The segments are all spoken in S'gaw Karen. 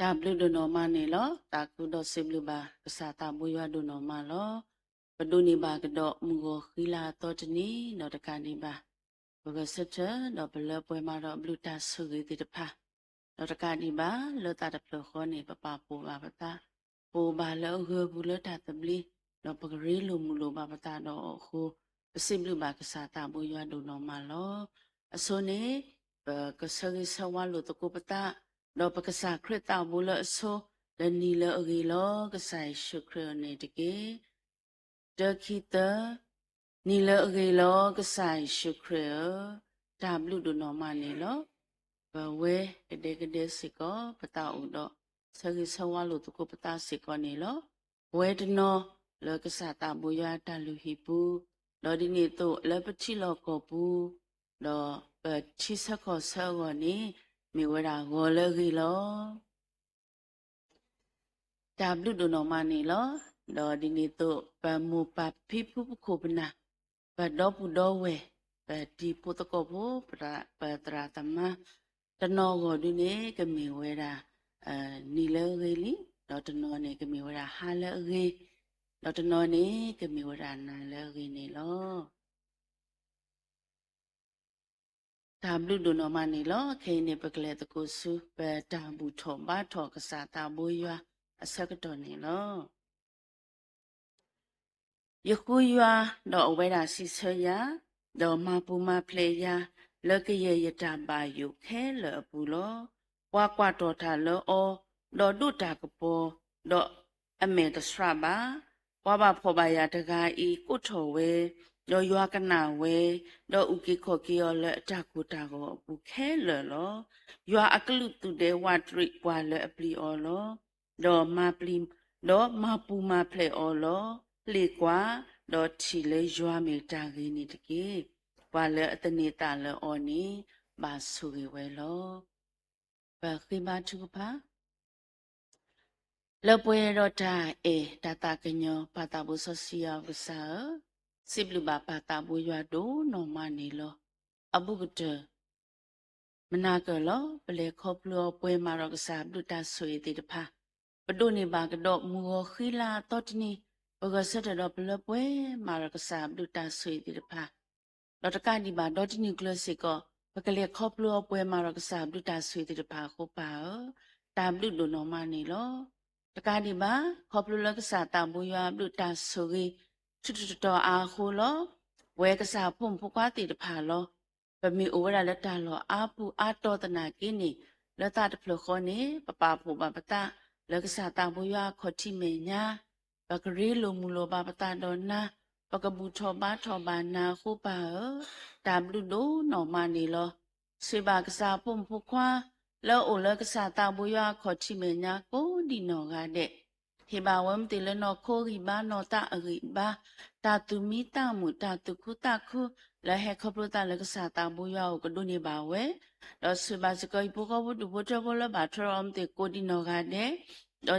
တၢ်ဘျုးဒိၣ်နီၢ်မးန့ၣ်လီၤ. သးခုဒီးစံးဘျုးဘၣ်ကစၢ်သးဘိယွၤဒိၣ်နီၢ်မးလီၤ. ပဒိးန့ၢ်ဘၣ်ကဒီးမုၢ်ဂီၤဃံလၤအသီတနံၤ ဒီးတကးဒံးဘၣ် ပဂဲၤဆၢထၢၣ်ဒီးပလၢပှဲၤမၤဒီးအဘျုးတၢ်ဆိၣ်ဂ့ၤသ့ၣ်တဖၣ်, ဒီးတကးဒံးဘၣ် လၢသးတဖျၢၣ်ဃီန့ၣ် ပပာ်ဖှိၣ်ဘၣ်ပသး, ပအိၣ်ဘၣ်လၢအဂၢၤပူၤလၢတၢ်သဘျ့, ဒီးပကရ့လိာ်မုာ်လိာ်ဘၣ်ပသးဒီးအီၤအဃိ, ပစံးဘျုးဘၣ်ကစၢ်သးဘိယွၤဒိၣ်နီၢ်မးလီၤ. အဆိန့ၣ် ပကဆၢဂ့ၤဆၢဝါလိာ်သကိးပသး, ဒီးပကစၢ်ခရံာ်သးဘိလၢအဆိ လၢနံၤလၢအဂ့ၤလီၤ ကစၢ်ယ့ၣ်ၡူးခရံာ်အအိၣ်န့ၣ်တက့ၢ်. တၢ ခံ သၢ, နံၤလၢအဂ့ၤလီၤ ကစၢ်ယ့ၣ်ၡူးခရံာ်ဧၢ, တၢ်ဘျုးဒိၣ်နီၢ်မးန့ၣ်လီၤ. ပဝဲကဒဲကဒဲစ့ၢ်ကီး ပသးအိၣ်ဒီး ဆၢဂ့ၤဆၢဝါလိာ်သကိးပသးစ့ၢ်ကီးန့ၣ်လီၤ. ပဝဲတနီၤလၢကစၢ်သးဘိယွၤအတၢ်လုၢ်ဟံၣ်ပူၤ, ဒီးဒ်န့ၣ်အသိးလၢပထံလီၢ်ကီၢ်ပူၤ, ဒီးပထံဆၢကီၢ်ဆၢအဂီၢ်န့ၣ် မ့ၢ်ဝဲဒၣ်ဂီၤလၢအဂ့ၤလီၤ. တၢ်ဘျုးဒိၣ်နီၢ်မးန့ၣ်လီၤ. ဒီးဒ်န့ၣ်အသိး ပမိၢ်ပၢ်ဖံဖုပခိၣ်ပနၢ်, ပဒီပုၢ်ဒီဝဲၢ်, ပတံၤဖိသကိးဖိ, ပသရၣ်သမါ, တနီၤဂီၢ်ဒုန့ၣ် ကမ့ၢ်ဝဲဒၣ် နံၤလၢအဂ့ၤလံ, ဒီးတနီၤန့ၣ် ကမ့ၢ်ဝဲဒၣ်ဟါလၢအဂ့ၤ, ဒီးတနီၤန့ၣ် ကမ့ၢ်ဝဲဒၣ်နၤလၢအဂ့ၤန့ၣ်လီၤ. တၢ်ဘျုးဒိၣ်နီၢ်မးန့ၣ်လီၤ. ခဲအံၤန့ၣ် ပကလဲၤသကိးဆူ ပတၢ်ဘူၣ်ထီၣ်ဘါထီၣ်ကစၢ်သးဘိယွၤအဆၢကတီၢ်န့ၣ်လီၤ. ယဃုယွၤ, ဒီးအဝဲဒၣ်စံးဆၢယၤ, ဒီးမၤပူၤမၤဖျဲးယၤ, လၢကယဲၢ်ယတၢ်ဘၣ်ယိၣ်ခဲလၢာ်အပူၤလီၤ. ပှၤကွၢ်တီၢ်တၢ်လၢအီၤ, ဒီးဒိးတၢ်ကပီၤ, ဒီးအမဲာ်တဆှးဘၣ်. ပှၤဘၣ်ဖှီၣ်ဘၣ်ယာ်တဂၤအံၤ ကိးထီၣ်ဝဲ, ဒီးယွၤကနၣ်ဝဲ, ဒီးအုၣ်က့ၤခီၣ်က့ၤအီၤလၢအတၢ်ကိၢ်တၢ်ဂီၤအပူၤခဲလၢာ်လီၤ. ယွၤအကလုာ်သူၣ်ဒဲဝးတရံးပှၤလၢအပျံၤအီၤလီၤ. ဒီးမၤပျံၤ, ဒီးမၤပူၤမၤဖျဲးအီၤလီၤ. လ့ၣ်ကွၢ်, ဒီးထံၣ်လၢယွၤမ့ၢ်တၢ်ဂ့ၤန့ၣ်တက့ၢ်. ပှၤလၢအသန့ၤသးလၢအီၤန့ၣ် ဘၣ်ဆိၣ်ဂ့ၤဝဲလီၤ. ပဃ့ဘါထုကဖၣ်. လၢပှဲၤဒီးတၢ်အဲၣ်တၢ်သးကညီၤ ပၢ်သးဘိစီဆှံယွၤကစၢ်ဧၢ, စံးဘျုးဘၣ်ပၢ်သးဘိယွၤဒိၣ်နီၢ်မးန့ၣ်လီၤ. အဘူးကတၢၢ် မနၤကၢၢ်လီၤ. ပလဲၤခီဖျိအီၤပှဲၤမးဒီးကစၢ်ဘျုးတၢ်ဆိၣ်ဂ့ၤသ့ၣ်တဖၣ်, ပဒိးန့ၢ်ဘၣ်ကဒီးမုၢ်ဂီၤဃံလၤအသီတနံၤ, ပဂဲၤဆၢထၢၣ်ဒီးပလၢပှဲၤမးဒီးကစၢ်ဘျုးတၢ်ဆိၣ်ဂ့ၤသ့ၣ်တဖၣ်, ဒီးတကးဒံးဘၣ်ဒီတနံၣ်ကျၢၤစ့ၢ်ကီး, ပကလဲၤခီဖျိအီၤပှဲၤမးဒီးကစၢ်ဘျုးတၢ်ဆိၣ်ဂ့ၤသ့ၣ်တဖၣ်အဃိပၢ်ဧၢ, တၢ်ဘျုးဒိၣ်နီၢ်မးန့ၣ်လီၤ. တကးဒံးဘၣ် ခီဖျိလၢကစၢ်သးဘိယွၤအဘျုးတၢ်ဆိၣ်ဂ့ၤ ထူးထူးတီၤတီၤအါအဃိလီၤ. ပဝဲကစၢ်ဖိမုၣ်ဖိခွါသ့ၣ်တဖၣ်လီၤ. ပမ့ၢ်အိၣ်ဝဲဒၣ်လၢတၢ်လီၢ်အါပူၤအါတီၤသနာ်က့န့ၣ်, လၢသးတဖျၢၣ်ဃီန့ၣ် ပပာ်ဖှိၣ်ဘၣ်ပသး လၢကစၢ်သးဘိယွၤအခီၣ်ထံးမဲာ်ညါ, ပကရ့လိာ်မုာ်လိာ်ဘၣ်ပသးဒီးနၤ, ပကဘူၣ်ထီၣ်ဘါထီၣ်ဘၣ်နၤအဃိပၢ်ဧၢ, တၢ်ဘျုးဒိၣ်နီၢ်မးန့ၣ်လီၤ. ဆိၣ်ဂ့ၤဘၣ်ကစၢ်ဖိမုၣ်ဖိခွါ လၢအအိၣ်လၢကစၢ်သးဘိယွၤအခီၣ်ထံးမဲာ်ညါကိးဒံးနီၢ်ဂၤဒဲး, ဟ့ၣ်ဘၣ်ဝဲမ့ၢ်သ့ၣ်လၢနီၢ်ခိဂံၢ်ဘါ နီၢ်သးအဂံၢ်ဘါ, တၢ်သူၣ်မံသးမုာ် တၢ်သူၣ်ခုသးခု လၢဟဲခီဖျိသးလၢကစၢ်သးဘိယွၤအအိၣ်ကဒိးန့ၢ်ဘၣ်ဝဲ, ဒီးဆိၣ်ဂ့ၤဘၣ်စ့ၢ်ကီး ဟံၣ်ဖိဃီဖိဒူၣ်ဖိထၢဖိလၢဘၣ်ထွဲဒီးအီၤမ့ၢ်သ့ၣ်ကိးဒံးနီၢ်ဂၤဒဲး,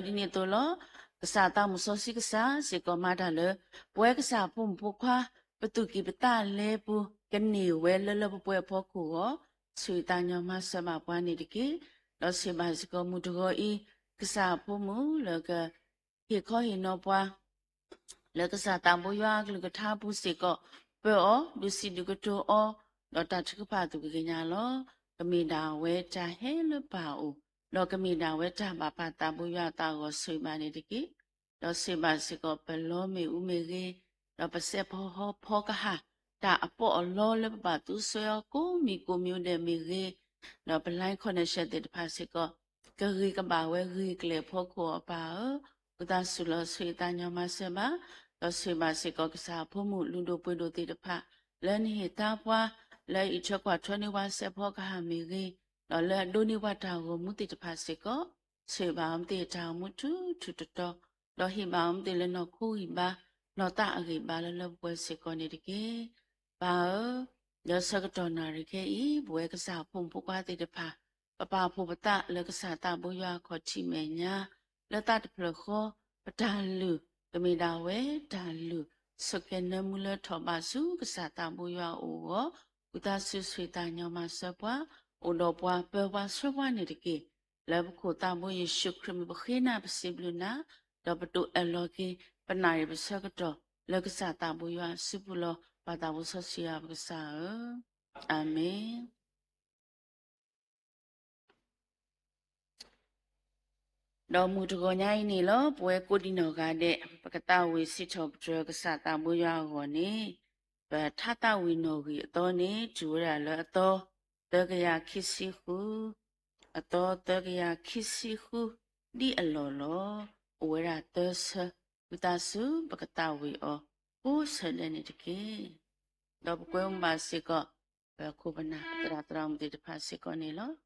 ဒီးဒ်န့ၣ်အသိးလီၤ. ကစၢ်သးမုၢ်စီဆှံကစၢ်စ့ၢ်ကီးမၤတၢ်လၢ ပဝဲကစၢ်ဖိမုၣ်ဖိခွါ ပသူၣ်ကံၢ်ပသးလဲပူၤ ကန့ၢ်ဝဲလၢလၢပှဲၤပှဲၤအဖီခိၣ်အဂီၢ်, ဆိၣ်ဂ့ၤသးညီမၤစၢၤဘၣ်ပှၤန့ၣ်တက့ၢ်. ဒီးဆိၣ်ဂ့ၤဘၣ်စ့ၢ်ကီးမုၢ်တဂီၤအံၤ ကစၢ်ဖိမုၣ်လၢက ဟ့ၣ်ခီဟ့ၣ်နီၤပှၤ လၢကစၢ်သးဘိယွၤအကလုၢ်ကထါအပူၤစ့ၢ်ကီး, ပၢအီၤ ဒုးစံးဒုးကတိၤအီၤ, ဒီးတၢ်ထုကဖၣ်သူၣ်က့ၤကညးလီၤ. ကမ့ၢ်ဒၣ်ဝဲတၢ်ဟဲလၢပၢ်အအိၣ်, ဒီးကမ့ၢ်ဒၣ်ဝဲတၢ်ဘၣ်ပၢ်သးဘိယွၤအသးအဂီၢ် ဆိၣ်ဂ့ၤဘၣ်န့ၣ်တက့ၢ်. ဒီးဆိၣ်ဂ့ၤဘၣ်စ့ၢ်ကီးပလီမ့ၢ်အူမ့ၢ်ဂ့ၤ, ဒီးပစဲးဖီဟီဖီကဟၣ်, တၢ်အပီးအလီလၢပဘၣ်သူဆှၢအီၤကိးမံၤကိးမံၤဒဲးမ့ၢ်ဂ့ၤ, ဒီးပ line connection သ့ၣ်တဖၣ်စ့ၢ်ကီး ကဂ့ၤကဘၣ်ဝဲဂ့ၤကလဲာ်အဖီခိၣ်အီၤပၢ်ဧၢ, ဝံသးစူၤလီၤဆိၣ်ဂ့ၤသးညီမၤစၢၤဘၣ်, ဒီးဆိၣ်ဂ့ၤဘၣ်စ့ၢ်ကီးကစၢ်အဖိမုၣ်လုၢ်ဒိၣ်ပှ့ၤဒိၣ်သ့ၣ်တဖၣ်, လၢနဟ့ၣ်သါပှၤ, လၢအအံးထွဲကွၢ်ထွဲန့ၢ်ပှၤစဲးဖီကဟၣ်မ့ၢ်ဂ့ၤ, ဒီးလၢအဒိးန့ၢ်ပှၤတၢ်ဂီၤမူသ့ၣ်တဖၣ်စ့ၢ်ကီး, ဆိၣ်ဂ့ၤဘၣ်အီၤမ့ၢ်သ့ၣ်တၢ်ဂီၤမူထူထူတီတီ, ဒီးဟ့ၣ်ဘၣ်အီၤမ့ၢ်သ့ၣ်လၢနီၢ်ခိဂံၢ်ဘါ, နီၢ်သးအဂံၢ်ဘါလၢလၢပှဲၤပှဲၤစ့ၢ်ကီးန့ၣ်တက့ၢ်. ပၢ်ဧၢ, လၢဆၢကတီၢ်နၣ်ရံၣ်ခဲအံၤ ပဝဲကစၢ်ဖိမုၣ်ဖိခွါသ့ၣ်တဖၣ်, ပပာ်ဖှိၣ်ပသးလၢကစၢ်သးဘိယွၤအခီၣ်ထံးမဲာ်ညါ, လၢသးတဖျၢၣ်ဃီ, ပတၢ်လုၢ်, ကမ့ၢ်ဒၣ်ဝဲတၢ်လုၢ်, ဆိၣ်ကဲၤနၢမူလၢထီၣ်ဘးဆူကစၢ်သးဘိယွၤအအိၣ်အဂီၢ်, ဝံသးစူၤဆိၣ်ဂ့ၤသးညီမၤစၢၤပှၤ, အိၣ်ဒီးပှၤပၢပှၤဆှၢပှၤန့ၣ်တက့ၢ်. လၢပခိၣ်သးဘိယ့ၣ်ၡူးခရံာ်မံၤ ပဃ့နၤ ပစံးဘျုးနၤ, ဒီးပတိာ်အဲၣ်လီၤက့ၤ ပနၢ်ရံၣ်ပဆၢကတီၢ် လၢကစၢ်သးဘိယွၤအစုပူၤလီၤ. ပၢ်သးဘိစီဆှံယွၤပကစၢ်ဧၢ, အၤမ့ၣ်. ဒီးမုၢ်တဂီၤညါအံၤန့ၣ်လီၤ, ပဝဲကိးဒံနီၢ်ဂၤဒဲး ပကသးဝံၣ်စံးထီၣ်ပတြၢၤကစၢ်သးဘိယွၤအဂီၢ်န့ၣ်, ပထါသးဝံၣ်နီၣ်ဂံၢ်အသီန့ၣ် တုၤဝဲဒၣ်လၢအသီသၢကယၤခံဆံဃု, အသီသၢကယၤခံဆံဃု ဒ်အလီၢ်လီၤ. အိၣ်ဝဲဒၣ်သၢဆၢ, ဝံသးစူၤ ပကသးဝံၣ်အီၤကိးဆၢဒဲးန့ၣ်တက့ၢ်. ဒီးပကွဲမုာ်ဘၣ်စ့ၢ်ကီး ပခိၣ်ပနၢ်သရၣ်သရၣ်မုၣ်သ့ၣ်တဖၣ်စ့ၢ်ကီးန့ၣ်လီၤ.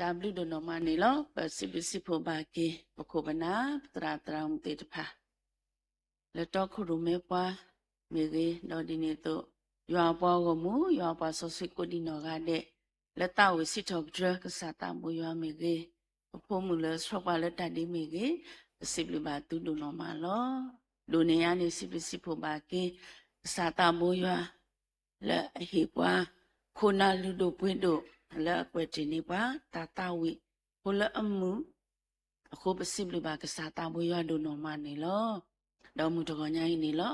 တၢ်ဘျုးဒိၣ်နီၢ်မးန့ၣ်လီၤ. ပစံးဘျုးစံးဖှိၣ်ဘၣ်က့ၤ ပခိၣ်ပနၢ် ပသရၣ်သရၣ်မုၣ်သ့ၣ်တဖၣ် လၢတီခိၣ်ရိၣ်မဲပှၤမ့ၢ်ဂ့ၤ, ဒီးဒ်န့ၣ်အသိး ယွၤအပှၤဂီၢ်မုၢ် ယွၤအပှၤစီဆှံကိးဒံနီၢ်ဂၤဒဲး လၢသးဝံၣ်စံးထီၣ်ပတြၢၤကစၢ်သးဘိယွၤမ့ၢ်ဂ့ၤ, ပဖိမုၣ်လၢဆှီပှၤလၢတၢ်ဒ့မ့ၢ်ဂ့ၤ, ပစံးဘျုးဘၣ်သုဒိၣ်နီၢ်မးလီၤ. ဒိၣ်န့ၢ်အံၤန့ၣ် စံးဘျုးစံးဖှိၣ်ဘၣ်က့ၤ ကစၢ်သးဘိယွၤ လၢအဟ့ၣ်ပှၤ ခိၣ်နၢ်လုၢ်ဒိၣ်ပှ့ၤဒိၣ် လၢအကွဲးတ့ၢ်န့ၢ်ပှၤ တၢ်သးဝံၣ် ဖိလၢအမုာ် အဃိပစံးဘျုးဘၣ်ကစၢ်သးဘိယွၤဒိၣ်နီၢ်မးန့ၣ်လီၤ. ဒီးမုၢ်တဂီၤညါအံၤန့ၣ်လီၤ,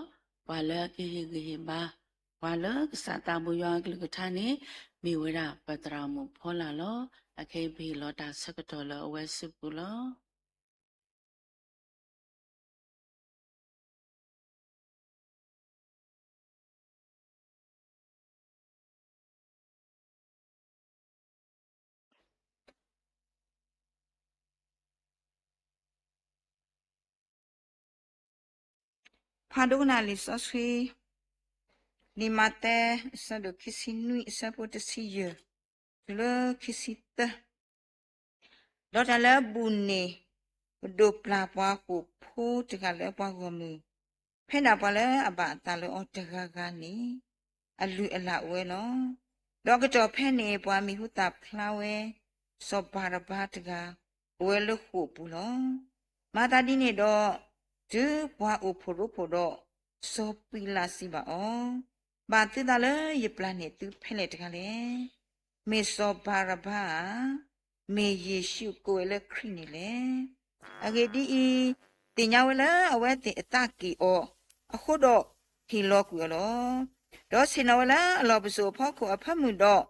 ပှၤလၢအကဟ့ၣ်ဂံၢ်ဟ့ၣ်ဘါ ပှၤလၢကစၢ်သးဘိယွၤအကလုၢ်ကထါန့ၣ် မ့ၢ်ဝဲဒၣ်ပသရၣ်မုၣ်ဖီလာ်လီၤ. အခဲအံၤပဟ့ၣ်လီၤတၢ်ဆၢကတီၢ်လၢအဝဲစုပူၤလီၤ. ဖးဒိကနၣ်လံာ်စီဆှံ လံာ်မးသဲ အဆၢဒိၣ်ခံဆံနွံ အဆၢဖိတဆံယဲၢ် တုၤလၢခံဆံသၢ. ဒီးတၢ်လၢအဘူးန့ၣ် ကဒိးပျၢ်ပှၤဟီၣ်ခိၣ်ဖိတဂၤလၢပှၤဂီၢ်မုၢ်, ဖဲဒၣ်ပှၤလၢအဘၣ်အသးလၢအီၤတဂၤဂၤန့ၣ် အလုၢ်အလၢ်အိၣ်ဝဲလီၤ. ဒီးကတီၢ်ဖဲန့ၣ် ပှၤမံၤဟူသၣ်ဖျါဝဲ စီၤဘၤရဘါတဂၤ အိၣ်ဝဲလၢဃိာ်အပူၤလီၤ. မၤသးဒ်န့ၣ်ဒီး တုၤပှၤအိၣ်ဖှိၣ်ရိဖှိၣ်ဒီး စီၤပံၤလးစံးဘၣ်အီၤ, ဘၣ်သုသးလၢယပျၢ်န့ၢ်သုဖဲလဲၣ်တဂၤလဲၣ်. မ့ၢ်စီၤဘၤရဘါဧါ, မ့ၢ်ယ့ၣ်ၡူးကိးဝဲလၢခရံာ်န့ၣ်လဲၣ်. အဂ့ၢ်ဒ်အံၤ, သ့ၣ်ညါဝဲလၢအဝဲသ့ၣ်အသးက့ၣ်အီၤအဃိဒီး ဟ့ၣ်လီၤကွံာ်အီၤလီၤ. ဒီးဆ့ၣ်နီၤဝဲလၢအလီၢ်ပစိာ်အဖီခိၣ်အဖၢမုၢ်ဒီး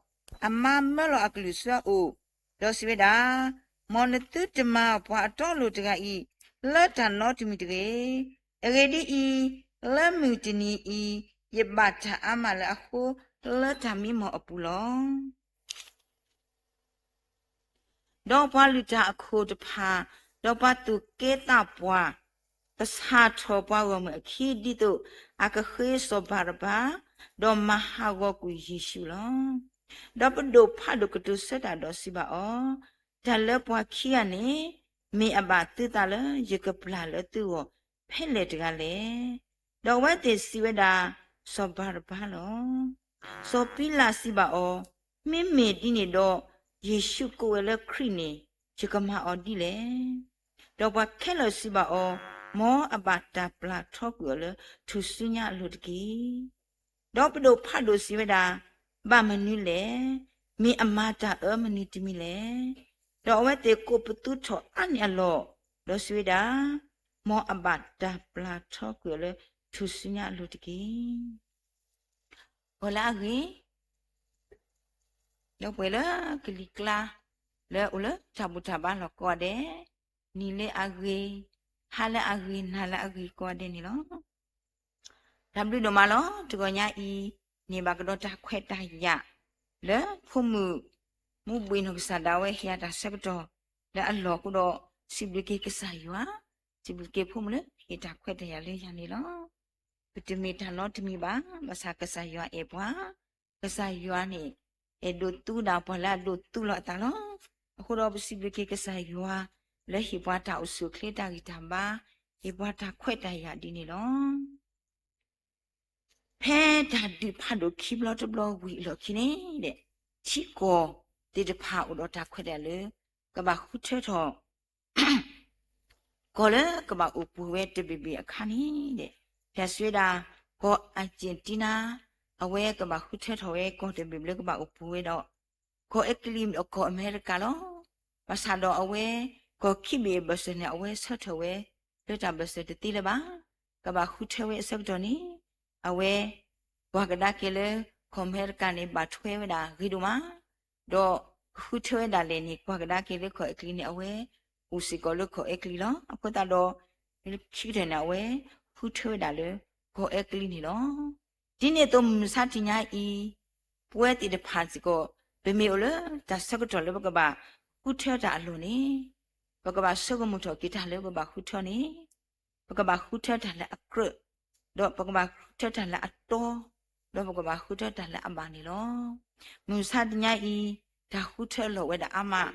အမါမၢလီၤအကလုၢ်ဆူအအိၣ်, ဒီးစံးဝဲဒၣ်, မ်နသုတမၤပှၤအတီအလိၤတဂၤအံၤ လၢတၢ်နီတမံၤတဂ့ၤ. အဂ့ၢ်ဒ်အံၤ, လၢမုၢ်တနံၤအံၤ ယဘၣ်တၢ်အါမးလၢအဃိ လၢတၢ်မံမီၢ်အပူၤလီၤ. ဒီးပှၤလုၢ်တၢ်အခိၣ်တဖၣ်, ဒီးပှၤသူၣ်က့သးပှၢ်, ကဆှၣ်ထီၣ်ပှၤဂီၢ်မုၢ်အခံ ဒ်သိးအကဃ့စီၤဘၤရဘါ, ဒီးမၤဟးဂီၤကွံာ်ယ့ၣ်ၡူးလီၤ. ဒီးပဒိၣ်ဖးဒိၣ်ကတိၤဆၢတၢ်ဒီးစံးဘၣ်အီၤ, တၢ်လၢပှၤခံဂၤန့ၣ် မ့ၢ်အဘၣ်သုသးလၢယကပျၢ်လၢသုဂီၢ်ဖဲလဲၣ်တဂၤလဲၣ်. ဒီးအဝဲသ့ၣ်စံးဝဲဒၣ်, စီၤဘၤရဘါလီၤ. စီၤပံလးစံးဘၣ်အီၤ, မ့မ့ၢ်ဒ်န့ၣ်ဒီး, ယ့ၣ်ၡူးကိးဝဲလၢခရံာ်န့ၣ် ယကမၤအီၤဒ်လဲၣ်. ဒီးပှၤခဲလၢာ်စံးဘၣ်အီၤ, မ်အဘၣ်တၢ်ပျၢ်ထီကွံာ်အီၤလၢထူၣ်စုညါအလိၤတက့ၢ်. ဒီးပဒိၣ်ဖးဒိၣ်စံးဝဲဒၣ်, ဘၣ်မနုၤလဲၣ်. မ့ၢ်အမၤတၢ်အၢမနုၤတမံၤလဲၣ်. ဒီးအဝဲသ့ၣ်ကိးပသူထီၣ်အါန့ၢ်အလီၢ်, ဒီးစံးဝဲဒၣ်, မ်အဘၣ်တၢ်ပျၢ်ထီကွံာ်အီၤလၢထူၣ်စုညါအလိၤတက့ၢ်. ဂီၤလၢအဂ့ၤ, ဒီပုၢ်ဝဲၢ်လၢကလံၤကျါ, လၢအိၣ်လၢတၢ်ဘူၣ်တၢ်ဘါလီၢ်ကိးဂၤဒဲး, နံၤလၢအဂ့ၤ, ဟါလၢအဂ့ၤ, နၤလၢအဂ့ၤကိးဂၤဒဲးန့ၣ်လီၤ. တၢ်ဘျုးဒိၣ်မးလီၤ. တဂီၤညါအံၤ, န့ၢ်ဘၣ်ကဒီးတၢ်ခွဲးတၢ်ယာ်, လၢဖိမုၣ်, မူဘှံးနီၢ်ကစၢ်ဒၣ်ဝဲဟ့ၣ်ယၤတၢ်ဆၢကတီၢ်လၢအလီၢ်အဃိဒီး, စံးဘျုးက့ၤကစၢ်ယွၤ, စံးဘျုးက့ၤဖိမုၣ်လၢဟ့ၣ်တၢ်ခွဲးတၢ်ယာ်လၢယၤန့ၣ်လီၤ. ပတမ့ၢ်တၢ်နီတမံၤဘၣ်, ဘၣ်ဆၣ်ကစၢ်ယွၤအဲၣ်ပှၤ, ကစၢ်ယွၤန့ၣ်, အဲၣ်ဒိးသူဒၣ်ပှၤလၢအဒိးသူလီၤအသးလီၤ. အဃိဒီးပစံးဘျုးက့ၤကစၢ်ယွၤ, လၢဟ့ၣ်ပှၤတၢ်အိၣ်ဆူၣ်အိၣ်ချ့တၢ်ဂံၢ်တၢ်ဘါ, ဟ့ၣ်ပှၤတၢ်ခွဲးတၢ်ယာ်ဒ်န့ၣ်လီၤ. ဖဲတၢ်ဒုးဖးဒိၣ်ခံဘျီတဘျီဝံၤအလီၢ်ခံန့ၣ်, ထံကီၢ်သ့ၣ်တဖၣ်အိၣ်ဒီးတၢ်ခွဲးတၢ်ယာ်လၢ, ကဘၣ်ဃုထၢထီၣ် ကီၢ်လၢကဘၣ်အိၣ်ပှဲၤဝဲတဘ့ၣ်ဘ့ၣ်အခါန့ၣ်, တၢ်စံးဝဲဒၣ်, ကီၢ်အၣ်ကၠ့ၣ်တံနါ, အဝဲကဘၣ်ဃုထၢထီၣ်ဝဲကီၢ်တဘ့ၣ်ဘ့ၣ်လၢကဘၣ်အိၣ်ပှဲၤဝဲဒီး, ကီၢ်အဲကလံးဒီးကီၢ်အမဲရကၤလီၤ. ဘၣ်ဆၣ်ဒီးအဝဲ, ကီၢ်ခံဘ့ၣ်အဘၢၣ်စၢၤန့ၣ် အဝဲဆၢထၢၣ်ဝဲ, လၢတၢ်ဘၢၣ်စၢၤတသ့လၢၤဘၣ်. ကဘၣ်ဃုထၢဝဲအဆၢကတီၢ်န့ၣ်, အဝဲ, ကွၢ်ကဒါက့ၤလၢ, ကီၢ်အမဲရကၤန့ၣ် ဘၣ်ထွဲဝဲဒၣ်ဂ့ၤဒိၣ်မး ဒီးကဃုထၢဝဲဒၣ်လဲာ်န့ၣ် ကွၢ်ကဒါက့ၤလၢကီၢ်အဲကလံးန့ၣ် အဝဲအိၣ်စ့ၢ်ကီးလၢကီၢ်အဲကလံးလီၤ. အဃိသတးဒီး, လၢခံကတၢၢ်န့ၣ် အဝဲဃုထၢဝဲဒၣ်လၢကီၢ်အဲကလံးန့ၣ်လီၤ. ဒ်န့ၣ်အသိးမုၢ်မဆါတနံၤညါအံၤ, ပဝဲသ့ၣ်တဖၣ်စ့ၢ်ကီး, ပမ့ၢ်အိၣ်လၢတၢ်ဆၢကတီၢ်လၢပကဘၣ်ဃုထၢတၢ်အလီၢ်န့ၣ်, ပကဘၣ်ဆိကမိၣ်ထီၣ်က့ၤတၢ်လၢပဘၣ်ဃုထၢန့ၣ် ပကဘၣ်ဃုထၢတၢ်လၢအကြၢး, ဒီးပကဘၣ်ဃုထၢတၢ်လၢအတီ, ဒီးပကဘၣ်ဃုထၢတၢ်လၢအဘၣ်န့ၣ်လီၤ. မုၢ်မဆါတနံၤညါအံၤ, တၢ်ဃုထၢအလီၢ်အိၣ်ဝဲဒၣ်အါမး,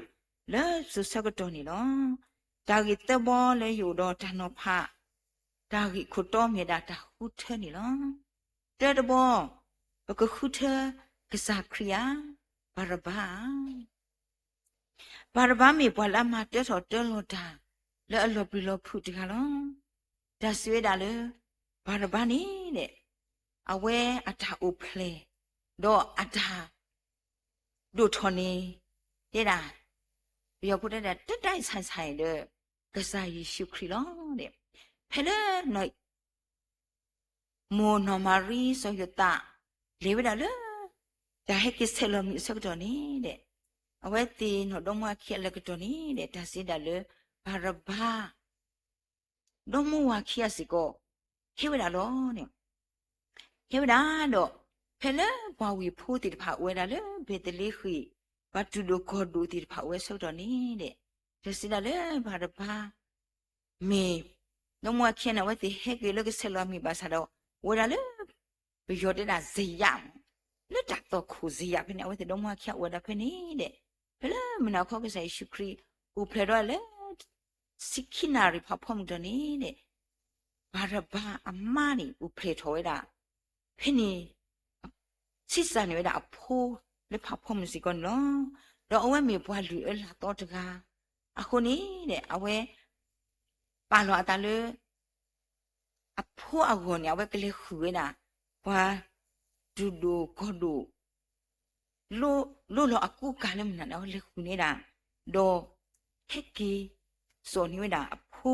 လၢစိၤဆၢကတီၢ်န့ၣ်လီၤ. တၢ်ဂ့ၢ်သၢဘီလၢယအိၣ်ဒီးတၢ်နီၤဖး, တၢ်ဂ့ၢ်ခိၣ်တီမ့ၢ်ဒၣ်တၢ်ဃုထၢန့ၣ်လီၤ. တၢတဘီ, ပကဃုထၢကစၢ်ခရံာ်ဧါ, ဘၤရဘါဧါ. ဘၤရဘါမ့ၢ်ပှၤလၢအမၤတၢထီၣ်တၢလီၤတၢ်လၢအလီၤပျံၤလီၤဖုးတဂၤလီၤ. တၢ်စံးဝဲဒၣ်လၢ ဘၤရဘါန့ၣ်, အဝဲအတၢ်အိၣ်ဖျဲၣ်, ဒီးအတၢ်ဒိၣ်ထီၣ်န့ၣ်, တဲဒၣ်, ပယီၤဖိတဲဒၣ် တၢ်တၢ်ဆဲးဆဲးဒီး ကစၢ်ယ့ၣ်ၡူးခရံာ်လီၤ. ဖဲလၢ မိၢ်နီၢ်မၤရံစီၤယိၤသး လဲၤဝဲဒၣ်လၢ တၢ်ဟဲက့ၤဆဲးလီၤမံၤအဆၢကတီၢ်န့ၣ်, အဝဲသ့ၣ်နီၢ်ဒီမါဝၤခံဂၤအလၢကတီၢ်န့ၣ်, တၢ်စံးဒၣ်လၢ ဘၤရဘါ ဒီမါဝၤခံဂၤစ့ၢ်ကီး ဟဲဝဲဒၣ်လီၤ. ဟဲဝဲဒၣ်ဒီး ဖဲလၢပှၤဝ့ၢ်ဖိသ့ၣ်တဖၣ်အိၣ်ဝဲဒၣ်လၢဘ့းသလ့ဃ့ၣ် ပှၤတူၢ်ဒိၣ်ကီၢ်ဒိၣ်သ့ၣ်တဖၣ်အိၣ်ဝဲဆၢကတီၢ်န့ၣ်, တၢ်စံးဒၣ်လၢဘၤရဘါ မ့ၢ် ဒီမါဝၤခံဂၤန့ၣ် အဝဲသ့ၣ်ဟဲက့ၤလၢကဆဲးလီၤမံၤဘၣ်ဆၣ်ဒီး အိၣ်ဝဲဒၣ်လၢ ပယီၤတဲဒၣ် စယး မ့ၢ် လၢတၢ်သီၣ်ခိၣ်စယးဖဲန့ၣ် အဝဲသ့ၣ်ဒီမါဝၤခံဂၤအိၣ်ဝဲဒၣ်ဖဲန့ၣ်ဒီး ဖဲလၢမုၢ်နၤခီကစၢ်ယ့ၣ်ၡူးခရံာ် အိၣ်ဖျဲၣ်ထီၣ်လၢ ဆံခံနၣ်ရံၣ်ဖးဖီမုၢ်ကတီၢ်န့ၣ်ဒီး ဘၤရဘါအမါန့ၣ် အိၣ်ဖျဲၣ်ထီၣ်ဝဲဒၣ် ဖဲန့ၣ် ဆံးစၢ်န့ၢ်ဝဲဒၣ်အဖိ လၢဖးဖီမုၢ်စ့ၢ်ကီးန့ၣ်လီၤ. ဒီးအဝဲမ့ၢ်ပှၤလုၢ်အၢလၢ်သီတဂၤ, အဃိန့ၣ်ဒီး အဝဲ ပာ်လီၤအသးလၢ အဖိအဂီၢ်န့ၣ် အဝဲကလဲၤဃုာ်ဝဲဒၣ် ပှၤ ဒုၣ်ဒိၣ်ကီၢ်ဒိၣ် လိၣ်လီၤအကူအကၤလၢမုၢ်နၤန့ၣ် အဝဲလဲၤဃုာ်န့ၢ်ဒၣ်, ဒီး ဟဲက့ၤစိာ်န့ၢ်ဝဲဒၣ်အဖိ,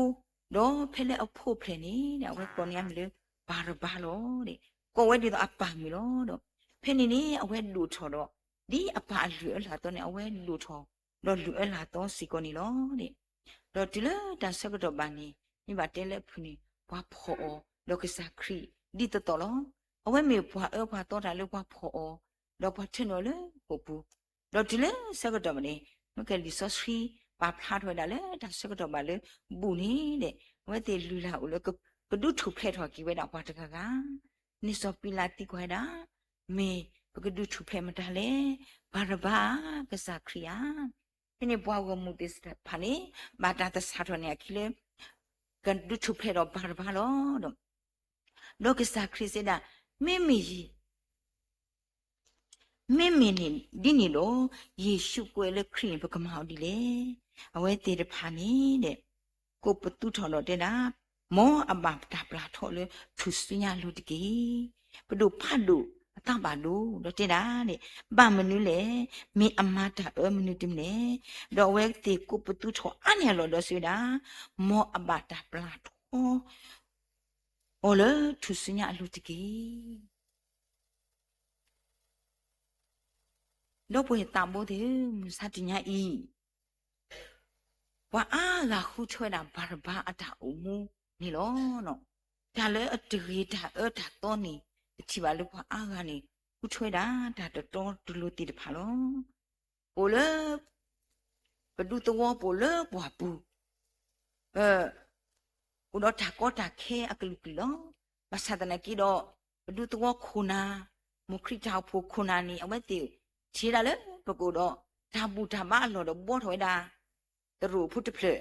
ဒီးဖဲလၢအဖိအဖျဲၣ်န့ၣ် အဝဲကိးန့ၢ်အမံၤလၢ ဘၤရဘါလီၤ. ကိးဝဲဒ်သိးအပၢ်မံၤလီၤ. ဒီး ဖဲန့ၣ်န့ၣ် အဝဲဒိၣ်ထီၣ်ဒီး ဒ်အပၢ်အလုၢ်အၢလၢ်သီန့ၣ် အဝဲဒိၣ်ထီၣ် ဒီးလုၢ်အၢလၢ်သီစ့ၢ်ကီးန့ၣ်လီၤ. ဒီးတုၤလၢတၢ်ဆၢကတီၢ်ဘၣ်န့ၣ် မ့ၢ်ဘၣ်တဲလၢအဖုၣ်န့ၣ် ပှၤဖီၣ်အီၤ ဒီးကစၢ်ခရံာ်ဒ်သိးသိးလီၤ. အဝဲမ့ၢ်ပှၤအၢပှၤသီတၢ်လၢပှၤဖီၣ်အီၤ, ဒီးပှၤထၢနုာ်အီၤလၢဃိာ်ပူၤ, ဒီးတုၤလၢဆၢကတီၢ်ဘၣ်န့ၣ် မ့ၢ်ကဲလံာ်စီဆှံ ပာ်ဖျါထီၣ်ဝဲဒၣ်လၢတၢ်ဆၢကတီၢ်ဘၣ်လၢ ဘူၣ်န့ၣ်ဒီး အဝဲသ့ၣ်လုၢ်လၢ်အိၣ်လၢ ကဒုးထူၣ်ဖျဲးထီၣ်က့ၤဝဲဒၣ်ပှၤတဂၤဂၤ, န့ၣ်စီၤပံလးသံကွၢ်ဝဲဒၣ်, မ့ၢ်ပကဒုးထူၣ်ဖျဲးမတၤလဲၣ်, ဘၤရဘါဧါ, ကစၢ်ခရံာ်ဧါ. ဖဲန့ၣ်ပှၤဂီၢ်မုၢ်သ့ၣ်တဖၣ်န့ၣ် ဘၣ်တၢ်သဆၣ်ထီၣ်န့ၣ်အခံလၢ ကဒုးထူၣ်ဖျဲးဒီးဘၤရဘါလီၤ. ဒီးကစၢ်ခရံာ်စံးဒၣ်, မ့မ့ၢ် မ့မ့ၢ်န့ၣ်ဒ်န့ၣ်ဒီး ယ့ၣ်ၡူးကွဲးလၢခရံာ်န့ၣ် ပကမၤအီၤဒ်လဲၣ်. အဝဲသ့ၣ်တဖၣ်န့ၣ်ဒီး ကိးပသူထီၣ်ဒီးတဲဒၣ်, မ်အဘၣ်တၢ်ပျၢ်ထီၣ်လၢထူၣ်စုညါအလိၤတက့ၢ်. ပဒိၣ်ဖးဒိၣ်အသးဘၣ်ဒိဒီးတဲဒၣ်, ဘၣ်မနုၤလဲၣ်, မ့ၢ်အမၤတၢ်အၢမနုၤတမံၤလဲၣ်. ဒီးအဝဲသ့ၣ်ကိးပသူထီၣ်အါန့ၢ်အလီၢ်ဒီးစံးဝဲဒၣ်, မ်အဘၣ်တၢ်ပျၢ်ထီၣ် အီၤလၢထူၣ်စုညါအလိၤတက့ၢ်. ဒီပုၢ်ဝဲၢ်သးဘိသ့ၣ်ဧၢ, မုၢ်ဆါတနံၤအံၤ ပှၤအါဂၤဃုထၢဝဲဒၣ်ဘၤရဘါအတၢ်အိၣ်မူန့ၣ်လီၤ. တၢ်လၢအတဂ့ၤတၢ်အၢတၢ်သီန့ၣ် ပထံၣ်ဘၣ်လၢပှၤအါဂၤန့ၣ် ဃုထၢဝဲဒၣ်တၢ်တတီတလိၤသ့ၣ်တဖၣ်လီၤ. အိၣ်လၢ ပဒူသဝီပူၤလၢပှၢ်ပူၤ အိၣ်ဒီးတၢ်ကီတၢ်ခဲအကလုာ်ကလုာ်လီၤ. ဘၣ်ဆၣ်သနာ်က့ဒီး ပဒူသဝီခိၣ်နၢ်, မိၢ်ခရံာ်တၢ်အိၣ်ဖှိၣ်ခိၣ်နၢ်န့ၣ် အဝဲသ့ၣ်ထံၣ်ဝဲဒၣ်လၢပကအိၣ်ဒီး တၢ်ဘူၣ်တၢ်ဘါအလီၢ်ဒီးဘှီထီၣ်ဝဲဒၣ် သရိာ်ဖိတဖျၢၣ်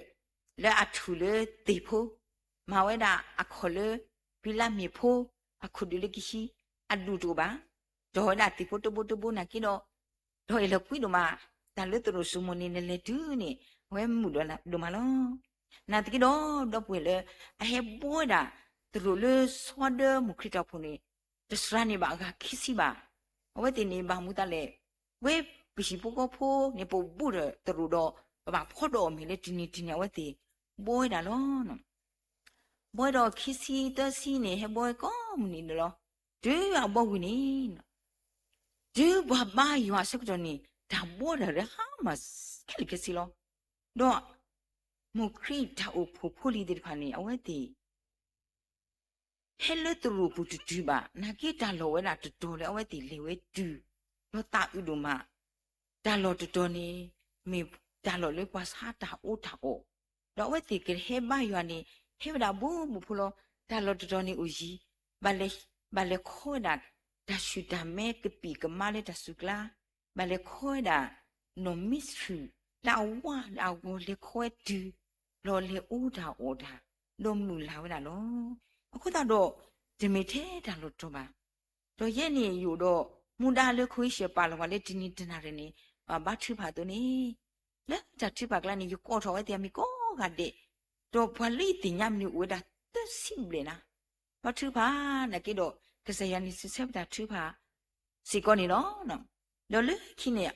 လၢအထူၣ်လၢသ့ၣ်ဖိ, မၤဝဲဒၣ်အခီၣ်လၢ ဖံလါမ့ၢ်ဖိ အခိၣ်ဒုးလၢကဟံး အဒူၣ်တအိၣ်ဘၣ်, တီၢ်ဝဲဒၣ်သ့ၣ်ဖိတဘိတဘိနာ်က့ဒီး ဒီးအ့ၣ်လီၤကွံဒိၣ်မး, တၢ်လၢသရိာ်စိမိၤန့ၣ် နလဲၤတုၤန့ၣ် အဝဲမုာ်ဒိၣ်မးလီၤ. နာ်သက့ဒီး ဒီပုၢ်ဝဲၢ်လၢ အဟဲဘှီဝဲဒၣ် သရိာ်လၢဆီဒၢမိၢ်ခရံာ်တၢ်အိၣ်ဖှိၣ်န့ၣ် တစှၤန့ၢ်ဘၣ်အဂၤခံဆံဘၣ်. အဝဲသ့ၣ်န့ၣ်ဘၣ်မူသးလဲၣ်, ဝဲပဟံၣ်ဖိဃီဖိန့ၣ် ပဘူးဒီးသရိာ်ဒီး ပဘၣ်ဖီဒီးအီၤမ့ၢ်လၢတနံၤတနံၤ အဝဲသ့ၣ်ဘှီဝဲဒၣ်လီၤ. ဘှီဒီးခံဆံသၢဆံန့ၣ် ဟဲဘှီဝဲကိးမုၢ်နံၤန့ၣ်လီၤ. တုၤအဘှီဝံၤန့ၣ် တုၤပှၤဘါယွၤအဆၢကတီၢ်န့ၣ် တၢ်ဘှီတၢ်ဒီးဟါမၢ်ခဲလၢာ်ခဲဆ့လီၤ. ဒီး မိၢ်ခရံာ်တၢ်အိၣ်ဖှိၣ်ဖိလံၤသ့ၣ်တဖၣ်န့ၣ် အဝဲသ့ၣ် ဟဲလၢသရိာ်ပူၤတတုၤဘၣ်, နာ်က့တၢ်လီၢ်ဝဲဒၣ်တတီၤလၢအဝဲသ့ၣ်လဲၤဝဲတုၤ, ဒီးသးအုးဒိၣ်မး, တၢ်လီၢ်တတီၤန့ၣ် မ့ၢ်တၢ်လီၢ်လၢပှၤဆါတၢ်အိၣ်တၢ်အီၣ်, ဒီးအဝဲသ့ၣ်ကဟဲဘါယွၤန့ၣ် ဟဲဝဲဒၣ်ဘူးဘူးဖိလီၤ. တၢ်လီၢ်တတီၤန့ၣ်အိၣ်ယံၤ, ဘၣ်လဲၤခီဝဲဒၣ် တၢ်ဆူၣ်တၢ်မဲကပံာ်ကမါလၢတၢ်စူၤကျါ, ဘၣ်လဲၤခီဝဲဒၣ် နီၢ်မံဆူၣ် လၢအဝါလၢအဂီၤ လဲၤခီဝဲတုၤ ဒီးလဲၤအိၣ်တၢ်အီၣ်တၢ်, ဒီးမုာ်လၤဝဲဒၣ်လီၤ. အဃိသတးဒီး တမ့ၢ်ထဲတၢ်လီၢ်တတီၤဘၣ်. ဒီးယဲန့ၣ်ယအိၣ်ဒီး မူဒါလၢခိအ့ၡၢၣ်ပာ်လီၤပှၤလၢတနံၤတနၤရဲၣ်န့ၣ် ဘၣ်ဘါထုကဖၣ်အသိးန့ၣ်, လၢတၢ်ထုကဖၣ်ကျါန့ၣ် ယကိးထီၣ်ဝဲသ့ၣ်အမံၤကိးဂၤဒဲး, ဒီးပှၤလၢယသ့ၣ်ညါမနုၤအိၣ်ဝဲဒၣ်သၢဆံဘျဲၣ်နၤ ဘါထုကဖၣ်နာ်က့ဒီး ကစၢ်ယွၤန့ၣ်စံးဆၢပတၢ်ထုကဖၣ်စ့ၢ်ကီးန့ၣ်လီၤ. ဒီးလၢခံန့ၣ်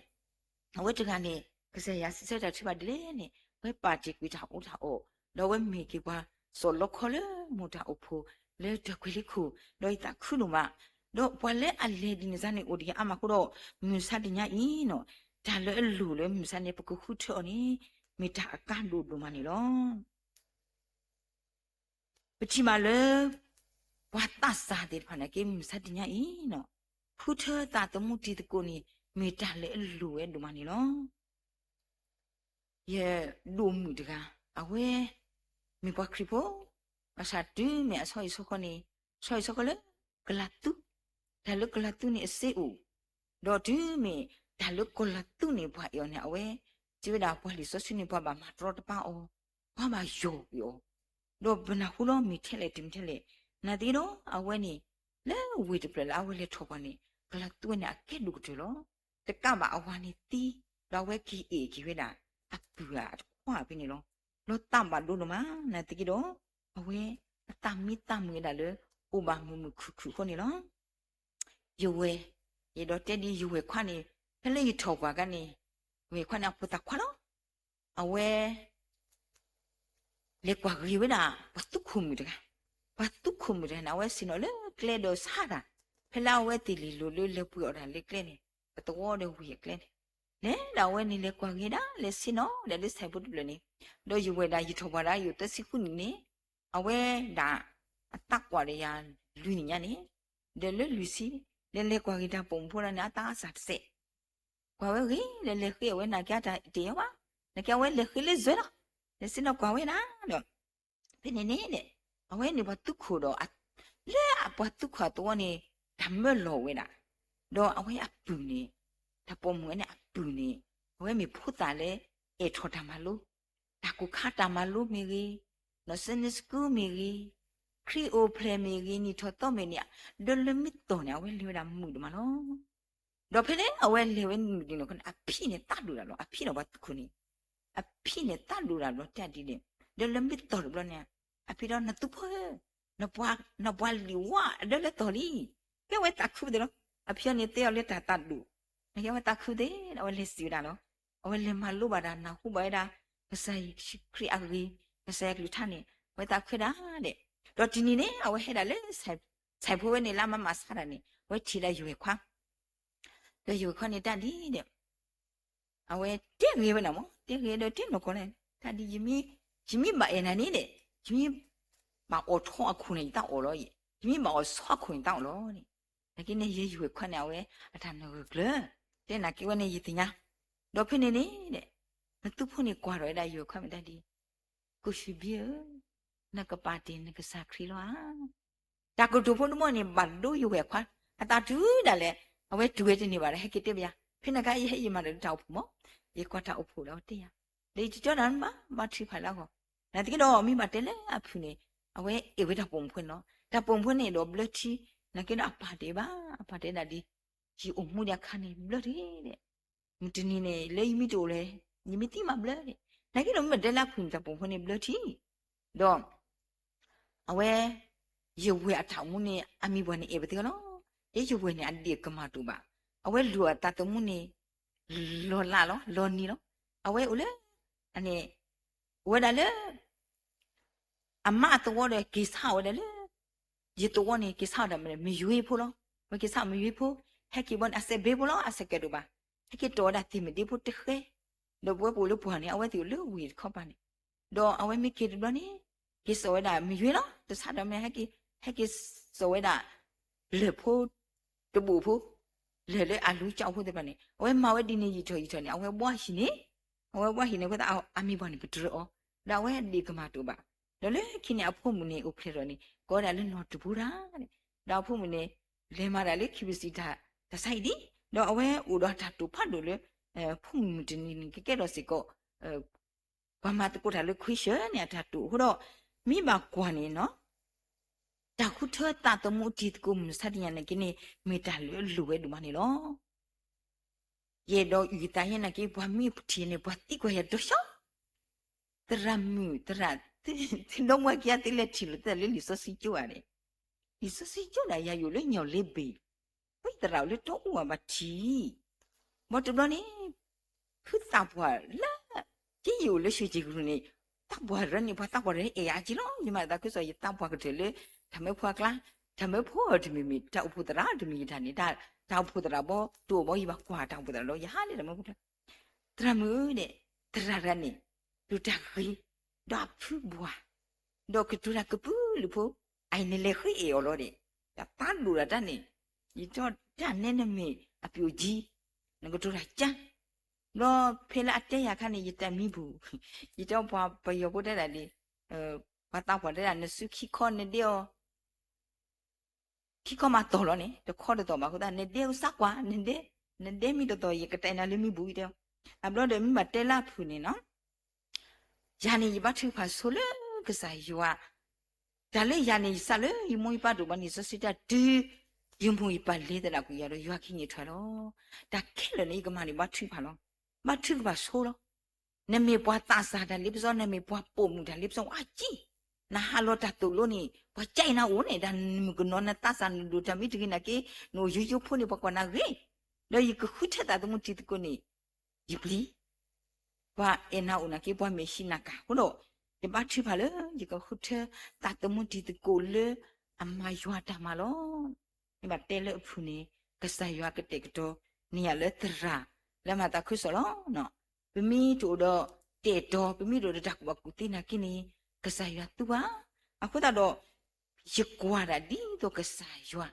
အဝဲတဂၤန့ၣ် ကစၢ်ယွၤစံးဆၢတၢ်ထုကဖၣ်ဒ်လဲၣ်န့ၣ် အဝဲပာ်တ့ၢ်ကွံာ်တၢ်အီၣ်တၢ်အီ, ဒီးအဝဲမ့ၢ်က့ၤပှၤစီၣ်လီခီလၢမိၢ်တၢ်အိၣ်ဖှိၣ် လၢတၢ်ကွဲၤလ့ခိၣ်, ဒီးယသးခုဒိၣ်မး, ဒီးပှၤလၢအလဲၤဒ်န့ၣ်စ့ၢ်န့ၣ်အိၣ်တဂ့ၤအါမးအဃိဒီး မုၢ်ဆါတနံၤအံၤန့ၣ် တၢ်လၢအလိၣ်လၢမုၢ်ဆါန့ၣ် ပကဃုထၢအီၤန့ၣ် မ့ၢ်တၢ်အကါဒိၣ်ဒိၣ်မးန့ၣ်လီၤ. ပထံၣ်ဘၣ်လၢ ပှၤသးစၢ်သ့ၣ်တဖၣ်န့ၣ်က့ မုၢ်ဆါတနံၤအံၤန့ၣ် ဃုထၢသးသမူတံၤသကိးန့ၣ် မ့ၢ်တၢ်လၢအလိၣ်ဝဲဒိၣ်မးန့ၣ်လီၤ. ယဒိၣ်မုၣ်တဂၤ အဝဲ မ့ၢ်ပှၤခရံာ်ဖိ, ဘၣ်ဆၣ်တုၤမ့ၢ်အဆီဟံၣ်ဆီဃီန့ၣ် ဆီဟံၣ်ဆီဃီလၢ ကလၤသူ, တၢ်လၢကလၤသူန့ၣ်အစ့အိၣ်, ဒီးတုၤမ့ၢ်တၢ်လၢကလၤသူန့ၣ် ပှၤအဲၣ်အီၤန့ၣ် အဝဲ စံးဝဲဒၣ်ပှၤလံာ်စီဆှံန့ၣ် ပှၤဘၣ်မၤတရီတပါအီၤ, ပှၤဘၣ်ယီၢ်ကွံာ်အီၤ, ဒီးပနၢ်ဟူလီၤမ့ၢ်ထဲလဲၣ်တုၤမ့ၢ်ထဲလဲၣ်, နာ်သက့ဒီး အဝဲန့ၣ် လၢဝ့ၢ်တဖျၢၣ်လၢအဝဲလဲၤထီၣ်ပှၤန့ၣ် ကလၤသူဝဲန့ၣ်အကဲဒိၣ်ကတၢၢ်လီၤ. တကးဘၣ်အဝၤန့ၣ်သံ, ဒီးအဝဲက့ၤအဲၣ်က့ၤဝဲဒၣ် အပုၢ်အတခွါဖဲန့ၣ်လီၤ. လီၤသးဘၣ်ဒိဒိၣ်မး နာ်သက့ဒီး အဝဲ အသးမံသးမုာ်ဝဲဒၣ်လၢ အိၣ်ဘၣ်မုာ်မုာ်ခုၣ်ခုၣ်အဃိန့ၣ်လီၤ. ယဝဲၢ်, ယအဲၣ်ဒိးတဲဒ်ယဝဲၢ်ခွါန့ၣ် ဖဲလၢယထီၣ်ပှၤအခါန့ၣ် ယဝဲၢ်ခွါန့ၣ်အဖိသၣ်ခွါလီၤ. အဝဲ လဲၤကွၢ်ဂ့ၤဝဲဒၣ် ပှၤသူခိၣ်မုၣ်တဂၤ, ပှၤသူခိၣ်မုၣ်တဂၤန့ၣ် အဝဲဆ့ၣ်နီၤလၢကျဲဒီးဆါတၢ်, ဖဲလၢအဝဲသ့ၣ်လံၣ်လိၤလၢလဲၤပှ့ၤအီၣ်တၢ်လၢကျဲန့ၣ် ပသဝီဒီးဝံၤအကျဲန့ၣ်, လဲၤဒၣ်အဝဲန့ၣ်လဲၤကွၢ်ဂ့ၤဒၣ် လဲၤဆ့ၣ်နီၤဒၣ်လၢဆဲးဖိတဖျၢၣ်န့ၣ်, ဒီးယဝဲၢ်ဒၣ်ယထီၣ်ပှၤဒၣ်ယအိၣ်သၢဆံဃုနံၣ်န့ၣ်, အဝဲဒၣ် အသးကွၢ်ဒီးယၤလွံၢ်နံၣ်ညါန့ၣ်, ဒီးလၢလွံၢ်ဆံ, ဒီးလဲၤကွၢ်ဂ့ၤတၢ်ပိာ်မုၣ်ဖိဒၣ်န့ၣ် အသးအါစၢ်တစဲး ကွၢ်ဝဲဂ့ၤ ဒီးလဲၤဃ့အဝဲနာ်က့အတၢ်တ့ၢ်ယီၤဘၣ်, နာ်က့အဝဲလဲၤဃ့လၢယွဲလီၤ, လဲၤဆ့ၣ်နီၤကွၢ်ဝဲဒၣ်ဒီး ဖဲန့ၣ်န့ၣ် အဝဲန့ၣ်ပှၤသူခိၣ်ဒီး လၢအပှၤသူခိၣ်အသဝီန့ၣ် တၢ်မၢလီၤဝဲဒၣ်, ဒီးအဝဲအပုၢ်န့ၣ်, တၢ်ပိာ်မုၣ်ဝဲန့ၣ်အပုၢ်န့ၣ်, အဝဲမ့ၢ်ဖိသၣ်လၢ အဲၣ်ထီၣ်တၢ်မၤလိ, တၢ်ကူၣ်ခါတၢ်မၤလိမ့ၢ်ဂ့ၤ, နီၢ်စဲန့ၣ်စကူမ့ၢ်ဂ့ၤ, ခရံာ်အိၣ်ဖျဲၣ်မ့ၢ်ဂ့ၤ နံၣ်ထီၣ်သီမ့ၢ်န့ၣ်, ဒီးလၢမ့ၢ်တီၢ်န့ၣ် အဝဲလဲၤဝဲဒၣ်မုာ်ဒိၣ်မးလီၤ. ဒီးဖဲလၢအဝဲလဲၤဝဲမုာ်ဒိၣ်န့ၣ် အဖံန့ၣ်သးဒိၣ်တၢ်လီၤ, အဖံဒီးပှၤသူခိၣ်န့ၣ်, အဖံန့ၣ်သးဒိၣ်တၢ်လီၤတဲဒ်န့ၣ်, ဒီးလၢမ့ၢ်တီၢ်တဘျီန့ၣ်, အဖံဒီးနသူဖိဧၢ, နပှၤလံၣ်ဝါအဒၢလၢတီၢ်လံ, ကဲဝဲသးခုသ့ၣ်လီၤ, အဖံအီၤန့ၣ်တဲအီၤလၢတၢ်သးဒိၣ်, နကဲဝဲသးခုသ့ၣ်ဒီး အဝဲလဲၤစံးဝဲဒၣ်လီၤ, အဝဲလဲၤမၤလိဘၣ်တၢ်နၢ်ဟူဘၣ်ဝဲဒၣ်, ကစၢ်ယ့ၣ်ၡူးခရံာ်အဂ့ၢ်, ကစၢ်ယွၤကလုၢ်ကထါန့ၣ်, အဝဲသးခုဒၣ်ဒဲး, ဒီးတနံၤန့ၣ် အဝဲဟဲဒၣ်လၢ ဆဲးဖိဝဲန့ၣ်လၢအမၤမၤဆါတၢ်န့ၣ် အဝဲထံၣ်ဒၣ်ယဝဲၢ်ခွါ, ဒီးယဝဲၢ်ခွါန့ၣ်တၢ်ဒ်ဒီး အဝဲတဲဂ့ၤဝဲဒၣ်မး, တဲဂ့ၤဒီးတဲနီၢ်ကီၢ်လဲၣ်, တၢ်ဒ် ယမ့ၢ်ဘၣ်အဲၣ်နၤန့ၣ်ဒီး, ယမ့ၢ်ဘၣ်အီၣ်ထီအခိၣ်န့ၣ် ယတၢ်အီၣ်လီၤ, ယမ့ၢ်ဘၣ်အီၣ်ဆီအခိၣ်န့ၣ် ယတၢ်အီၣ်လီၤန့ၣ်, နာ်က့န့ၣ် ယယဝဲၢ်ခွါန့ၣ် အဝဲအတၢ်နၢ်ဂၢၢ်ကျၢၤ, တဲနာ်က့ဝဲန့ၣ်ယသ့ၣ်ညါ, ဒီးဖဲန့ၣ်န့ၣ်ဒီး နသူဖိန့ၣ်ကွၢ်ထီၣ်ဝဲဒၣ်ယဝဲၢ်ခွါမ့ၢ်တၢ်ဒ် ကိၣ်ဆံဘံဧၢ, နကပာ်တ့ၢ်နကစၢ်ခရံာ်လီၤဧါ. တၢ်ကတိၤဖိတဘီန့ၣ် ဘၣ်ဒိယဝဲၢ်ခွါ, အသးတုၤဒၣ်လဲာ်, အဝဲတုၤဝဲတန့ၢ်ဘၣ်ဒီး ဟဲက့ၤတဲဘၣ်ယၤ, ဖဲန့ၣ်အခါ ယဟဲယမၤဒီးတၢ်အိၣ်ဖှိၣ်မး, ယကွၢ်တၢ်အိၣ်ဖှိၣ်ဒီးတဲယၤ, ဒီးယတကၠီတၢ်မး ဘၣ်ထုကဖၣ်လၢအဂီၢ်, နာ်သက့ဒီး မ့ၢ်ဘၣ်တဲလၢအဖုၣ်န့ၣ်, အဝဲအဲၣ်ဝဲတၢ်ပိာ်မုၣ်ဖိန့ၣ်လီၤ, တၢ်ပိာ်မုၣ်ဖိန့ၣ်ဒီးဘျၢထံ, နာ်က့ဒီးအပာ်တ့ၢ်ဘၣ်, အပာ်တ့ၢ်ဒၣ်ဒ် ယအိၣ်မူဒံးအခါန့ၣ် ဘျၢထံဒီး, မုၢ်တနံၤန့ၣ် လၢယမ့ၢ်တအိၣ်လဲၣ်, ယမ့ၢ်သံမးဘျၢဒီး, နာ်က့ဒီးမ့ၢ်ဘၣ်တဲလၢအဖုၣ်န့ၣ် တၢ်ပိာ်မုၣ်ဖိန့ၣ်ဘျၢထံ, ဒီး အဝဲ ယဝဲၢ်အတၢ်အိၣ်မူန့ၣ် အမံၤပှၢ်န့ၣ်အဲၣ်ပသ့လီၤ, ဒီးယဝဲၢ်န့ၣ် အဒ့ၣ်ကမၣ်တအိၣ်ဘၣ်, အဝဲလူၤအသးသမူန့ၣ် လီၤလးလီၤ, လီၤနံၤလီၤ, အဝဲအိၣ်လၢ အန့ၣ် အိၣ်ဝဲဒၣ်လၢ အမါအသဝီဒီးက့ၤဆါအီၣ်ဝဲဒၣ်လၢ ယသဝီန့ၣ် က့ၤဆါအီၣ်ဒၣ်မ့ၢ်ယွ့ဖိလီၤ, အဝဲက့ၤဆါအီၣ်မ့ၢ်ယွ့ဖိ, ဟဲက့ၤဘီန့ၣ် အစဲးဘ့ဖိလီၤ, အစဲးကဲးတအိၣ်ဘၣ်, ဟဲက့ၤတီၢ်ဝဲဒၣ်သ့ၣ်မ့ၢ်ဒ့ဖိတဃဲ, ဒီးပဝဲပအိၣ်လၢပှၢ်န့ၣ် အဝဲသ့ၣ်အိၣ်လၢဝ့ၢ်တခီပၤန့ၣ်, ဒီးအဝဲမ့ၢ်က့ၤတဘျီန့ၣ် က့ၤစိာ်ဝဲဒၣ်မ့ၢ်ယွ့လီၤ, တဆါဒီးမ့ၢ်ဟဲက့ၤ, ဟဲက့ၤစိာ်ဝဲဒၣ် လၢၢ်ဖိ တဘိၣ်ဖိ, လၢၢ်လၢအလူကၠီဖိသ့ၣ်တဖၣ်န့ၣ် အဝဲမၤဝဲဒ်န့ၣ်ယံာ်ထီၣ်ယံာ်ထီၣ်န့ၣ် အဝဲဘှါဟံၣ်န့ၣ်, အဝဲဘှါဟံၣ်န့ၣ် အဝဲသးအမံၤပှၢ်န့ၣ်ကတြၢၤအီၤ, ဒီးအဝဲဒ့ၣ်ကမၣ်တအိၣ်ဘၣ်, ဒီးလၢခံန့ၣ် အဖိမုၣ်န့ၣ်အိၣ်ဖျဲၣ်ထီၣ်န့ၣ် ကိးဝဲဒၣ်လၢနီၢ်တပူၤတၢ်, ဒီးအဖိမုၣ်န့ၣ် လဲၤမၤတၢ်လၢခံဘုၣ်စံးတၢ် တၢ်ဆါဟံၣ်ဒံး, ဒီးအဝဲအိၣ်ဒီးတၢ်တိာ်ဖးဒိၣ်လၢ ဖိမုၣ်မုၢ်တနံၤန့ၣ် ကကဲထီၣ်စ့ၢ်ကီး ပှၤမၤသကိးတၢ်လၢခွံဆၢၣ်န့ၣ် အတၢ်တိာ်အဃိဒီး မ့ၢ်ဘၣ်ကွၢ်န့ၣ်နီၤ တၢ်ဃုထၢသးသမူအတံၤသကိးမုၢ်မဆါတနံၤညါန့ၣ်က့န့ၣ် မ့ၢ်တၢ်လၢအလိၣ်ဝဲဒိၣ်မးန့ၣ်လီၤ. ယအဲၣ်ဒိးအုၣ်သးယဲနာ်က့ ပှၤမ့ၢ်ပထံၣ်န့ၣ် ပှၤသံကွၢ်ယၤဒီးဆၢ သရၣ်မုၣ် သရၣ် သုဒီမါဝၤခံဂၤ သုလဲၤထံၣ်လိာ်သးလၢလံာ်စီဆှံကၠိဧါန့ၣ်, လံာ်စီဆှံကၠိဒၣ်ယၤယအိၣ်လၢညီၣ်လ့ဘ့ၣ်, ဝဲသရၣ်အိၣ်လၢတီအူအဘၣ်ထံး, ဘၣ်တဘျီန့ၣ် ဖုသးပှၢ်လၢ က့ယအိၣ်လၢရွှ့ၣ်ကၠ့ၣ်ကရူၢ်န့ၣ် သးပှၢ်တရၢန့ၣ် ပှၤသးပှၢ်တရၢအဲၣ်ယၤအက့လီၤ. ယမၤသးခုကစီၣ် ယသးပှၢ်ကတၢၢ်လၢ တၢ်မၢဖိအကျါ, တၢ်မၢဖိအတမ့ၢ်မ့ၢ် တၢ်အိၣ်ဖှိၣ်သရၣ်တမ့ၢ်ယတၢ်န့ၣ်, တၢ်အိၣ်ဖှိၣ်သရၣ်ဘီ တအိၣ်ဘီ ယဘၣ်ကွၢ်တၢ်အိၣ်ဖှိၣ်သရၣ်ဒီး ယဟးလၢတၢ်မၢဖိကျါ သရၣ်မုၣ်ဧၢဒီး သရၣ်တဂၤန့ၣ် ဒိၣ်တၢ်ဂ့ၤ, ဒီးအဖုဘှၢ်, ဒီးကတိၤတၢ်ကပုာ်လုးဖိ, အအံၤနလဲၤဃ့အဲၣ်အီၤလီၤဒီး, ယသးဒိၣ်ဒၣ်တၢ်န့ၣ်, ယတဲတၢ်နဲနမ့ၢ်အပျိၣ်ကံ, နကတိၤတၢ်ကါ, ဒီးဖဲလၢအတဲယၤအခါန့ၣ် ယတၢ်မံပူၤ, ယတဲပှၤပယီၤဖိတဲဒၣ်ဒ်, ပှၤသးပှၢ်တဲဒၣ် နစုခံခီနဒဲအီၤ ခံခီမးတီၢ်လီၤန့ၣ် တခီတတီၢ်ဘၣ်အဃိသတး နဒဲအိၣ်စးကွၢ်, နဒဲ, နဒဲမ့ၢ်တတီၢ် ယကတဲနၤလၢမံပူၤအံၤတဲ, အဘျီဒီးမ့ၢ်ဘၣ်တဲလၢအဖုၣ်န့ၣ်နီၤ, ယၤန့ၣ် ယဘါထုကဖၣ်ဆိလၢကစၢ်ယွၤ, တၢ်လၢယၤန့ၣ် ယစးလၢယမိၢ်ယပၢ်ဒိၣ်ဘၣ်န့ၣ် စီဆှံတၢ်တုၤ, ယ ယမိၢ်ယပၢ်လဲၤသဒၣ်ကွံာ်ယၤဒီး ယွၤကဟံးန့ၢ်ထွဲလီၤ. တၢ်ခဲလၢာ်န့ၣ် ယကမၤန့ၣ် ဘါထုကဖၣ်လီၤ. ဘါထုကဖၣ်ဆိလီၤ. နမ့ၢ်ပှၤသးစၢ်တၢ်လ့ပစီ, နမ့ၢ်ပှၤပိာ်မုၣ်တၢ်လ့ပစီ အါကံ, နဟးလီၤတၢ်သိၣ်လိန့ၣ် ပှၤကဲနၤအိၣ်န့ၣ်, တၢ်နမုၢ်ကနီၤနသးစၢ်နဒိၣ်တၢ်မ့ၢ်တဂ့ၤနာ်က့, နအိၣ်ယိယိဖိန့ၣ် ပှၤကွၢ်နၤဂ့ၤ, ဒီးယကဃုထၢသးသမူတံၤသကိးန့ၣ် ယပျံၤ ပှၤအဲၣ်နၤအိၣ်နာ်က့ ပှၤမဲာ်ဟံးနၤကၢ်အဃိဒီး, ယဘါထုကဖၣ်လၢ ယကဃုထၢသးသမူတံၤသကိးလၢအမၤယွၤတၢ်မၤလီၤ. မ့ၢ်ဘၣ်တဲလၢအဖုၣ်န့ၣ် ကစၢ်ယွၤကတဲာ်ကတီၤန့ၢ်ယၤလၢသရၣ်လၢမၤသးခုကစီၣ်လီၤ. ပမ့ၢ်တအိၣ်ဒီးတဲာ်တီၤ, ပမ့ၢ်တအိၣ်ဒီးတၢ်ကူၣ်ဘၣ်ကူၣ်သ့နာ်က့န့ၣ်, ကစၢ်ယွၤသူဘၣ်. အဃိသတးဒီး ယကွၢ်ဒၣ်ဒ်သိးကစၢ်ယွၤ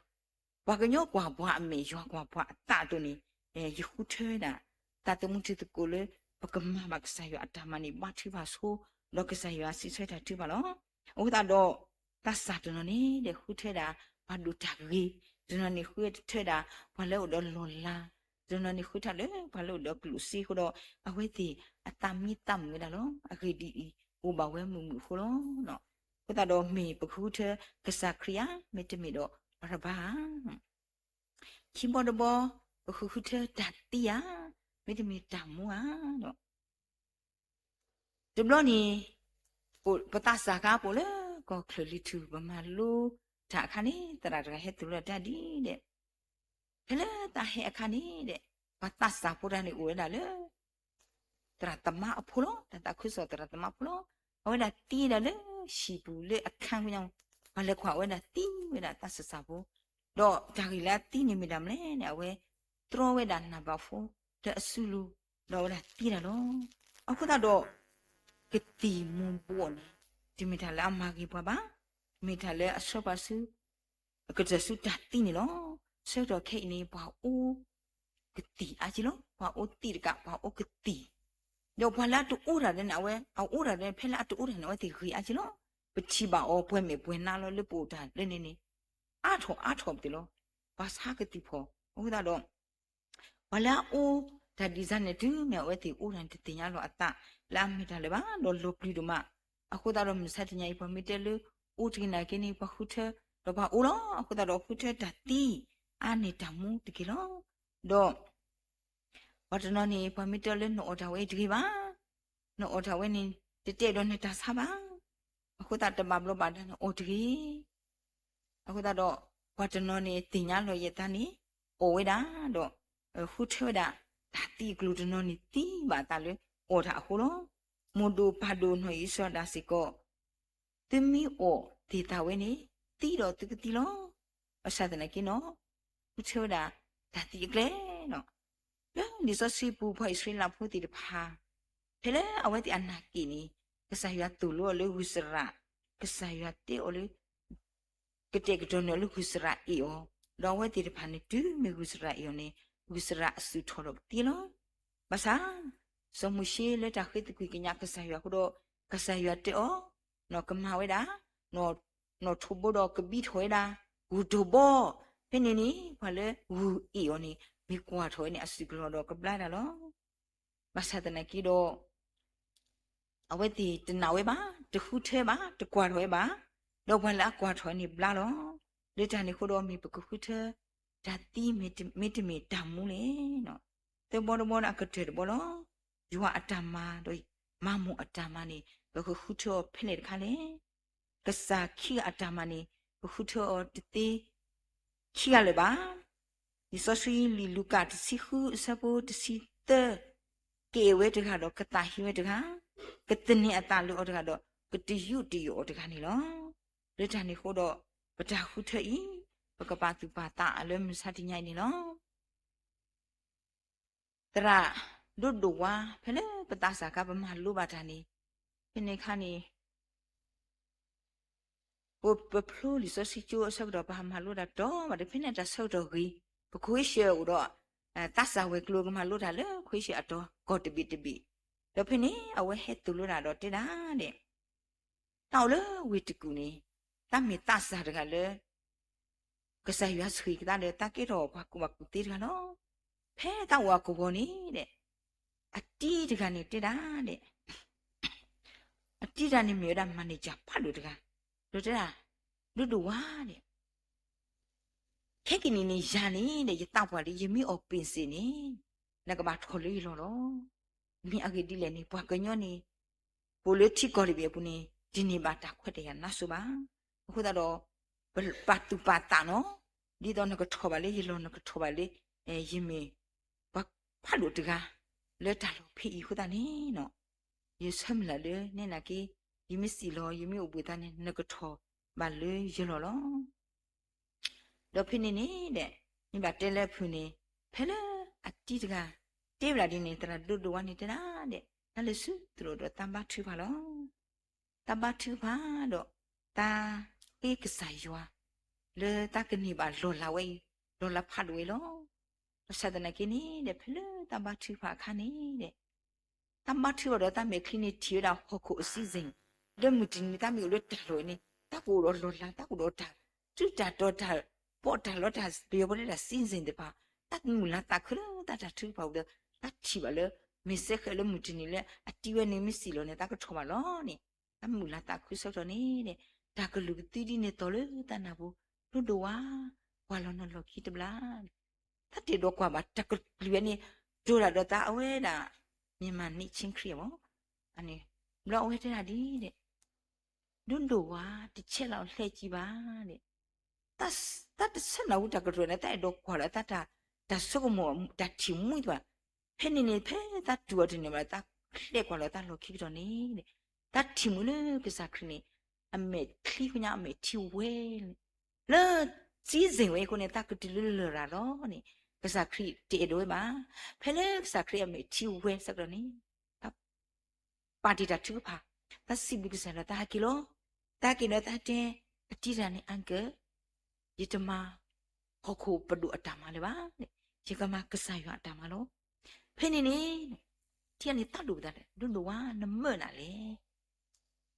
ပှၤကညီကွၢ်ပှၤအမဲာ်, ယွၤကွၢ်ပှၤအသးအသိးန့ၣ်, ယဃုထၢဝဲဒၣ် သးသမူတံၤသကိးလၢ ပကမၤဘၣ်ကစၢ်ယွၤအတၢ်မၤန့ၣ် ဘါထုကဖၣ်ဆိ, ဒီးကစၢ်ယွၤစံးဆၢတၢ်ထုကဖၣ်လီၤ. အဃိသတးဒီး သးစၢ်တနီၤန့ၣ်ဒီး ဃုထၢဝဲဒၣ် ပှၤဒိၣ်တၢ်ဂ့ၤ, တနီၤန့ၣ်ဃုထၢဝဲဒၣ် ပှၤလၢအိၣ်ဒီးလီၢ်လၤ, တနီၤန့ၣ်ဃုထၢလၢပှၤလၢအိၣ်ဒီးကလူးစ့အဃိဒီး, အဝဲသ့ၣ်အသးမံသးမုာ်ဝဲဒၣ်လီၤ. အဂ့ၢ်ဒ်အံၤ, အိၣ်ဘၣ်ဝဲမုာ်မုာ်အဃိလီၤ. အဃိသတးဒီးမ့ၢ်ပကဃုထၢကစၢ်ခရံာ်ဧါ, မ့တမ့ၢ်ဒီးပှၤတဘါဧါ. ခံဘီတဘီ, ပဃုထၢတၢ်သံဧါ, မ့တမ့ၢ်တၢ်မူဧါဒီး, တဘျီန့ၣ် ပသးစၢ်အခါ ပအိၣ်လၢကီၢ်ချၢၣ်လံၤထူၣ် ပမၤလိတၢ်အခါန့ၣ် သရၣ်တဂၤဟဲသိၣ်လိတၢ်ဒ်လဲၣ်, ဖဲလၢတၢ်ဟဲအခါန့ၣ်ဒီး ပှၤသးစၢ်ဖိတဂၤန့ၣ်အိၣ်ဝဲဒၣ်လၢ သရၣ်သမါအဖိလီၤ. တၢ်သးခုကစီၣ်သရၣ်သမါဖိလီၤ. အဝဲဒၣ်သံဒၣ်လၢဟံၣ်ပူၤလၢအခါညါ, ပှၤလဲၤကွၢ်ဝဲဒၣ်သံဝဲဒၣ်သးစၢ်ဖိ, ဒီးတၢ်ဂ့ၢ်လၢအသံန့ၣ်မ့ၢ်ဒၣ်မနုၤလဲၣ်န့ၣ် အဝဲတြီဝဲဒၣ်နၢ်ဘၣ်ဖိလၢအစုလိၤ, ဒီးအဝဲဒၣ်သံဒၣ်လီၤ. အဃိသတးဒီး ကသံၣ်မူၤဘှီးန့ၣ် တမ့ၢ်တၢ်လၢအမၤဂ့ၤပှၤဘၣ်, မ့ၢ်တၢ်လၢအဆှၢပှၤဆူ အကတၢၢ်ဆူတၢ်သံန့ၣ်လီၤ. ဆၢကတီၢ်ခဲအံၤန့ၣ် ပှၤအိၣ်ကသံၣ်အါက့လီၤ. ပှၤအိၣ်သံၣ်တကး ပှၤအိၣ်ကသံၣ်, ဒီးပှၤလၢအတအိၣ်တၢ်ဒ်န့ၣ် အဝဲအအိၣ်တၢ်ဒ်န့ၣ် ဖဲလၢအတအိၣ်တၢ်န့ၣ် အဝဲသ့ၣ်ဂ့ၤအါက့လီၤ. ပထံၣ်ဘၣ်အီၤပှဲၤမဲာ်ပှဲၤနါလီၤ လၢပအိၣ်တၢ်လၢန့ၣ်န့ၣ် အါထီၣ်အါထီၣ်ပသ့ၣ်လီၤ. ပှၤဆါကသံၣ်ဖီၣ် အဃိသတးဒီး ပှၤလၢအအိၣ်တၢ်ဒ်န့ၣ် တုၤမ့ၢ်အဝဲသ့ၣ်အိၣ်တၢ်န့ၣ် တသ့ၣ်ညါလီၤအသးလၢအမ့ၢ်တၢ်လၢၤဘၣ် ဒီးလီၤပျံၤဒိၣ်မး. အဃိသတးဒီးမုၢ်ဆါတနံၤအံၤ ပှၤမ့ၢ်တဲလၢအိၣ်တဂ့ၤနာ်က့န့ၣ် ပှၤဃုထၢ ဒီးပှၤအိၣ်လီၤ. အဃိသတးဒီး ဃုထၢတၢ်သံအါန့ၢ်တၢ်မူတက့ၢ်လီၤ. ဒီး ပှၤတနီၤန့ၣ် ပှၤမ့ၢ်တဲလၢနအီၣ်တၢ်ဝဲအံၤတဂ့ၤဘၣ်, နအီၣ်တၢ်ဝဲန့ၣ် တတဲဒီးနတၢ်ဆါဘၣ်. အဃိသတးတဘၣ်ဘျီဘၣ်ဒါနအီၣ်တဂ့ၤ. အဃိသတးဒီး ပှၤတနီၤန့ၣ်သ့ၣ်ညါလီၤယသးန့ၣ် အီၣ်ဝဲဒၣ်ဒီး ဃုထၢဝဲဒၣ် တၢ်သံအကျိၤတနီၤန့ၣ်သံဘၣ်အသးလၢအီၣ်တၢ်အဃိလီၤ. မိၢ်ဒိၣ်ပၢ်ဒိၣ်နီၢ်အံၣ်စရ့လးစ့ၢ်ကီး သုမ့ၢ်အီၣ်သ့ၣ်သၣ်ဝဲန့ၣ် သံဒီးသုကသံလီၤ. ဘၣ်ဆၣ်သနာ်က့နီၤ ဃုထၢဝဲဒၣ် တၢ်သံအကျဲလီၤ. လၢလံာ်စီဆှံပူၤ ပှၤအံၣ်စရ့လးဖိသ့ၣ်တဖၣ် ဖဲလၢအဝဲသ့ၣ်အနၢ်က့ၣ်န့ၣ် ကစၢ်ယွၤသိၣ်လိအီၤလၢဂုၢ်စရး, ကစၢ်ယွၤတဲအီၤလၢ ကတဲာ်ကတီၤန့ၢ်အီၤလၢဂုၢ်စရးအ့ၣ်အီၤ, ဒီးအဝဲသ့ၣ်တဖၣ်န့ၣ် တုၤမ့ၢ်ဂုၢ်စရးအ့ၣ်အီၤန့ၣ် ဂုၢ်စရးအစုၣ်ထီၣ်ဒီးကသံလီၤ. ဘၣ်ဆၣ် စီၤမိၤၡ့လၢတၢ်ဃ့သကွံၢ်ကညးကစၢ်ယွၤအဃိဒီး ကစၢ်ယွၤတဲအီၤ နီၢ်ကမၤဝဲဒၣ် နီၢ်ထိးဘိဒီးကဘံထီၣ်ဝဲဒၣ် ဂုၢ်ထိးဘီ, ဖဲန့ၣ်န့ၣ် ပှၤလၢဂုၢ်အ့ၣ်အီၤန့ၣ် မ့ၢ်ကွၢ်ထီၣ်ဝဲန့ၣ် အစုၣ်ကလီၤဒီးကဘျါဒၣ်လီၤ. ဘၣ်ဆၣ်သနာ်က့ဒီး အဝဲသ့ၣ်တနာ်ဝဲဘၣ်, တဃုထၢဘၣ်, တကွၢ်ထီၣ်ဝဲဘၣ်, ဒီးပှၤလၢအကွၢ်ထီၣ်န့ၣ်ဘျါလီၤ. လၢတၢ်န့ၣ်အဃိဒီး မ့ၢ်ပကဃုထၢ တၢ်သံမ့တမ့ၢ်တၢ်မူလဲၣ်. သၢဘီတဘီန့ၣ်အကတၢၢ်တဘီလီၤ. ယွၤအတၢ်မၤဒီးမၤမိၢ်အတၢ်မၤန့ၣ် ပကဃုထၢအီၤဖဲလဲၣ်တခါလဲၣ်. ကစၢ်ခံဂၤအတၢ်မၤန့ၣ် ပဃုထၢအီၤတသ့ ခံဂၤလၢၤဘၣ်. လံာ်စီဆှံလံာ်လူၤကၣ်တဆံဃုအဆၢဖိတဆံသၢ, ကအဲၣ်ဝဲတဂၤဒီးကသးဟ့ဝဲတဂၤ, ကသန့ၤအသးလၢအီၤတဂၤဒီး ကတယူးတယီၣ်အီၤတဂၤန့ၣ်လီၤ. လၢတၢ်န့ၣ်အဃိဒီး ပတၢ်ဃုထၢအံၤ ပကပာ်သူၣ်ပာ်သးအီၤလၢမုၢ်ဆါတနံၤအံၤန့ၣ်လီၤ. သရၣ်ဒိၣ်ဒိၣ်ဝါ ဖဲလၢပသးစၢ်အခါ ပမၤလိဘၣ်တၢ်န့ၣ်, ဖဲန့ၣ်အခါန့ၣ် ပဖျိလံာ်စီဆှံကၠိအဆၢကတီၢ် ပဟးမၤလိတၢ်တီဘၣ်ဒီး ဖဲန့ၣ်တၢ်ဆၢကတီၢ်ဂ့ၤ, ပခွ့ၡၢၣ်အိၣ်ဒီး သးစၢ်ဝဲၤကျိၤ ကမၤလိတၢ်လၢခွ့ၡၢၣ်အတီၤကီၢ်တဘ့ၣ်တဘ့ၣ်, ဒီးဖဲန့ၣ် အဝဲဟဲသိၣ်လိတၢ်ဒီးတဲဒၣ်ဒဲး တၢ်အိၣ်လၢဝ့ၢ်တကူၣ်န့ၣ် တၢ်မ့ၢ်သးစၢ်တဂၤလၢ ကစၢ်ယွၤဆှံကသးဒီး တၢ်ကဲထီၣ်ပှၤကူၣ်ဘၣ်ကူၣ်သ့တဂၤလီၤ. ဖဲတၢ်အိၣ်အကဝီၤန့ၣ်ဒဲး အတံၤတဂၤန့ၣ်တဲဒၣ်ဒဲး အတံၤတဂၤန့ၣ်မ့ၢ်ဝဲဒၣ် manager ဖးဒိၣ်တဂၤ, ဒီးတဲဒၣ် ဒိၣ်ဒိၣ်ဝါဒဲး, ခဲ ခဲကနံၣ်န့ၣ်ယၤန့ၣ်ဒီး ယသးပှၢ်လၢယမ့ၢ်အီၣ်ပ့ၣ်စ့ၣ်န့ၣ် နကဘၣ်ထီၣ်လၢယလီၢ်လီၤ. မ့ၢ်အဂ့ၢ်ဒ်လဲၣ်န့ၣ် ပှၤကညီန့ၣ် ပအိၣ်လၢထံကီၢ်တဘ့ၣ်အပူၤန့ၣ် တန့ၢ်ဘၣ်တၢ်ခွဲးတၢ်ယာ်နါစိၤဘၣ်. အဃိသတးဒီး ပာ်သူၣ်ပာ်သးနီၤ, ဒ်သိးနကထီၣ်ဘၣ်လၢယလီၢ် နကထီၣ်ဘၣ်လၢ ယမ့ၢ်ပှၤဖးဒိၣ်တဂၤ လၢတၢ်လီၢ်ဖဲအံၤအဃိသတးန့ၣ်နီၤ, ယဆၢမုၢ်လၢ်လၢနဲနာ်က့ ယမ့ၢ်စံၣ်လီၤ ယမ့ၢ်အိၣ်ဘှံးသးန့ၣ် နကထီၣ်ဘၣ်လၢယလီၢ်လီၤ. ဒီးဖဲန့ၣ်န့ၣ်ဒီး မ့ၢ်ဘၣ်တဲလၢအဖုၣ်န့ၣ် ဖဲလၢအတံၤတဂၤ တဲဝဲဒၣ်ဒ်န့ၣ် သရၣ်ဒိၣ်ဒိၣ်ဝါန့ၣ်တဲဒၣ်ဒီး တၢ်လဲၤဆူသရိာ်ဒီးသးဘါထုကဖၣ်လီၤ. သးဘါထုကဖၣ်ဒီး သးဃ့ကစၢ်ယွၤ လၢသးကန့ၢ်ဘၣ်လီၢ်လၤဝဲအံၤ လီၢ်လၤဖးဒိၣ်ဝဲလီၤ. ဘၣ်ဆၣ်သနာ်က့န့ၣ်ဒီး ဖဲလၢသးဘါထုကဖၣ်အခါန့ၣ်ဒီး သးဘါထုကဖၣ်ဒီးသးမဲာ်ချံန့ၣ်ထံၣ်ဝဲဒၣ်ဟီၣ်ခိၣ်အစံးစ့ၣ်, လၢမုၢ်တနံၤသးမ့ၢ်အိၣ်လၢတၢ်လီၢ်ဝဲန့ၣ် တၢ်ကအိၣ်ဒီးလီၢ်လၤ တၢ်ကအိၣ်ဒီးတၢ် ထူးတၢ်တီၤတၢ်ပီးတၢ်လီတၢ် ပယီၤဖိတဲတၢ်စံးစ့ၣ်တဖၣ်, တၢ်မုာ်လၤသးခုလၢတၢ်တၢ်ထုကဖၣ်အပူၤဒီး တၢ်ထံၣ်ဘၣ်လၢ မ့ၢ်စဲဃဲးလၢမုၢ်တနံၤလၢအတံၤဝဲန့ၣ်မ့ၢ်စံၣ်လီၤန့ၣ် တၢ်ကထီၣ်ဘၣ်လီၤန့ၣ်, တၢ်မုာ်လၤသးခုဆၢကတီၢ်န့ၣ်ဒီး တၢ်ကလုၢ်ကသံဒ်န့ၣ်သီၣ်လၢတၢ်နၢ်ပူၤ, ဒိၣ်ဒိၣ်ဝါ, ကွၢ်လီၤနလီၢ်ခံတဘျီ တၢ်တအဲၣ်ဒိးကွၢ်ဘၣ် တၢ်ကလုၢ်ဝဲန့ၣ် ဒိၣ်ဒၣ်ဒီးသးအဝဲဒၣ် မြန်မာ့ချင်းခရစ်ယာန် ဘျီအဝဲတဲဒၣ်ဒ်ဒီး ဒိၣ်ဒိၣ်ဝါ တဆဲးလီၤအီၤ လှည့်ကြည့်ပါ ဒီး တၢ်တဆၢနၢ်ဟူတၢ်ကတိၤန့ၣ် တၢ်အဲၣ်ဒိးကွၢ်လီၤတၢ် တၢ်ဆိကမိၣ် တၢ်ထံၣ်မှံသ့ၣ်တဖၣ်, ဖဲန့ၣ်န့ၣ် ဖဲတၢ်တူၢ်အီၤတန့ၢ်ဘၣ် တၢ်လဲၤကွၢ်လီၤတၢ်လီၢ်ခံကတီၢ်န့ၣ်ဒီး တၢ်ထံၣ်မှံလၢကစၢ်ခရံာ်န့ၣ် အမဲာ်ချံဃညါ အမဲာ်ထံဝဲ လၢစံးစ့ၣ်ဝဲအဃိန့ၣ် တၢ်ကတုၤလၢလရာ်လီၤန့ၣ် ကစၢ်ခရံာ်တအဲၣ်ဒိးဝဲဘၣ်. ဖဲလၢကစၢ်ခရံာ်အမဲာ်ထံဝဲဆၢကတီၢ်န့ၣ် တၢ်ပာ်တ့ၢ်တၢ်ထုကဖၣ်, တၢ်စံးဘျုးကစၢ်ယွၤ တၢ်ဟဲက့ၤလီၤ. တၢ်ဟဲက့ၤဒီးတၢ်တဲ အတံၤတဂၤန့ၣ် အကၢ် ယတမၤဟီၣ်ခိၣ်ပဒိၣ်အတၢ်မၤလၢၤဘၣ်, ယကမၤကစၢ်ယွၤအတၢ်မၤလီၤ. ဖဲန့ၣ်န့ၣ် ထံၣ်န့ၣ်တၢ်ဒိၣ်ပသး ဒိၣ်ဒိၣ်ဝါ နမၢနၤလဲၣ်.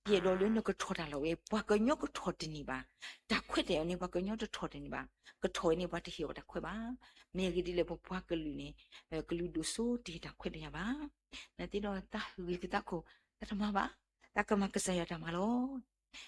ယအဲၣ်ဒိးလၢနကထီၣ်တၢ်လီၢ်ဝဲ ပှၤကညီကထီၣ်တန့ၢ်ဘၣ်, တၢ်ခွဲးတၢ်ယာ်န့ၣ် ပှၤကညီတထီၣ်တန့ၢ်ဘၣ်, ကထီၣ်ဝဲန့ၣ် ပှၤတဟ့ၣ်အီၤတၢ်ခွဲးဘၣ်. မ့ၢ်အဂ့ၢ်ဒ်လဲၣ် ပပှၤကလုာ်န့ၣ် ကလုာ်ဒိၣ်စိတဟ့ၣ်တၢ်ခွဲးတၢ်ယာ်ဘၣ်. နာ်သက့ဒီး တၢ်ဟ့ၣ်ဂံၢ်ကသးခိၣ် တၢ်တမၤဘၣ်, တၢ်ကမၤကစၢ်ယွၤတၢ်မၤလီၤ.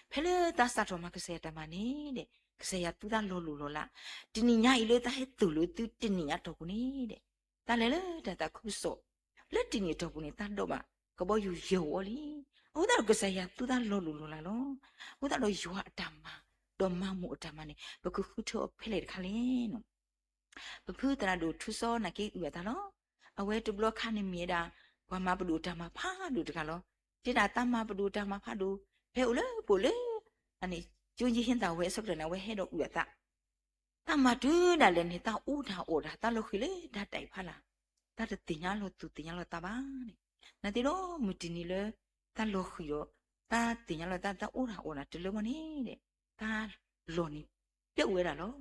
ဖဲလၢတၢ်စးထီၣ်မၤကစၢ်ယွၤတၢ်မၤန့ၣ်ဒီး ကစၢ်ယွၤသူတၢ်လီၤလိၢ်လီၤလး, တနံၤညါအံၤလၢတၢ်ဟဲသိၣ်လိသုတနံၤညါအတီၢ်ပူၤန့ၣ်ဒီး တၢ်လဲၤလၢတၢ်သးခုကစီၣ် လၢတနံၤအတီၢ်ပူၤန့ၣ် တၢ်ဒိးဘၣ်ကဘီယူၤယဲၢ်ဝီလံ. အဃိသတးဒီးကစၢ်ယွၤသူတၢ်လီၤလိၢ်လီၤလးလီၤ. အဃိသတးဒီးယွၤအတၢ်မၤ ဒီးမၤမိၢ်အတၢ်မၤန့ၣ် ပကဃုထၢအီၤဖဲလဲၣ်တခါလဲၣ်. ပဖုသရၣ်ဒိၣ်ထူစီနာ်က့အုၣ်အသးလီၤ. အဝဲတဘျီခါန့ၣ်မ့ၢ်ဝဲဒၣ် ပှၤမၤပဒိၣ်တၢ်မၤဖးဒိၣ်တဂၤလီၤ. တဲဒၣ်တၢ်မၤပဒိၣ်တၢ်မၤဖးဒိၣ် ဖဲအိၣ်လၢပအိၣ်လၢ ကၠိယဟ့သၣ်ဝဲအဆၢကတီၢ်န့ၣ် အဝဲဟဲဒီးအုၣ်အသး တၢ်မၤတုၤဒၣ်လဲာ်န့ၣ် တၢ်အီၣ်တၢ်အီတၢ် တၢ်လီၤဃံၤလၢတၢ်တၢ်အံၤဖးလၢ်, တၢ်တသ့ၣ်ညါလီၤသူၣ်သ့ၣ်ညါလီၤသးဘၣ်န့ၣ်. နာ်သက့ဒီး မုၢ်တနံၤလၢ တၢ်လီၤဃံၤဒီး တၢ်သ့ၣ်ညါလီၤသး တၢ်အီၣ်တၢ်အီတၢ်တလၢမီၢ်န့ၣ် တၢ်လီၢ်န့ၣ် ပျၢ်ဝဲဒၣ်လီ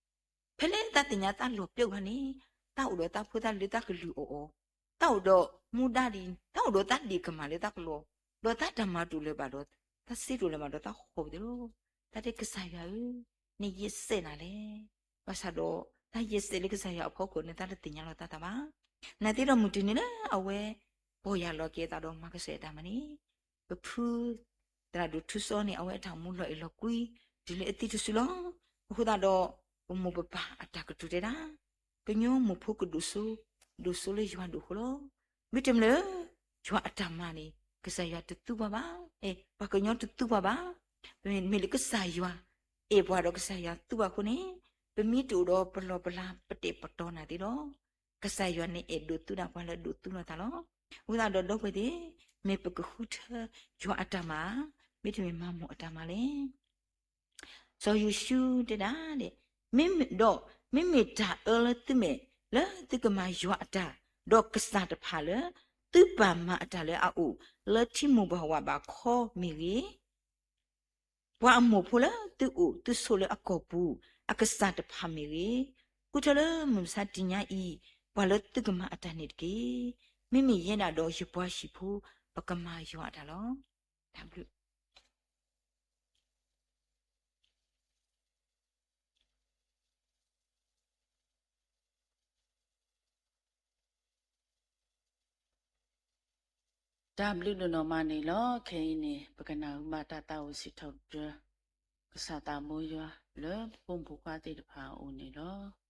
ၤ. ဖဲလၢတၢ်သ့ၣ်ညါတၢ်လီၢ်ပျၢ်ဝဲန့ၣ် တၢ်အိၣ်ဒီးတၢ်ဖိသၣ်လၢတၢ်ကလုၢ်အီၣ်အီၤ, တၢ်အိၣ်ဒီးမူဒါဒ် တၢ်အိၣ်ဒီးတၢ်ဒ့ၣ်ကမၣ်လၢတၢ်ကလီၤ, ဒီးတၢ်တၢ်မၤတူၢ်လၢၤဘၣ်ဒီး တၢ်စ့တူၢ်လၢၤဘၣ်ဒီးတၢ်ဃီၤဝဲသ့ၣ်လီၤ. တၢ်တဲကစၢ်ယွၤဧၢ, နယဲၢ်စဲးနၤလဲၣ်. ဘၣ်ဆၣ်ဒီး တၢ်ယဲၢ်စဲးလၢကစၢ်ယွၤအဖီခိၣ်န့ၣ် တၢ်တသ့ၣ်ညါလီၤသးတၢ်ဘၣ်. နာ်သက့ဒီးမုၢ်တနံၤလၢအဝဲ ပီၢ်ယၢ်လီၤက့ၤအသးဒီးမၤကစၢ်ယွၤတၢ်မၤန့ၣ် ပဖု သရၣ်ဒိၣ်ထူစီန့ၣ် အဝဲအတၢ်အိၣ်မူလီၤအဲၣ်လီၤကွံ တုၤလၢအသံတစုလီၤ. အဃိသတးဒီး ပမိၢ်ပပၢ်အတၢ်ကတိၤတဲဒၣ် ကညီမိၢ်ဖိကဒိၣ်စိ ဒိၣ်စိလၢယွၤဒိၣ်ဃိလီၤ. မ့တမ့ၢ်လၢ ယွၤအတၢ်မၤန့ၣ် ကစၢ်ယွၤတသူပှၤဘၣ်, ပှၤကညီတသူပှၤဘၣ်. မ့မ့ၢ်လၢကစၢ်ယွၤ အဲၣ်ပှၤဒီးကစၢ်ယွၤသူပှၤအဃိန့ၣ် ပမ့ၢ်တအိၣ်ဒီးပလီၢ်ပလၤပတဲာ်ပတီၤနာ်သက့ဒီး ကစၢ်ယွၤန့ၣ်အဲၣ်ဒိးသူဒၣ်ပှၤလၢအဒိးသူလိာ်သးလီၤ. အဃိသတးဒီးဒီပုၢ်ဝဲၢ်သ့ၣ် မ့ၢ်ပကဃုထၢ ယွၤအတၢ်မၤ မ့တမ့ၢ်မၤမိၢ်အတၢ်မၤလဲၣ်. စီၤယိၤၡူတဲဒၣ် မ့မ့ၢ်ဒီး မ့မ့ၢ်တၢ်အၢလၢသုမဲာ် လၢသုကမၤယွၤအတၢ် ဒီးကစၢ်တဖၣ်လၢ သုပာ်မၤအတၢ်လၢအအိၣ် လၢထံမိၢ်ပှၢ်ဝးဘးခီမ့ၢ်ဂ့ၤ ပှၤအမိၢ်ဖိလၢသုအိၣ်သုဆိးလၢအကီၢ်ပူၤ အကစၢ်တဖၣ်မ့ၢ်ဂ့ၤ, ဃုထၢလၢမုၢ်မဆါတနံၤညါအံၤ ပှၤလၢသုကမၤအတၢ်န့ၣ်တက့ၢ်. မ့မ့ၢ်ယဲဒၣ်ဒီးယပှၤဟံၣ်ဖိ ပကမၤယွၤအတၢ်လီၤ. တၢ်ဘျုး တၢ်ဘျုးဒိၣ်နီၢ်မးန့ၣ်လီၤ. ခဲအံၤန့ၣ် ပကနၢ်ဟူဘၣ်တၢ်သးဝံၣ်စံးထီၣ်ပတြၢၤ ကစၢ်သးဘိယွၤ လၢပဖိမုၣ်ဖိခွါသ့ၣ်တဖၣ်အအိၣ်န့ၣ်လီၤ.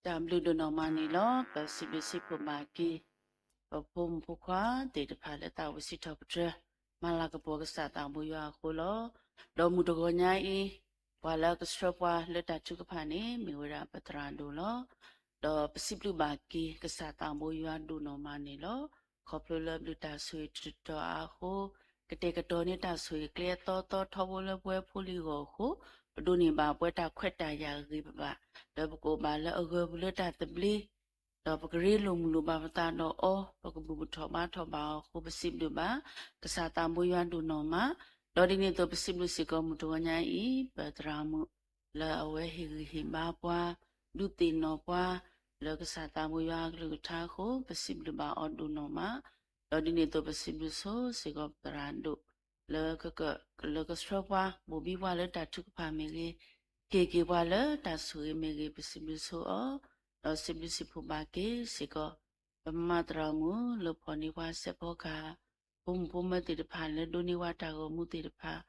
တၢ်ဘျုးဒိၣ်နီၢ်မးန့ၣ်လီၤ. ပစံးဘျုးစံးဖှိၣ်ဘၣ်က့ၤ ပဖိမုၣ်ဖိခွါသ့ၣ်တဖၣ်လၢသးအိၣ်ဝဲစံးထီၣ်ပတြၢၤ မၤလၤကပီၤကစၢ်သးဘိယွၤအဃိလီၤ. ဒီးမုၢ်တဂီၤညါအံၤ ပှၤလၢကဆှၢပှၤလၢတၢ်ထုကဖၣ်န့ၣ် မ့ၢ်ဝဲဒၣ်ပသရၣ်ဒိၣ်လီၤ. ဒီးပစံးဘျုးဘၣ်က့ၤကစၢ်သးဘိယွၤဒိၣ်နီၢ်မးန့ၣ်လီၤ. ခီဖျိလၢဘျုးတၢ်ဆိၣ်ဂ့ၤတတီၤအါအဃိ ကတဲာ်ကတီၤန့ၢ်တၢ်ဆိၣ်ဂ့ၤကျဲအသီသီထီဘိလၢပဝဲဖိလံၤဂီၢ်အဃိ, ပ ပဒိးန့ၢ်ဘၣ်ပဝဲတၢ်ခွဲးတၢ်ယာ်ဂ့ၤဂ့ၤဘၣ်ဘၣ်, ဒီးပကအိၣ်ဘၣ်လၢအဂၢၤပူၤလၢတၢ်သဘျ့, ဒီးပကရ့လိာ်မုာ်လိာ်ဘၣ်ပသးဒီးအီၤ, ပကဘူၣ်ထီၣ်ဘါထီၣ်ဘၣ်အီၤအဃိ ပစံးဘျုးဘၣ် ကစၢ်သးဘိယွၤဒိၣ်နီၢ်မး, ဒီးဒ်န့ၣ်အသိးပစံးဘျုးစ့ၢ်ကီးမုၢ်တဂီၤညါအံၤ ပသရၣ်မုၣ် လၢအဝဲဟ့ၣ်ဂံၢ်ဟ့ၣ်ဘါပှၤ, ဒုးသ့ၣ်နီၣ်ပှၤ, လၢကစၢ်သးဘိယွၤအကလုၢ်ကထါအဃိ ပစံးဘျုးဘၣ်အီၤဒိၣ်နီၢ်မး, ဒီးဒ်န့ၣ်အသိးပစံးဘျုးဆိစ့ၢ်ကီးပသရၣ်ဒိၣ် လၢက လၢကဆှၢပှၤ ဘိၣ်ဘံပှၤလၢတၢ်ထုကဖၣ်မ့ၢ်ဂ့ၤ, ဟ့ၣ်က့ၤပှၤလၢတၢ်ဆိၣ်ဂ့ၤမ့ၢ်ဂ့ၤ ပစံးဘျုးဆိအီၤ, ဒီးစံးဘျုးစံးဖှိၣ်ဘၣ်က့ၤစ့ၢ်ကီး ပမါသရၣ်မုၣ်လၢဖီၣ်န့ၢ်ပှၤစဲးဖီကဟၣ် ဖိမုၣ်ဖိမၢၤသ့ၣ်တဖၣ်လၢဒိးန့ၢ်ဝဲတၢ်ဂီၤမူသ့ၣ်တဖၣ်,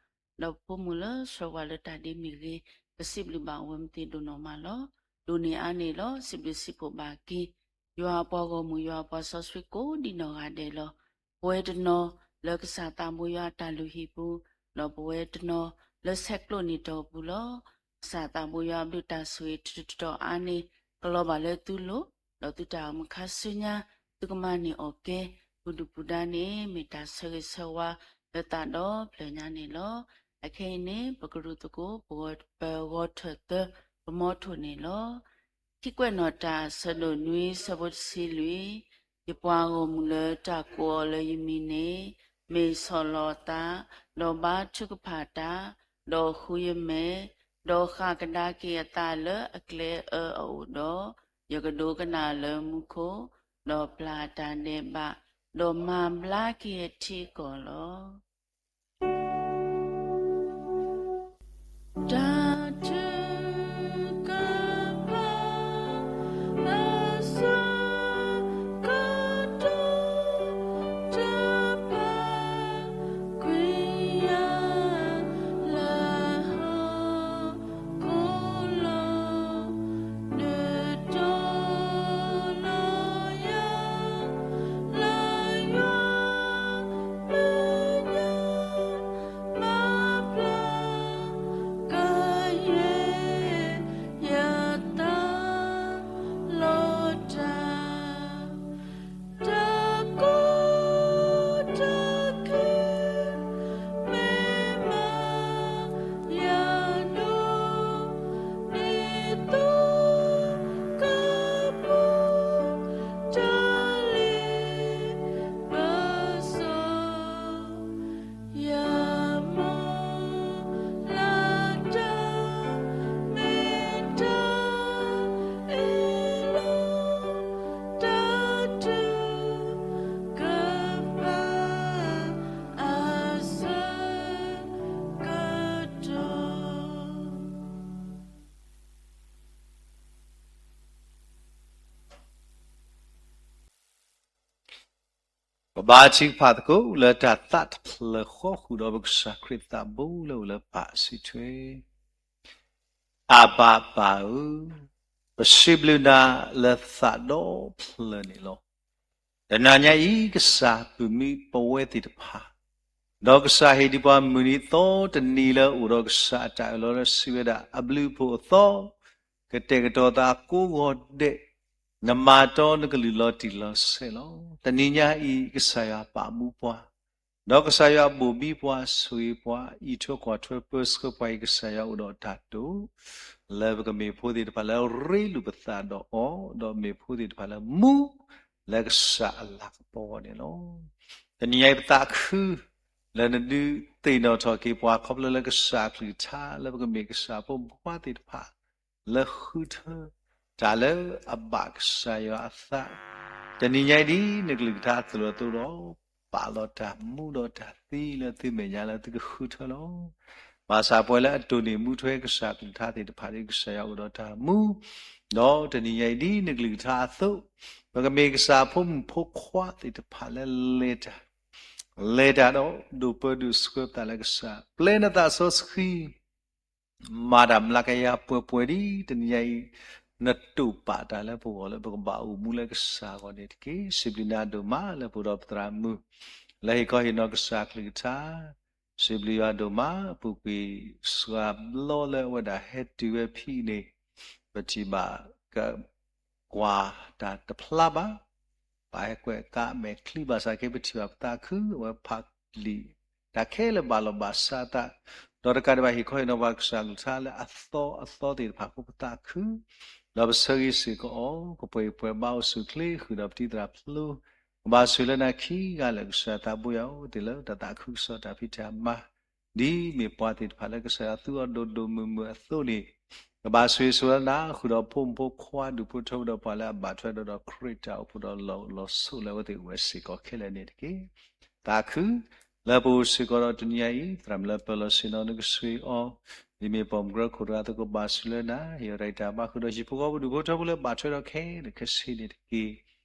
ဒီးဖိမုၣ်လၢဆှၢပှၤလၢတၢ်ဒ့မ့ၢ်ဂ့ၤ, ပစံးဘျုးဘၣ်အဝဲမ့ၢ်သ့ၣ်ဒိၣ်နီၢ်မးလီၤ. ဒိၣ်န့ၢ်အါန့ၢ်လီၤ စံးဘျုးစံးဖှိၣ်ဘၣ်က့ၤ ယွၤအပှၤဂီၢ်မုၢ် ယွၤအပှၤစီဆှံကိးဒံနီၢ်ဂၤဒဲးလီၤ. ပဝဲတနီၤလၢကစၢ်သးဘိယွၤအတၢ်လုၢ်ဟံၣ်ပူၤ, ဒီးပဝဲတနီၤလၢဆဲးကျိးန့ၢ်တၢ်အိၣ်ပူၤလီၤ. ကစၢ်သးဘိယွၤအဘျုးတၢ်ဆိၣ်ဂ့ၤတတီၤအါန့ၢ် ကလီၤဘၣ်လၢသုလိၤ, ဒီးသုတၢ်အိၣ်မူခါဆူညါ သုကမၤန့ၢ်အီၣ်ကဲ ပူၤဒုၣ်ပူၤဒါန့ၣ် မ့ၢ်တၢ်ဆၢဂ့ၤဆၢဝါလၢသးဒီဖျၢၣ်ညါန့ၣ်လီၤ. အခဲအံၤန့ၣ် ပကရူၢ်သကိး ပဂီၤထၢၣ်သၢ ပမီထိၣ်န့ၣ်လီၤ. ခံကွဲးနီၣ်တၢ်အဆၢဒိၣ်နွံ ဆၢဖိတဆံလွံၢ်, ယပှၤဂီၢ်မုၢ်လၢတၢ်ကိးအီၤလၢယမံၤန့ၣ် မ့ၢ်ဆီၣ်လီၤအသး, ဒီးဘါထုကဖၣ်တၢ်, ဒီးဃုယမဲာ်, ဒီးဃၣ်ကဒါက့ၤအသးလၢအကျဲအၢအအိၣ်ဒီး, ယကဒိကနၣ်လၢမူခိၣ်, ဒီးပျၢ်တၢ်ဒဲးဘး, ဒီးမၤဘျါက့ၤအထံအကီၢ်လီၤ. တၢ်ထုကဖၣ် အဆၢကတီၢ် တဖၣ် ကွံာ်ယၤလၢဟီၣ်ခိၣ်လီၤ. နတီၤလီၤယၤ လၢယွၤမဲာ်ညါ မၤပျၢ် ကယဲၢ်ယသး လီၤတၢ် တၢ်ကိးတၢ်ဂီၤ မ့ၢ်မၤယၤဒိၣ် ဒ်သိးကပူၤ တၢ်လ့ပစီ ယမိၢ်လၢတၢ် မ့ၢ်တၢ်အ့ၣ်လိာ် တၢ်ထုကဖၣ် အဆၢကတီၢ် ပဘါထုကဖၣ်သကိးလၢတၢ်သးတဖျၢၣ်ဃီဃုာ်ဒီးပကစၢ်ခရံာ်သးဘိလၢအိၣ်လၢပၢ်အစုထွဲ အဘၤပၢ်ဧၢ, ပစံးဘျုးနၤလၢသးဒီဖျၢၣ်န့ၣ်လီၤ. တနၤညါအံၤ ကစၢ်ပာ်မူပဝဲသ့ၣ်တဖၣ်, ဒီးကစၢ်ဟ့ၣ်ဒံးပှၤမုၢ်နံၤသီတနံၤလၢအိၣ်ဒီးကစၢ်အတၢ်အၢၣ်လီၤလၢစံးဝဲဒၣ် အဘျုးအဖှိၣ်အသီ, ကတဲာ်ကတီၤသးကိးဂီၤဒဲး, နမၤတီနကလုၢ်လီၤတံၢ်လီၤဆဲးလီၤ. တနံၤညါအံၤ ကစၢ်ယွၤပာ်မူပှၤ ဒီးကစၢ်ယွၤဘိၣ်ဘံပှၤဆိၣ်ဂ့ၤပှၤ အံးထွဲကွၢ်ထွဲပၢဆှၢပှၤအံၤ ကစၢ်ယွၤအိၣ်ဒီးတၢ်တိာ်, လၢပကမ့ၢ်ဖိသ့ၣ်တဖၣ်လၢရ့လိာ်ပသးဒီးအီၤ, ဒီးမ့ၢ်ဖိသ့ၣ်တဖၣ်လၢမူ လၢကစၢ်အလၤကပီၤအဂီၢ်န့ၣ်လီၤ. တနံၤညါအံၤပသးခု လၢနဒုးသ့ၣ်နီၣ်ထီၣ်က့ၤပှၤခီဖျိလၢကစၢ်အကလုၢ်ကထါ လၢပကမ့ၢ်ကစၢ်ဖိမုၣ်ဖိခွါသ့ၣ်တဖၣ် လၢဃုထၢ တၢ်လၢအဘၣ်ကစၢ်ယွၤအသး, တနံၤညါအံၤဒ်နကလုၢ်ကထါအသိးအသိးဒီး ပာ်လီၤတၢ်မူဒီးတၢ်သံလၢသုမဲာ်ညါလၢသုကဃုထၢလီၤ. ဘၣ်ဆၣ်ပဝဲလၢအတိၢ်နီၣ်မူထွဲကစၢ်ကလုၢ်ကထါသ့ၣ်တဖၣ်ဒီး ကစၢ်ယွၤအိၣ်ဒီးတၢ်မူ, ဒီးတနံၤညါအံၤဒ်နကလုၢ်ကထါအသိး ပကမ့ၢ်ကစၢ်ဖိမုၣ်ဖိခွါသ့ၣ်တဖၣ်လၢလဲၤတၢ် လဲၤတၢ်ဒီးဒိၣ်ပၢဒိၣ်ဆှၢပသးလၢကစၢ်, ပျဲနသးစီဆှံ မၤတၢ်မျးကယၤပှဲၤပှဲၤဒ်တနံၤညါအံၤ နတိာ်ပာ်တၢ်လၢပဂီၢ်လၢပကဘၣ်အိၣ်မူလၢကစၢ်အဂီၢ်န့ၣ်တက့ၢ်. စံးဘျုးနၤဒိၣ်မးလၢပအိၣ်ဒီးပသရၣ်မုၣ် လၢဟ့ၣ်ခီဟ့ၣ်နီၤကစၢ်ကလုၢ်ကထါ, စံးဘျုးယွၤဒိၣ်မး အပူၤကွံာ်စှၤဘျီလၢအဝဲဒၣ်ဟဲတုၤဝဲဖဲအံၤန့ၣ် ပထံၣ်ဘၣ်က ကွၢ်တၢ်တဖျါဘၣ်, ဘၣ်ဟဲကွဲးကါမဲာ်ချံဘၣ်ဆၣ်က့ ပထံၣ်ဘၣ်ပသးခု အဝဲဖးလံာ် တၢ်ခဲလၢာ်ဘၣ်လီၤဘၣ်စးအသး ဒီးတကးဒံးဘၣ်ဟ့ၣ်ခီဟ့ၣ်နီၤပှၤကစၢ်ကလုၢ်ကထါလၢအသီအသီသ့ၣ်တဖၣ်အဃိပသးခု, ဒီးပဆၢဂ့ၤစ့ၢ်ကီးအီၤ, ကပှဲၤပှဲၤဘါအိၣ်ဆူၣ်ချ့ဃုာ်ဒီးပတံၤသရၣ်ဖျိ, ကဘၣ်ဆိၣ်ဂ့ၤလၢနၤခံဂၤလၢာ် ကစၢ်သးဘိယွၤဧၢ, တ့ၢ်လၢတၢ်သးခုကစီၣ်တၢ်ဖံးတၢ်မၤ ဒ်မ့ၢ်ပှၤသ့ၣ်တဖၣ်လၢကစၢ်ယွၤသူအီၤဒိၣ်ဒိၣ်မုၢ်မုၢ်အသိးန့ၣ်, ကဘၣ်ဆိၣ်ဂ့ၤဆိၣ်ဝါနၤ ဃုာ်ဒီးဖိမုၣ်ဖိခွါဒူၣ်ဖိထၢဖိဒီးပှၤလၢအဘၣ်ထွဲဒီးခရံာ်တၢ်အိၣ်ဖှိၣ်ဒီးလီၤအိၣ်လီၤဆိးလၢအဝဲသ့ၣ်အိၣ်ဝဲစ့ၢ်ကီးခဲလၢာ်န့ၣ်တက့ၢ်. သးခု လၢပအိၣ်စ့ၢ်ကီးဒီးတနံၤညါအံၤ သရၣ်မုၣ်လၢပၢၤလီၢ်ဆ့ၣ်နီၤနကဆိၣ်ဂ့ၤအီၤ, ဒ်မ့ၢ်ပိာ်မုၣ်ကရၢခိၣ်တဂၤအသိးကဘၣ်ဆိၣ်လၢနၤ, ဟ့ၣ်အီၤတၢ်ဂံၢ်တၢ်ဘါဃုာ်ဒီးဟံၣ်ဖိဃီဖိဒူၣ်ဖိထၢဖိလၢဘၣ်ထွဲဒီးခဲလၢာ်ခဲဆ့န့ၣ်တက့ၢ်.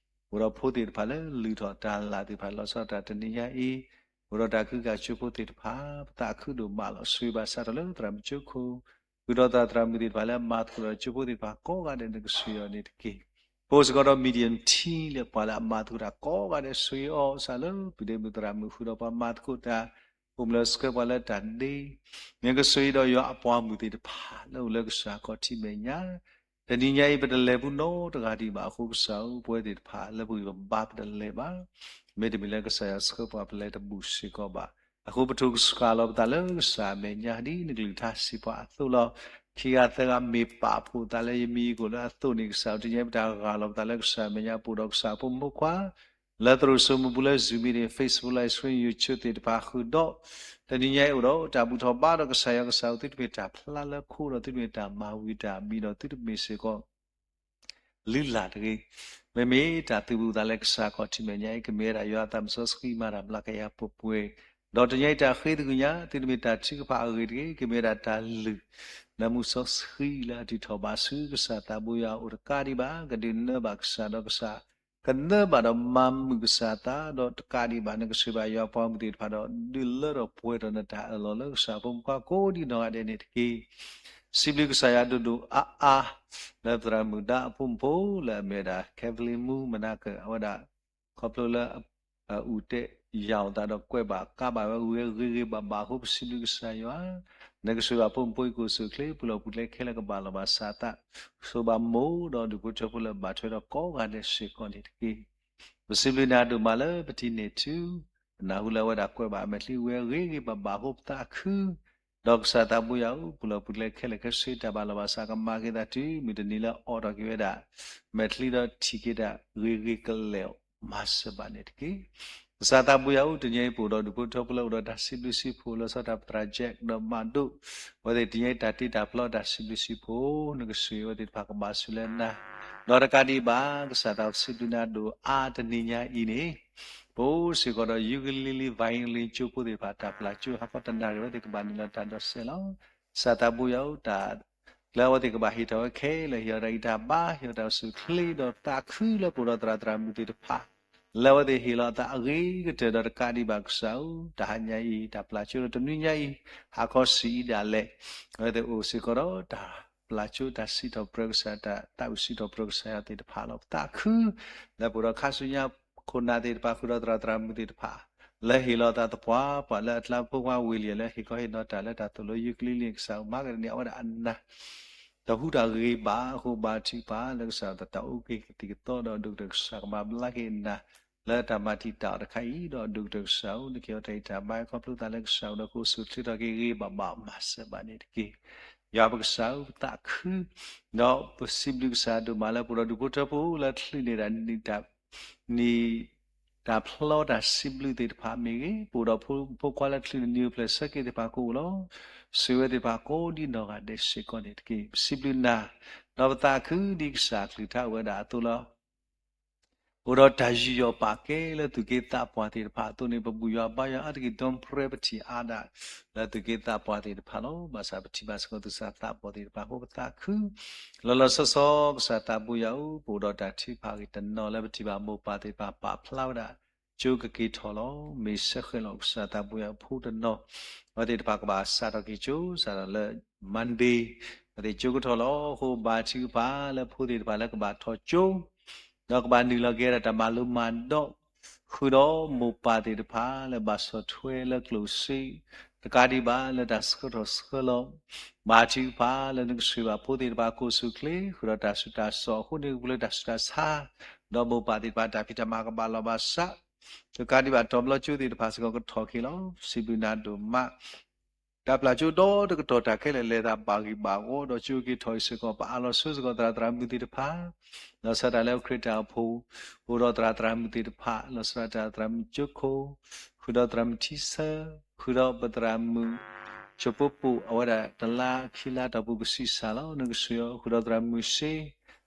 အိၣ်ဒီးဖိသ့ၣ်တဖၣ်လၢလုၢ်ထီၣ်တၢ်လၢ်သ့ၣ်တဖၣ်လီၤဆီဒၣ်တၢ်တနံၤညါအံၤ, အိၣ်ဒီးတၢ်ခုကၣ်ကၠိဖိသ့ၣ်တဖၣ် ပသးခုဒိၣ်မးလီၤ. ဆိၣ်ဂ့ၤဘၣ်စးထီၣ်လၢသရၣ်မုၣ်ကၠိခိၣ်, ဃုာ်ဒီးသရၣ်သရၣ်မုၣ်သ့ၣ်တဖၣ်လၢအမၤသကိးဒီးကၠိဖိသ့ၣ်တဖၣ်ကိးဂၤဒဲးနကဆိၣ်ဂ့ၤအီၤန့ၣ်တက့ၢ်. ပအိၣ်စ့ၢ်ကီးဒီး medium team လၢပှၤလၢအမၤသကိးတၢ်ကိးဂၤဒဲးဆိၣ်ဂ့ၤအီၤစးလၢ ပုၢ်ဒ့မုၣ်သရၣ်မုၣ်ဃုာ်ဒီးပှၤမၤသကိးတၢ်, အိၣ်မုၢ်လၢဆှၢပှၤလၢတၢ်ဒ့, မ့ၢ်ကဆိၣ်ဂ့ၤဒီးယွၤအပှၤမုၣ်သ့ၣ်တဖၣ်လၢအိၣ်လၢကစၢ်ခီၣ်ထံးမဲာ်ညါ တနံၤညါအံၤ ပတလဲၤပူၤနီတဂၤဒံးဘၣ်အဃိကစၢ်ဧၢ, ပဝဲသ့ၣ်တဖၣ်လၢပဂံၢ်ပဘါပတလဲၤဘၣ်. မ့တမ့ၢ်လၢကစၢ်ယွၤဆှၢပှၤပလဲၤတဘူၣ်စ့ၢ်ကီးဘၣ်. အဃိပထိၣ်ကစှၤလီၤပသးလၢကစၢ်အမဲာ်ညါဒ်နကလုၢ်ကထါစံးပှၤအသိးလီၤ. ခံဂၤသၢဂၤမ့ၢ်ပာ်ဖှိၣ်သးလၢယမံၤအကိာ်လၢအသိးန့ၣ် ကစၢ်ဧၢ တနံၤညါအံၤပတၢ်ဂၢ်လီၤပသးလၢကစၢ်အမဲာ်ညါ ပအိၣ်ဒီးကစၢ်ဖိမုၣ်ဖိခွါ လၢသရိာ်စိမိၤပူၤလၢ Zoom meeting, Facebook Live Stream, YouTube သ့ၣ်တဖၣ်ဃုာ်ဒီး တနံၤညါအံၤအိၣ်ဒီးတၢ်ဘူၣ်ထီၣ်ဘါဒီးကစၢ်ယွၤကစၢ်ဧၢ သုတမ့ၢ်တၢ်ဖျါလၢခိဒီး သုတမ့ၢ်တၢ်မၤဝံၤတၢ်မံၤဒီး သုတမ့ၢ်စ့ၢ်ကီး လုၢ်လၢ်တဂ့ၤ. မ့မ့ၢ်တၢ်သုးဘူးသးလၢကစၢ်ခီၣ်ထံးမဲာ်ညါအံၤ ကမ့ၢ်ဝဲဒၣ်ယွၤအသးမုၢ်စီဆှံမၤတၢ်ဘျါကယၤပှဲၤပှဲၤ, ဒီးတနံၤညါအံၤတၢ်ဃ့သကွံာ်ညါ သုတမ့ၢ်တၢ်ထုကဖၣ်အဂ့ၢ်တဂ့ၤ, ကမ့ၢ်ဝဲဒၣ်တၢ်လုၢ် လၢမူစီဆှံလၢအဒုးထီၣ်ဘးဆူကစၢ်သးဘိယွၤအအိၣ်တကးဒံးဘၣ်, ကဒုးနၢဘၣ်ကစၢ်ဒီးကစၢ် ကနၢဘၣ်ဒီးမၤမုာ်ကစၢ်သးဒီးတကးဒံးဘၣ် နကဆိၣ်ဂ့ၤဘၣ်ယွၤအပှၤမုၣ်သ့ၣ်တဖၣ်ဒီး ဒုးလၢထီၣ်ပှဲၤထီၣ်နတၢ်အၢၣ်လီၤလၢကစၢ်ဖိမုၣ်ဖိကိးဒံနီၢ်ဂၤဒဲးန့ၣ်တက့ၢ်. စံးဘျုးကစၢ်ယွၤဒိၣ်ဒိၣ်အါအါ လၢသရၣ်မုၣ်ဒါအဖိမုၣ်ဖိလၢအမ့ၢ်ဝဲဒၣ် Kevlin Moon Manaka အဝဲဒၣ် ခီဖျိလၢ အအူတဲာ်ယၢ်အသးဒီးကွဲးဘၣ်ကါဘၣ်ဝဲဂ့ၤဂ့ၤဘၣ်ဘၣ်အဃိ ပစံးဘျုးကစၢ်ယွၤ, နကဆိၣ်ဂ့ၤဘၣ်ဖိမုၣ်ဖိအံၤကိၣ်ဆူၣ်ချ့ ပူၤလီၢ်ပူၤကျဲခဲလၢာ်ကဘၣ်လီၤဘၣ်စးသး, ဆိၣ်ဂ့ၤဘၣ်မိၢ်ဒီးဒူၣ်ဖိထၢဖိလၢဘၣ်ထွဲဒီးကိးဂၤဒဲးစ့ၢ်ကီးန့ၣ်တက့ၢ်. ပစံးဘျုးနၤဒိၣ်မးလၢပထံၣ်န့ၢ်ထု ပနၢ်ဟူလၢအဝဲဒၣ်ကွဲးဘၣ်အမဲာ်ချံဝဲဂ့ၤဂ့ၤဘၣ်ဘၣ်အဃိပသးခု ဒီးကစၢ်သးဘိယွၤဧၢ, ပူၤလီၢ်ပူၤကျဲခဲလၢာ်ခဲဆ့တၢ်ဘၣ်လီၤဘၣ်စးကမၤက့ၤသးတုၤမုၢ်တနံၤလၢအအိးထီၣ်က့ၤဝဲဒၣ် မဲာ်ချံဒီးထံၣ်က့ၤတၢ်ဂ့ၤဂ့ၤကလဲာ် မၤစၢၤဘၣ်န့ၣ်တက့ၢ်. ကစၢ်သးဘိယွၤဧၢ, တနံၤအံၤပအိၣ်ဒီးဒူၣ်ဖိထၢဖိလၢအိၣ်ဒီးတၢ်စံးဘျုးစံးဖှိၣ်လၢစီၤတၢ်ပသရၣ် Jack ဒီးမၤဒိၣ်, အဝဲသ့ၣ်တနံၤအံၤတၢ်တ့တၢ်ဖျီတၢ်စံးဘျုးစံးဖှိၣ် နကဆိၣ်ဂ့ၤအဝဲသ့ၣ်တဖၣ်ကဘၣ်ဆူၣ်လၢနၤ, ဒီးတကးဒံးဘၣ် ကစၢ်သးစံးဘျုးနၤဒိၣ်အါတနံၤညါအံၤန့ၣ် ပအိၣ်စ့ၢ်ကီးဒီး ukulele violin ကၠိဖိသ့ၣ်တဖၣ် တၢ်ပျၢ်ကၠိဟးခီတနၣ်ရံၣ် အဝဲသ့ၣ်ကဘၣ်နုာ်လီၤတၢ်ဒီးစဲးလီၤ. ကစၢ်သးဘိယွၤဧၢ, တၢ်လၢအဝဲသ့ၣ်ကဘၣ်ဟ့ၣ်ထီၣ်ဝဲခဲလၢာ် ဟ့ၣ်အီၤတၢ်ဂံၢ်တၢ်ဘါ ဟ့ၣ်အီၤတၢ်အိၣ်ဆူၣ်ချ့ဒီးသးခုလၢပအိၣ်ဒီးသရၣ်သရၣ်မုၣ်သ့ၣ်တဖၣ် လၢအဝဲသ့ၣ်ဟ့ၣ်လီၤအသးအဂ့ၤကတၢၢ်ဒီးတကးဒံးဘၣ်ကစၢ်ဧၢ, တဟါညါအံၤ တၢ်ပျၢ်ကၠိဒီးတနွံညါအံၤ ဟးခီဆံးအံၤဒၣ်လဲာ် အဝဲသ့ၣ်အိၣ်စ့ၢ်ကီးဒီးတၢ်ပျၢ်ကၠိတၢ်စံးထီၣ်ပတြၢၤကစၢ် တၢ်သးဝံၣ်စံးထီၣ်ပတြၢၤကစၢ်ယွၤသ့ၣ်တဖၣ်လီၤ. ပသးခု လၢပအိၣ်ဒီးခါဆူညါခိၣ်နၢ်သ့ၣ်တဖၣ် ဃုာ်ဒီးသရၣ်သရၣ်မုၣ်သ့ၣ်တဖၣ် လၢဟ့ၣ်လီၤသးသပှၢ်ပှၢ်လၢအကျါ ဖိခွါဝ့ၢ်လံၤ လၢဟ့ၣ်ခီဟ့ၣ်နီၤတၢ်လၢတၢ်သိၣ်လိ ukulele န့ၣ် ကစၢ်မၤကဒန့ၢ်အဝဲဒၣ်အနၢ် တဟူးတၢ်ဂ့ၤဘၣ်အဃိ ဘါထုကဖၣ်လၢကစၢ်တၢ်အိၣ်က့ၤကသံၣ်ကသီဒီး ဒိၣ်ကတၢၢ်ကစၢ်ကမၤဘျါက့ၤအနၢ် လၢတၢ်မၤတံာ်တာ်အီၤတခါအံၤ ဒီးဒိၣ်ကတၢၢ်ကစၢ်ဧၢ, နကဟ့ၣ်အီၤတၢ်ဂံၢ်တၢ်ဘါခီဖျိသးလၢကစၢ်ဧၢ ဒီးကအိၣ်ဆူၣ်ချ့ထီၣ်က့ၤဂ့ၤဂ့ၤဘၣ်ဘၣ် မၤစၢၤဘၣ်န့ၣ်တက့ၢ်. ယွၤပကစၢ်ဧၢ, ပသးခု ဒီးပစံးဘျုးကစၢ်ဒိၣ်မးလၢပအိၣ်ဒီးဒူၣ်ဖိထၢဖိလၢချုးန့ၢ်ဒၣ် နံၣ်တၢ်ဖျီတၢ်စံးဘျုးသ့ၣ်တဖၣ်မ့ၢ်ဂ့ၤ, ပအိၣ်ဒီးဖိမုၣ်ဖိခွါလၢချုးန့ၢ်နံၣ်အိၣ်ဖျဲၣ်ဆၢက့ၤသ့ၣ်တဖၣ်ကအိၣ်လီၤ. ဆိၣ်ဂ့ၤဝဲသ့ၣ်တဖၣ်ကိးဒံနီၢ်ဂၤဒဲးစ့ၢ်ကီးန့ၣ်တက့ၢ်. ပစံးဘျုးနၤ, ဒီးပသးခုဒ်ကစၢ်အကလုၢ်ကထါအိၣ်ဝဲဒၣ်အသိးလီၤ. အိၣ်ဒီးတၢ်ယူးယီၣ်ပာ်ကဲလၢသူၣ်က့သးပှၢ်သ့ၣ်တဖၣ်အသိးန့ၣ် ပဘူၣ်ယွၤဘါယွၤအါတက့ၢ် ဒိပြဲပထံၣ်အါဒၣ် လၢသူၣ်က့သးပှၢ်သ့ၣ်တဖၣ်လီၤ. ဘၣ်ဆၣ်ပထံၣ်ဘၣ်စ့ၢ်ကီးသူၣ်စၢ်သးဘီၣ်သ့ၣ်တဖၣ်အဃိပသးခု လီၤလီၤဆီဆီ ကစၢ်သးဘိယွၤဧၢ, ပအိၣ်ဒီးတၢ်ထုကဖၣ်ဂ့ၢ်တနီၤလၢပထံၣ်ဘၣ်မိၢ်ပၢ်သ့ၣ်တဖၣ်ပာ်ဖျါဝဲဒၣ် ကၠိကက့ၤထီၣ်လီၤ. မ့ၢ်စဲဃဲးလီၤ ကစၢ်သးဘိယွၤဧၢ ဖိတနီၤ အဝဲသ့ၣ်တဖၣ်ကဘၣ်စးထီၣ်က့ၤကၠိ စးထီၣ်လၢ Monday အဝဲသ့ၣ်ကၠိကထီၣ်လီၤ. အဃိဘါထုကဖၣ်လၢဖိသ့ၣ်တဖၣ်လၢကဘၣ်ထီၣ်ကၠိ ဒီးကဘၣ်နုာ်လီၤက့ၤဝဲဒၣ်တၢ်မၤလိမၤဒိး ဃုာ်ဒီးမိၢ်ပၢ်သ့ၣ်တဖၣ်လၢဘၣ်ဆီၣ်ထွဲလၢကျိၣ်စ့ တကးဒံးဘၣ်လၢတၢ်ဆှၢထီၣ်ဆှၢလီၤ ဘါထုကဖၣ်လၢနကဆိၣ်ဂ့ၤဘၣ်ဖိသ့ၣ်တဖၣ်ကိးဆူၣ်ချ့ ဃုာ်ဒီးတၢ်ဆူးတၢ်ဆါအဃိန့ၣ် ကပူၤလၢတၢ်ဆူးတၢ်ဆါ ဒီးမိၢ်ပၢ်သ့ၣ်တဖၣ်တၢ်ဖံးတၢ်မၤကဘၣ်လီၤဘၣ်စး တကးဒံးဘၣ်တီၤဘျီကၠိသ့ၣ်တဖၣ်စ့ၢ်ကီးကထီၣ်က့ၤလီၤ. စံးဘျုးနၤဒိၣ်မး တၢ်ပျၢ်ကၠိဒီတကတီၢ် တၢ်ခဲလၢာ်လဲၤသးဘၣ်ဂံၢ်ဘၣ်ဂီၤ ဒီးကၠိက့ၤထီၣ်အံၤစ့ၢ်ကီး ပအးလီၤဆိစ့ၢ်ကီးသရၣ်သရၣ်မုၣ်သ့ၣ်တဖၣ် လီၤဆီဒၣ်တၢ်လၢပခရံာ်တၢ်အိၣ်ဖှိၣ်, အိၣ်ဒီးသရၣ်သရၣ်မုၣ်သ့ၣ်တဖၣ် လီၤဆီဒၣ်တၢ်သရၣ်မုၣ်ကၠိခိၣ်, ဃုာ်ဒီးသရၣ်မုၣ်ထံဆၢ, ဃုာ်ဒီးပသရၣ်မုၣ် ကၠိပိပိၣ် အဝဲဒၣ်တလါခံလါတီၢ်ပူၤကဆံးစၢ်လီၤ. နကဆှံအီၤ ဃုာ်ဒီးသရၣ်မုၣ်စ့,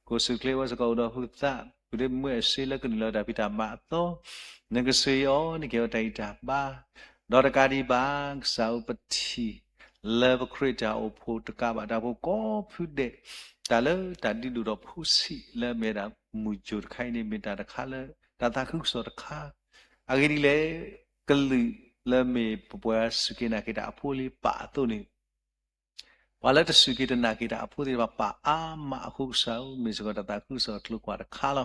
ကိၢ်ဆူၣ်ချ့ဝဲစ့ၢ်ကီးအိၣ်ဒီးဟုးသး ပုၢ်ဒ့မုၣ်အဲၣ်စ့လၢကနုာ်လီၤတၢ်ဖံးတၢ်မၤအသီ, နကဆှံအီၤ နကဟ့ၣ်အီၤတၢ်ဂံၢ်တၢ်ဘါ, ဒီးတကးဒံးဘၣ် ကစၢ်ဧၢပထံၣ် လၢပခရံာ်တၢ်အိၣ်ဖှိၣ်တကးဘၣ်တၢ်အိၣ်ဖှိၣ်ကိးဖုဒဲး တၢ်လၢတၢ်ဒုးဒိၣ်ထီၣ်ဖိဆံးလၢအမ့ၢ်ဝဲဒၣ်မုၢ်ယိၤတခါအံၤန့ၣ် မ့ၢ်တၢ်တခါလၢ တၢ်သးခုကစီၣ်တခါ, အဂ့ၢ်ဒ်လဲၣ်, ကလုာ်လၢမ့ၢ်ပပှၤစူၢ်က့ၤနာ်က့ၤတၢ်အဖိလံပာ်အသိးန့ၣ် ပှၤလၢတစူၢ်က့ၤတနာ်က့ၤတၢ်အဖိသ့ၣ်တဖၣ် ပာ်အါမးအဃိ ကစၢ်ဧၢ မ့ၢ်စ့ၢ်ကီးတၢ်သးခုကစီၣ်အကျိၤကွၢ်တခါလ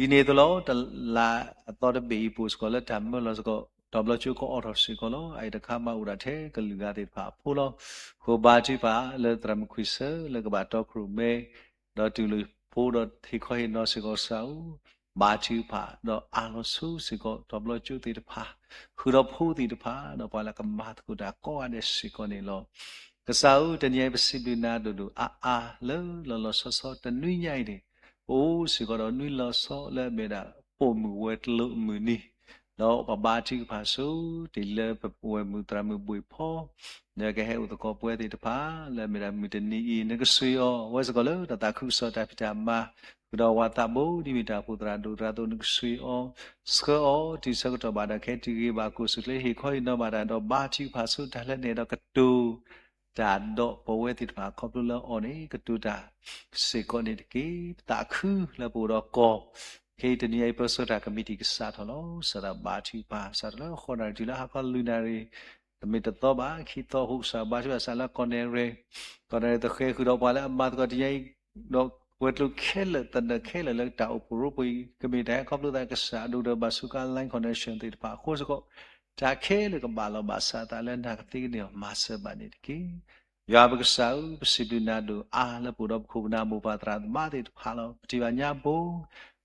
ီၤ. ဒ်န့ၣ်အသိးလီၤ, တလါအသီတဘ့ၣ်အံၤပူၤစ့ၢ်ကီး လၢတၢ်မၢလီၤစ့ၢ်ကီး တီၤဘျီကၠိကအိးထီၣ်စ့ၢ်ကီးလီၤ. အအံၤတခါမးအိၣ်ဒၣ်ထဲကလုာ်ဂၤသ့ၣ်တဖၣ်အဖိလီၤ. အဃိဘါထုကဖၣ်လၢသရၣ်မုၣ်ခွံဆၢလၢကဘၣ်တီခိၣ်ရိၣ်မဲ ဒီးတူၢ်လိာ်ဖိဒီးဟ့ၣ်ခီဟ့ၣ်နီၤစ့ၢ်ကီးကစၢ်ဧၢ, ဘါထုကဖၣ် ဒီးအးလီၤဆိစ့ၢ်ကီး တီၤဘျီကၠိသ့ၣ်တဖၣ်, ဃုာ်ဒီးဖိသ့ၣ်တဖၣ် ဒီးပှၤလၢကမၤသကိးတၢ်ကိးဂၤဒဲးစ့ၢ်ကီးန့ၣ်လီၤ. ကစၢ်ဧၢ တနံၤအံၤ ပစံးဘျုးနၤဒိၣ်ဒိၣ်အါအါ လၢလီၤလီၤဆီဆီတနွံညါအံၤန့ၣ် ပအိၣ်စ့ၢ်ကီးဒီးနွံလီၤဆီလၢအမ့ၢ်ဒၣ် ပိာ်မုၣ်ဝဲၤကျိၤအမုၢ်နံၤ, ဒီးပဘါထုကဖၣ်ဆိ တ့ၢ်လၢပဝဲၢ်မုၣ်သရၣ်မုၣ်ဘှ့ၣ်ဖီ ဒီးကဟဲအိၣ်သကိးပဝဲသ့ၣ်တဖၣ် လၢအမ့ၢ်ဒၣ်မုၢ်တနံၤအံၤ နကဆှံအီၤ အဝဲစ့ၢ်ကီးလၢတၢ်သးခုကစီၣ်တၢ်ဖံးတၢ်မၤ ဃုာ်ဒီးဝၤသးဘိ ဒ်မ့ၢ်တၢ်အိၣ်ဖှိၣ်သရၣ်ဒိၣ်သရၣ်အသိး နကဆှံအီၤ ဆှၢအီၤ တုၤဆၢကတီၢ်ဘၣ်တၢ်ခဲ တုၤဂ့ၤဘၣ် ကိၢ်ဆူၣ်ချ့ ဟ့ၣ်ခီဟ့ၣ်နီၤဘၣ်တၢ် ဒီးဘါထုကဖၣ်ဆိတၢ်လၢန့ၣ်ဒီးကတိၤ တၢ်ဒီးပဝဲသ့ၣ်တဖၣ်ခီဖျိလၢအီၤန့ၣ် ကတိၤတၢ်စ့ၢ်ကီးန့ၣ်တက့ၢ်. ပသးခုလၢပအိၣ်ဒီးကီၢ် ခဲအံၤတနံၤအံၤ ပၢဆှၢတၢ်ကမံးတံာ်ကစးထီၣ်လီၤ. စးထီၣ်ဘါထုကဖၣ် စးထီၣ်လၢဃိးနၣ်ရံၣ်တုၤလၢဟါခီလွံၢ်နၣ်ရံၣ်, တမ့ၢ်တသီဘၣ် ခံသီအဃိ ကစၢ်ဘါထုကဖၣ်စးလၢကီၢ်နဲၣ်ရဲၣ်, ကီၢ်နဲၣ်ရဲၣ်သဃဲၤဃုာ်ဒီးပှၤလၢအမၤသကိးတနံၤအံၤ ဒီးဝဲၤကျိၤခဲလၢာ်သနၢၣ်ခဲလၢာ်လၢတၢ်အိၣ်ဖှိၣ်ရိဖှိၣ်အံၤ ကမ့ၢ်တၢ်ဟဲခီဖျိသးကစၢ်အဒိၣ်ဒီး ဘၣ်ဆူးကါ line connection သ့ၣ်တဖၣ်အဃိစ့ၢ်ကီး တၢ်ခဲလၢာ်ကဘၣ်လီၤဘၣ်စးအသးလၢနၤကသ့ကန့ၢ်အီၤ မၤစၢၤဘၣ်န့ၣ်တက့ၢ်. ယွၤပကစၢ်ဧၢ, ပစံးဘျုးနၤဒိၣ်အါလၢပအိၣ်ဒီးပခိၣ်ပနၢ် မိၢ်ပၢ်သရၣ်သမါသ့ၣ်တဖၣ်လီၤ. ပထံၣ်ဘၣ်ညါဘိ,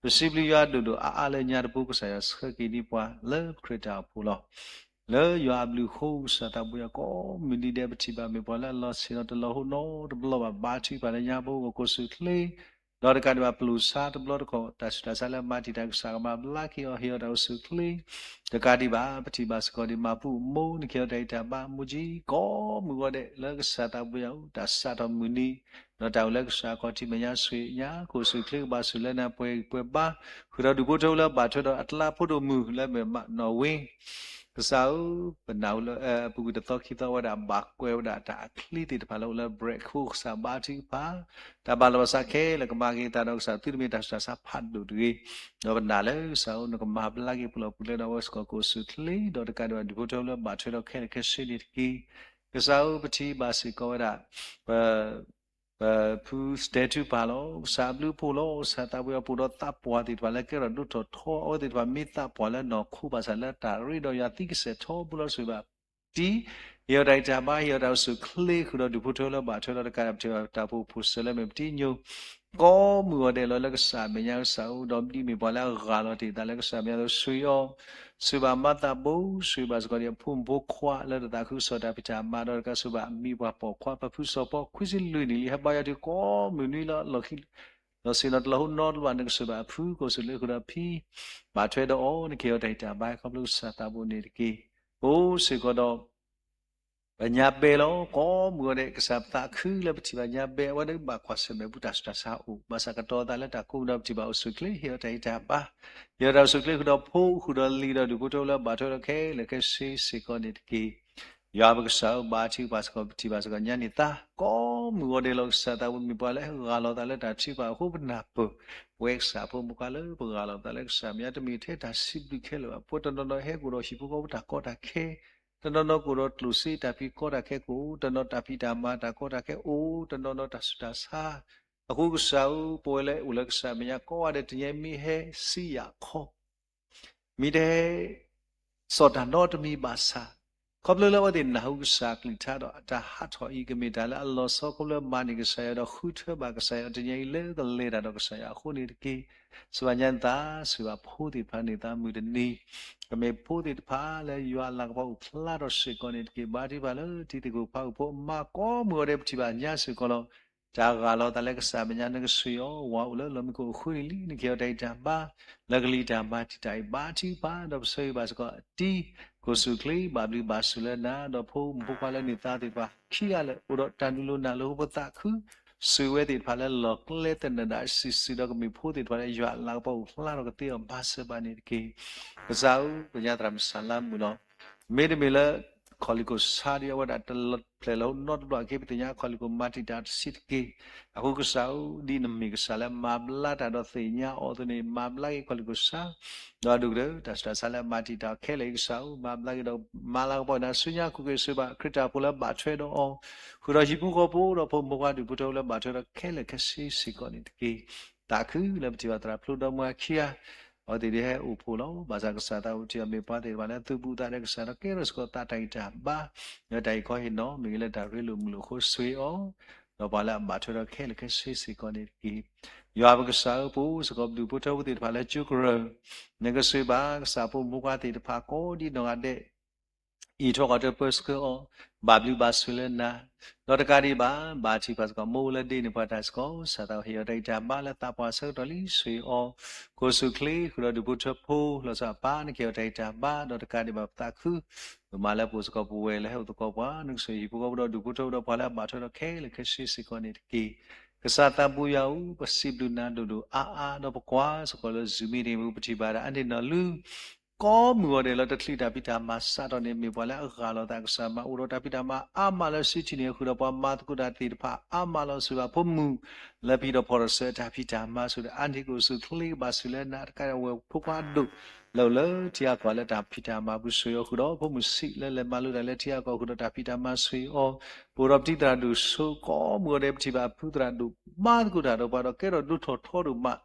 ပစံးဘျုးယွၤဒိၣ်ဒိၣ်အါအါလၢညါတဘိ ကစၢ်ယွၤဆှၢက့ၤန့ၢ်ပှၤလၢပခရံာ်တၢ်အိၣ်ဖှိၣ်လီၤ. လၢယွၤအဘျုးအဃိ ကစၢ်သးဘိယွၤကိးမုၢ်နံၤဒဲး ပထံၣ်ဘၣ်မ့ၢ်ပှၤလၢအလီၤဆ့ၣ်နီၤတလီၤဟိနီတဘျီဘၣ် ဘါထုကဖၣ်လၢညါဘိ ကကိၢ်ဆူၣ်ချ့ ဒီးတကးဒံးဘၣ်ပျိာ်ဆါတဘျီတခီၣ် တၢ်ဆူးတၢ်ဆါလၢမၤတံာ်တာ်ကစၢ်ကမၤဘျါက့ၤအီၤ ဟ့ၣ်အီၤတၢ်အိၣ်ဆူၣ်ချ့ တကးဒံးဘၣ် ပထံၣ်ဘၣ်စ့ၢ်ကီးဒံးမၤပူၤမူ နကဟ့ၣ်အီၤတၢ်ဂံၢ်တၢ်ဘါ မူကၠံကိးမုၢ်ဂီၤဒဲး လၢကစၢ်သးဘိယွၤအူ တၢ်စးထီၣ်မုၢ်နံၤ ဒီးတၢ်အိၣ်လၢကစၢ်အခီၣ်ထံးမဲာ်ညါဆှဲးညါ ကအိၣ်ဆူၣ်ချ့ကဘၣ်ဆူၣ်လၢနၤပှဲၤဂံၢ်ပှဲၤဘါ ဃုာ်ဒီးဒူၣ်ဖိထၢဖိလၢအဘၣ်ထွဲဒီးအကျါဖိဒိၣ်မုၣ်လၢမ့ၢ်မးနီၣ်ဝ့ ကစၢ်ဧၢ, ပနၢ်ဟူလၢ အပူၤကွံာ်တသီခံသီဝဲဒၣ် ဘၣ်ကွဲးဝဲဒၣ်တၢ်အချံသ့ၣ်တဖၣ်လၢအိၣ်လၢ bread ခိၣ် ကစၢ်ဘါထုကဖၣ် တၢ်ဘၣ်လီၤဘၣ်စးခဲလၢာ်ကမၤက့ၤအသးဒီးကစၢ်သုတမ့ၢ်တၢ်ဆူးတၢ်ဆါဖးဒိၣ်တဂ့ၤ, ဒီးပနာ်လၢကစၢ်ဧၢ နကမၤဘျါက့ၤပလီၢ်ပူၤကျဲဒီးအဝဲစ့ၢ်ကီးကအိၣ်ဆူၣ်ချ့ ဒီးတကးဒံးဘၣ်ဒူၣ်ဖိထၢဖိလၢအဘၣ်ထွဲဒီးခဲလၢာ်ခဲဆ့န့ၣ်တက့ၢ်. ကစၢ်ဧၢ ပထံၣ်ဘၣ်စ့ၢ်ကီးဝဲဒၣ် ပ ပဖုစတဲထူပၢ်လီၤ. ကစၢ်အဘျုးအဖှိၣ်လီၤ. ကစၢ်သးဘိယွၤပအိၣ်ဒီးသးပှၢ်သ့ၣ်တဖၣ်လၢကဲထီၣ်ဒိၣ်ထီၣ်ထီ အဝဲသ့ၣ်တဖၣ်မ့ၢ်သးပှၢ်လၢနီၢ်ခိဘၣ်ဆၣ်လၢတၢ်ရ့ဒီးယွၤသံကစဲၣ်ထီဘိလီၤ ဆိၣ်ဂ့ၤဘၣ်တံၢ် ဟ့ၣ်အီၤတၢ်ဂံၢ်တၢ်ဘါ ဟ့ၣ်အီၤတၢ်အိၣ်ဆူၣ်ချ့ ဃုာ်ဒီးဒူၣ်ဖိထၢဖိလၢဘၣ်ထွဲဒီးတကးဒံးဘၣ် ပထံၣ်ဘၣ်တၢ်အိၣ်ဖှိၣ်ဖိစၢၤလၢမ့ၢ်ပတံၢ်ညိ ကိးမုၢ်ဂီၤဒဲးလီၤ လၢကစၢ်အမဲာ်ညါကစၢ်ဧၢ ဒီးဒ်မ့ၢ်ပှၤလၢအဂၢ်လီၤတ့ၢ်သးလၢကစၢ်အမဲာ်ညါအသိး ဆိၣ်ဂ့ၤအီၤ ဆိၣ်ဂ့ၤဘၣ်မၤသးဘိ ဆိၣ်ဂ့ၤဘၣ်စ့ၢ်ကီးဒံးအဖိမုၣ်ဖိခွါလၢတၢ်သးခုကစီၣ်တၢ်ဖံးတၢ်မၤဒီးတကး ဆိၣ်ဂ့ၤဘၣ်အမံၤပှၢ်ပိာ်ခွါ ပဖုစီၤပီခွံဆံလွံၢ်နံၣ်လံ ဟဲဘါယွၤတုၤကိးမုၢ်နွံလီၤ လီၢ်ခံ လီၤဆ့ၣ်နီၤတလီၤဟိနီတဘျီ နကဆိၣ်ဂ့ၤဘၣ်အဖု ကအိၣ်ဆူၣ်ချ့ဃုာ်ဒီးအဖံ ဘၣ်ထွဲဒီးအီၤ နကဟ့ၣ်အီၤတၢ်ဂံၢ်တၢ်ဘါ ခီဖျိကစၢ်သးဘိန့ၣ်တက့ၢ်. ပအိၣ်စ့ၢ်ကီးဒီး ပညါဘဲလီၤ ကိးမုၢ်ဂီၤဒဲး ကစၢ်ပသးခုလၢပထံၣ်ဘၣ်ညါဘဲ အဝဲဒၣ်ဘၣ်ကွၢ်ဆၢၣ်မဲာ်ပူၤတၢ်ဆူးတၢ်ဆါအိၣ် ဘၣ်ဆၣ်ကတီၤသးလၢတၢ်ကိးမုၢ်ဒီးပထံၣ်ဘၣ်အိၣ်ဆူၣ်ချ့ ဟ့ၣ်အီၤတၢ်ဂံၢ်တၢ်ဘါ ဟ့ၣ်အီၤတၢ်အိၣ်ဆူၣ်ချ့ဃုာ်ဒီးဖိ ဃုာ်ဒီးလံၤဒီးဒူၣ်ဖိထၢဖိလၢအဘၣ်ထွဲဒီးခဲလၢာ်ခဲဆ့စ့ၢ်ကီးန့ၣ်တက့ၢ်. ယွၤပကစၢ်ဧၢ ဘါထုကဖၣ်စ့ၢ်ကီး ပထံၣ်ဘၣ်စ့ၢ်ကီးညါန့ၣ်သါ ကိးမုၢ်ဂီၤဒဲးလီၤ ကစၢ်သးဘိမ့ၢ်ပှၤလၢဂၢ်လီၤသးလၢတၢ်ထုကဖၣ်အဃိ ပနၢ်ပၢၢ် ပဝဲကစၢ်ဖိမုၣ်ခွါလၢပဂၢ်လီၤသးလၢကစၢ်မဲာ်ညါ တမ့ၢ်ထဲတၢ်စံးဘျုးခဲလၢာ်ဘၣ် ပှၤတနီၤနီၤဟဲကအိၣ်ဒီးဟံၣ်ဖိဃီဖိတၢ်ကီတၢ်ခဲ တနီၤနီၤကအိၣ်ဒီးကျိၣ်စ့တၢ်ဖံးကီတၢ်ခဲကအိၣ် တနီၤတၢ်ဖံးတၢ်မၤတၢ်ကီတၢ်ခဲအိၣ် တနီၤနီၤတၢ်ဆူးတၢ်ဆါ အဃိကစၢ်ဧၢ ပဝဲလၢအိၣ်လၢကစၢ်မဲာ်ညါကိးဂၤဒဲး တနံၤအံၤမ့ၢ်ဟဲစံယၣ်ခီ မ့ၢ်တဟဲ စီၣ်တၢ်နီတမံၤဘၣ်ဆၣ် ခီဖျိလၢအဝဲသ့ၣ်နၢ်ဟူကစၢ်ကလုၢ်ကထါဒီး တၢ်ဟးထီၣ်အံၤ ကမ့ၢ်တၢ်လၢအလီၤဆီ ခီဖျိလၢမၤန့ၢ်ကစၢ်ယွၤဒီးဃုထၢဘၣ်ကစၢ်ယွၤတနံၤအံၤလၢကလဲၤတၢ်ဒီးကစၢ်ယွၤအဃိန့ၣ်တက့ၢ်. စံးဘၣ်ညါနသး, စံးဘၣ်ဖိသ့ၣ်တဖၣ်န့ၣ် သးမုၢ်တနံၤ, ကမ့ၢ်ဖိသ့ၣ်တဖၣ်လၢယွၤအလၤကပီၤအိၣ်ဖျါထီၣ်စ့ၢ်ကီးန့ၣ်တက့ၢ်. ဘါထုကဖၣ်လၢတံၤသကိၣ်ဖးအုၣ်ဖိအမါကိးမုၢ်ဂီၤဒဲး ပထံၣ်ဘၣ်ညါစ့ၢ်ကီးလီၤ. တၢ်ဂၢ်လီၤသးလၢကစၢ်အမဲာ်ညါ နကဆှၢအီၤ ဝၤအိၣ်လၢလီၢ်မံခိၣ်အဃုန့ၣ်လံ, နကဟ့ၣ်အီၤတၢ်ဂံၢ်တၢ်ဘါ လၢကလံၤတၢ်မၤတံာ်တာ်အံၤ ဘါထုကဖၣ် ဒီးပဆၢဂ့ၤဘၣ်စ့ၢ်ကီးအတံၤ ကိၣ်စူၣ်ချ့ ဘၣ်ဘျုးဘၣ်ဆိၣ်လၢနၤ, ဒီးဖိမုၣ်ဖိခွါလၢန့ၢ်သါသ့ၣ်တဖၣ် ခံဂၤလၢာ် အိၣ်ဒီးတၢ်နုာ်လီၤနၢ်လီၤ ပသးခု ဆှၢဝဲသ့ၣ်တဖၣ်လၢလီၢ်ကျဲသနၢၣ်ဒၣ်စုာ်စုာ် ဒီးကမ့ၢ်ဖိသ့ၣ်တဖၣ်လၢ ယွၤအလၤကပီၤအိၣ်ဖျါထီၣ်ကသ့အီၤဘၣ်ဆၢဘၣ်န့ၣ်တက့ၢ်. ကစၢ်ဧၢ, ပညါသရၣ်မုၣ်ဆၣ်လါမုၣ်လီၤ. မ့တမ့ၢ်လၢ ခီၣ်လံၢ်ခိၣ်ဆါဒ်အဝဲဒၣ်တဖျၢၣ်လၢဟိနီတဘျီအံၤ ပသ့ၣ်ညါခီၣ်လံၢ်ခိၣ်မၤတံာ်တာ်တဆံးတက့ၢ်. အဃိကစၢ်ဧၢ, ဒ်နမ့ၢ်ကစၢ်လၢမၤဘျါတၢ်ဒီးသ့ၣ်ညါအီၤအသိးန့ၣ် မၤဘျါက့ၤခီၣ်လံၢ်ခိၣ်ဆါ ဒီးဒိၣ်ကတၢၢ် တၢ်ဆူးတၢ်ဆါလၢအမၤတံာ်တာ်အီၤခဲလၢာ်အံၤ ကစၢ်ဧၢ, မၤဘျါက့ၤဒီး မၤလၤကပီၤနၤဆူညါ ကွ့ၢ်ကွ့ၢ်ဆှၢဘၣ်ခရံာ်တၢ်ဖိလၢဘၣ်ထွဲဒီးအီၤ, ဃုာ်ဒီးဟံၣ်ဖိဃီဖိဒီးဖိမုၣ်ဖိခွါဒူၣ်ဖိထၢဖိလၢဘၣ်ထွဲဒီးခဲလၢာ်ခဲဆ့စ့ၢ်ကီးန့ၣ်တက့ၢ်. သးခုလၢပထံၣ်ဘၣ်သရၣ်ဖျိဒီမါခံဂၤ အဝဲသ့ၣ်ဒ်ဟဲအိၣ်ဖှိၣ်လီၤ. ဘၣ်ဆၣ်ကစၢ်သးအိၣ်ထံးအီၤ မ့ၢ်ပှၤသ့ၣ်တဖၣ်လၢသူၣ်ဘူၣ်သးဒဲးကစၢ်ဒီး ကဲထီၣ်စ့ၢ်ကီးသးတၢ်ဂံၢ်တၢ်ဘါ လၢတၢ်အံၤခီဟ့ၣ်နီၤ မ့ၢ်ဂ့ၤလၢတၢ်ရ့လိာ်မုာ်လိာ်အဃိ ဆှၢအီၤ ဒီးပှၤလၢအဘၣ်ထွဲဒီးခဲလၢာ်ခဲဆ့စ့ၢ်ကီးန့ၣ်တက့ၢ်. ယွၤပကစၢ်ဧၢ, ပအိၣ်စ့ၢ်ကီးပဒူၣ်ဖိထၢဖိသ့ၣ်တဖၣ်လၢကၠိကရၢၢ်, နကဆှၢဘၣ်ကစၢ်ဖိမုၣ်ဖိခွါသ့ၣ်တဖၣ်ကိးဒ်နီၢ်ဂၤဒဲး အံးထွဲကွၢ်ထွဲပၢဆှၢအီၤ, ဘၣ်ဘျုးဘၣ်ဆိၣ်လၢနၤ, ဒီးတကးဒံးဘၣ် ဘါထုကဖၣ်စ့ၢ်ကီး မိၢ်လၢဒ့န့ၢ်ပှၤတၢ်စ့ၢ်ကီး ကစၢ်သးဟ့ၣ်အီၤတၢ်ဂံၢ်တၢ်ဘါလၢသးပှၢ်ဆၢကတီၢ်လံ ဆှၢအီၤ, ကိၣ်စူၣ်ချ့ ဃုာ်ဒီးဒူၣ်ဖိထၢဖိ လီၤဆီအပၢ် နကဟ့ၣ်အီၤတၢ်ဂံၢ်တၢ်ဘါ ဒီးတကးဒံးဘၣ်ပသးခု ပမၤလၢပအိၣ်စ့ၢ်ကီးပဝဲၢ်လၢဟဲအိၣ်သကိးပှၤ နကဆှၢဟံၣ်ဖိဃီဖိဒီးဒူၣ်ဖိထၢဖိဒီးပှၤလၢအဘၣ်ထွဲဒီးခဲလၢာ်ခဲဆ့စ့ၢ်ကီးန့ၣ်တက့ၢ်. ကစၢ်သးဘိယွၤဧၢ, ပစံးဘျုးနၤဒိၣ်ဒိၣ်အါအါ ဒီးပကွၢ်စ့ၢ်ကီးလၢ Zoom meeting ပူၤ ပထံၣ်ဘၣ်ဒၣ်အါန့ၢ်နီၢ်လူ ကိးမုၢ်ဂီၤဒဲးလၢတချုးတၢ်ဖံးတၢ်မၤစးထီၣ်န့ၣ် မ့ၢ်ပှၤလၢအဂၢ်လီၤသးကစၢ်မၤအိၣ်ဒီးတၢ်ဖံးတၢ်မၤအါမးလၢစုထံၣ်န့ၣ် ဃုာ်ဒီးပှၤမၤသကိးတၢ်သ့ၣ်တဖၣ်အါမးလီၤ. စံးဘၣ်ဖိမုၣ် လၢပဟံၣ်ဒီးဖီၣ်ထီၣ်ဆၢတၢ်ဖံးတၢ်မၤဆိဒီး အါန့ၢ်ကိၣ်စူၣ်ချ့ ကဘၣ်ဆိၣ်လၢနၤတကးဒံး ဝဲၢ်ဖိခွါအဒိၣ် လၢအိၣ်လၢထံဂၤကီၢ်ဂၤလၢတၢ်ဖံးတၢ်မၤပူၤ ဆှၢအီၤ ဃုာ်ဒီးဖိမုၣ်ဆံးလၢလဲၤမၤလိတၢ်လၢထံဂၤကီၢ်ဂၤ ဃုာ်ဒီးတၢ်ဖံးတၢ်မၤဆှၢအီၤ ပအိၣ်ဒီးပတံၤသရၣ်ဒိၣ်စိ ကိးမုၢ်ဂီၤဒဲး ပထံၣ်ဘၣ်အဖုသရၣ်ဒိၣ် မၤသကိးတၢ်ဒီးပှၤဒီးကဲထီၣ်ဒိၣ်ထီၣ်ထီဒိၣ်မး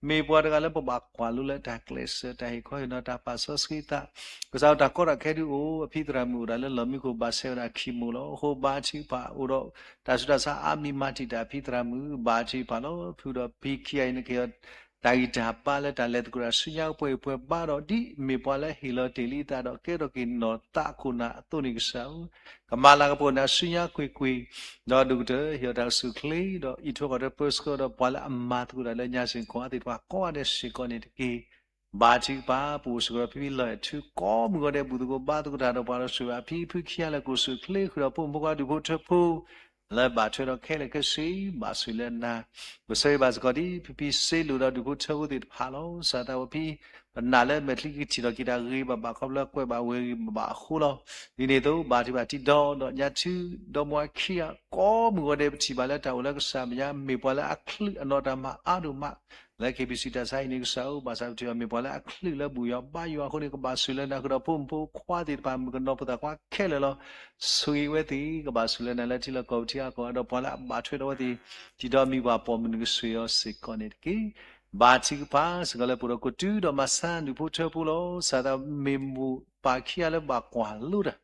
မ့ၢ်ပှၤတဂၤလၢပဘၣ်ကွၢ်လိလၢတၢ်ကျဲးစၢး တၢ်ဟ့ၣ်ခီဟ့ၣ်နီၤ တၢ်ပာ်စီဆှံသး ကစၢ်တၢ်ကီတၢ်ခဲဒုးအိၣ် အဖံသရၣ်မုၣ်အိၣ်ဒၣ်လၢလီၢ်မံခိၣ် ဘၣ်ဆဲဝဲဒၣ်ခံမိၢ်လီၤ. အဃိဘါထုကဖၣ်အိၣ်ဒီး တၢ်ဆူးတၢ်ဆါအါမံၤ မၤတံာ်တာ်ဖံသရၣ်မုၣ် ဘါထုကဖၣ်လီၤ. ဖုဒီးဖံခံဂၤအံၤ နကဟ့ၣ်အီၤ တၢ်ဂံၢ်တၢ်ဘါလၢတၢ်လဲၤသကိးတၢ်ဆူညါ ပှဲၤပှဲၤဘါဒီး ဒ်မ့ၢ်ပှၤလၢဟ့ၣ်လီၤတ့ၢ်လံအသးဒီး ကဲထီၣ်က့ၤနီၢ်သးအခိၣ်နၢ်အသိးန့ၣ် ကစၢ်ဧၢ, ကမၤလၤကပီၤနၤဆူညါကွ့ၢ်ကွ့ၢ်, ဒီးဒိၣ်ကတၢၢ် ဟ့ၣ်အီၤတၢ်ကစူၣ်ချ့ ဒီးအံးထွဲကွၢ်ထွဲပၢဆှၢဒီး ပှၤလၢအမၤသကိးတၢ်လၢညါစ့ၢ်ကီး အသ့ၣ်တဖၣ်ကိးဂၤဒဲးစ့ၢ်ကီးန့ၣ်တက့ၢ်. ဘါထုကဖၣ် ပအိၣ်စ့ၢ်ကီးဒီးဖံဖံလီၢ်အဲၣ်ထူ ကိးမုၢ်ဂီၤဒဲး ဘူၣ်သကိးဘါသကိးတၢ်ဒီးပှၤဒီး ဆိၣ်ဂ့ၤဘၣ်ဖံဖုခံဂၤလၢ ကိၣ်စူၣ်ချ့ ဃုာ်ဒီးဖိမုၣ်ဖိခွါဒူၣ်ဖိထၢဖိ လၢဘၣ်ထွဲဒီးခဲလၢာ်ခဲဆ့ ဘၣ်ဆိၣ်လၢနၤ, ပဆၢဂ့ၤဘၣ်စ့ၢ်ကီးဒ် ဖံဖံစ့လိာ်ဒီးဒူၣ်ဖိထၢဖိသ့ၣ်တဖၣ်လီၤ. ကစၢ်သးဝဲဖံ ပနာ်လၢမဲာ်ချံကထံၣ်ထီၣ်က့ၤတၢ်ဂ့ၤဘၣ်ဘၣ် ခီဖျိလၢကွဲးဘၣ်ဝဲဂ့ၤဘၣ်ဘၣ်အဃိလီၤ. ဒ်န့ၣ်အသိး ဘါထုကဖၣ်တံၤဒီဒီးညါထု ဒီမါခံဂၤ ကိးမုၢ်ဂီၤဒဲး ပထံၣ်ဘၣ်လၢတၢ်အိၣ်လၢကစၢ်မဲာ်ညါ မ့ၢ်ပှၤလၢအချုးအနီၢ်တၢ်မၤအါဒိၣ်မး လၢ KBC တၢ်ဆါဟံၣ်န့ၣ် ကစၢ်ဧၢ, ဘၣ်ဆၣ်ပထံၣ်ဘၣ်မ့ၢ်ပှၤလၢအချုးလၢဘူၣ်ယွၤဘါယွၤအဃိန့ၣ် ကဘၣ်ဆိၣ်လၢနၤ ဃုာ်ဒီးဖိမုၣ်ဖိခွါသ့ၣ်တဖၣ် မုၣ်ကနီၤဖိသၣ်ခွါခဲလၢာ်လီၤ. ဆိၣ်ဂ့ၤဝဲသ့ၣ် ကဘၣ်ဆိၣ်လၢနၤလၢထံလီၢ်ကီၢ်ပူၤထံဂၤကီၢ်ဂၤ ဒီးပှၤလၢအဘၣ်ထွဲဒီးဝဲသ့ၣ် တံၤဒီးမံၤပှၢ်ပိာ်မုၣ် နကဆိၣ်ဂ့ၤအီၤစ့ၢ်ကီးန့ၣ်တက့ၢ်. ဘါထုကဖၣ်စ့ၢ်ကီးလၢပအိၣ်ဒီးကိးတုဒီးမၤဆါဒူၣ်ဖိထၢဖိလီၤ. ကစၢ်သးမ့ၢ်မိၢ်ပၢ်ခံဂၤလၢဘၣ်ကွၢ်လိတၢ်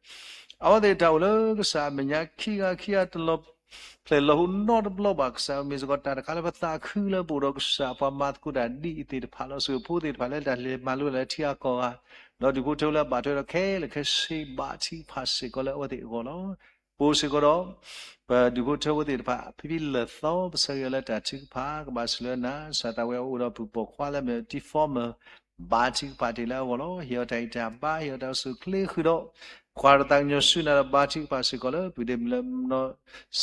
အဝဲသ့ၣ်တၢ်အိၣ်လၢကစၢ်အမဲာ်ညါခံဂၤခံဂၤတလီၤ ဖျဲၣ်လီၤဟူနီတဘျီဘၣ် ကစၢ်မ့ၢ်စ့ၢ်ကီးတၢ်တခါလၢပသးခုလၢပအိၣ်ဒီးကစၢ်ပှၤမၤသကိးတၢ်ဒ်အံၤသ့ၣ်တဖၣ်လီၤ. ဆိၣ်ဂ့ၤဖိသ့ၣ်တဖၣ်လၢတၢ်လဲၤမၤလိတၢ်လၢထံဂၤကီၢ်ဂၤ ဒီးဒူၣ်ဖိထၢဖိလၢအဘၣ်ထွဲဒီးခဲလၢာ်ခဲဆ့ ဘါထုကဖၣ်စ့ၢ်ကီးလၢအဝဲသ့ၣ်အဂီၢ်လီၤ. ပအိၣ်စ့ၢ်ကီးဒီး ပဒူၣ်ဖိထၢဖိသ့ၣ်တဖၣ် ဖံဖံလၢာ်သီ ပဆၢဂ့ၤအီၤလၢတၢ်ထုကဖၣ် ကဘၣ်ဆိၣ်လၢနၤ ကစၢ်သးဝဲအိၣ်ဒီးပုၢ်ပိာ်ခွါလၢမ့ၢ် တီဖီမၢၢ် ဘါထုကဖၣ်တ့ၢ်လၢအဂီၢ်လီၤ. ဟ့ၣ်အီၤတၢ်ဂံၢ်တၢ်ဘါ ဟ့ၣ်အီၤတၢ်အိၣ်ဆူၣ်အိၣ်ချ့ဃုာ်ဒီး ခွါတသးကညီၤဆူနၤဒီး ဘါထုကဖၣ်စ့ၢ်ကီးလၢ ပုၢ်ဒ့မုၣ်လၢမနီၤ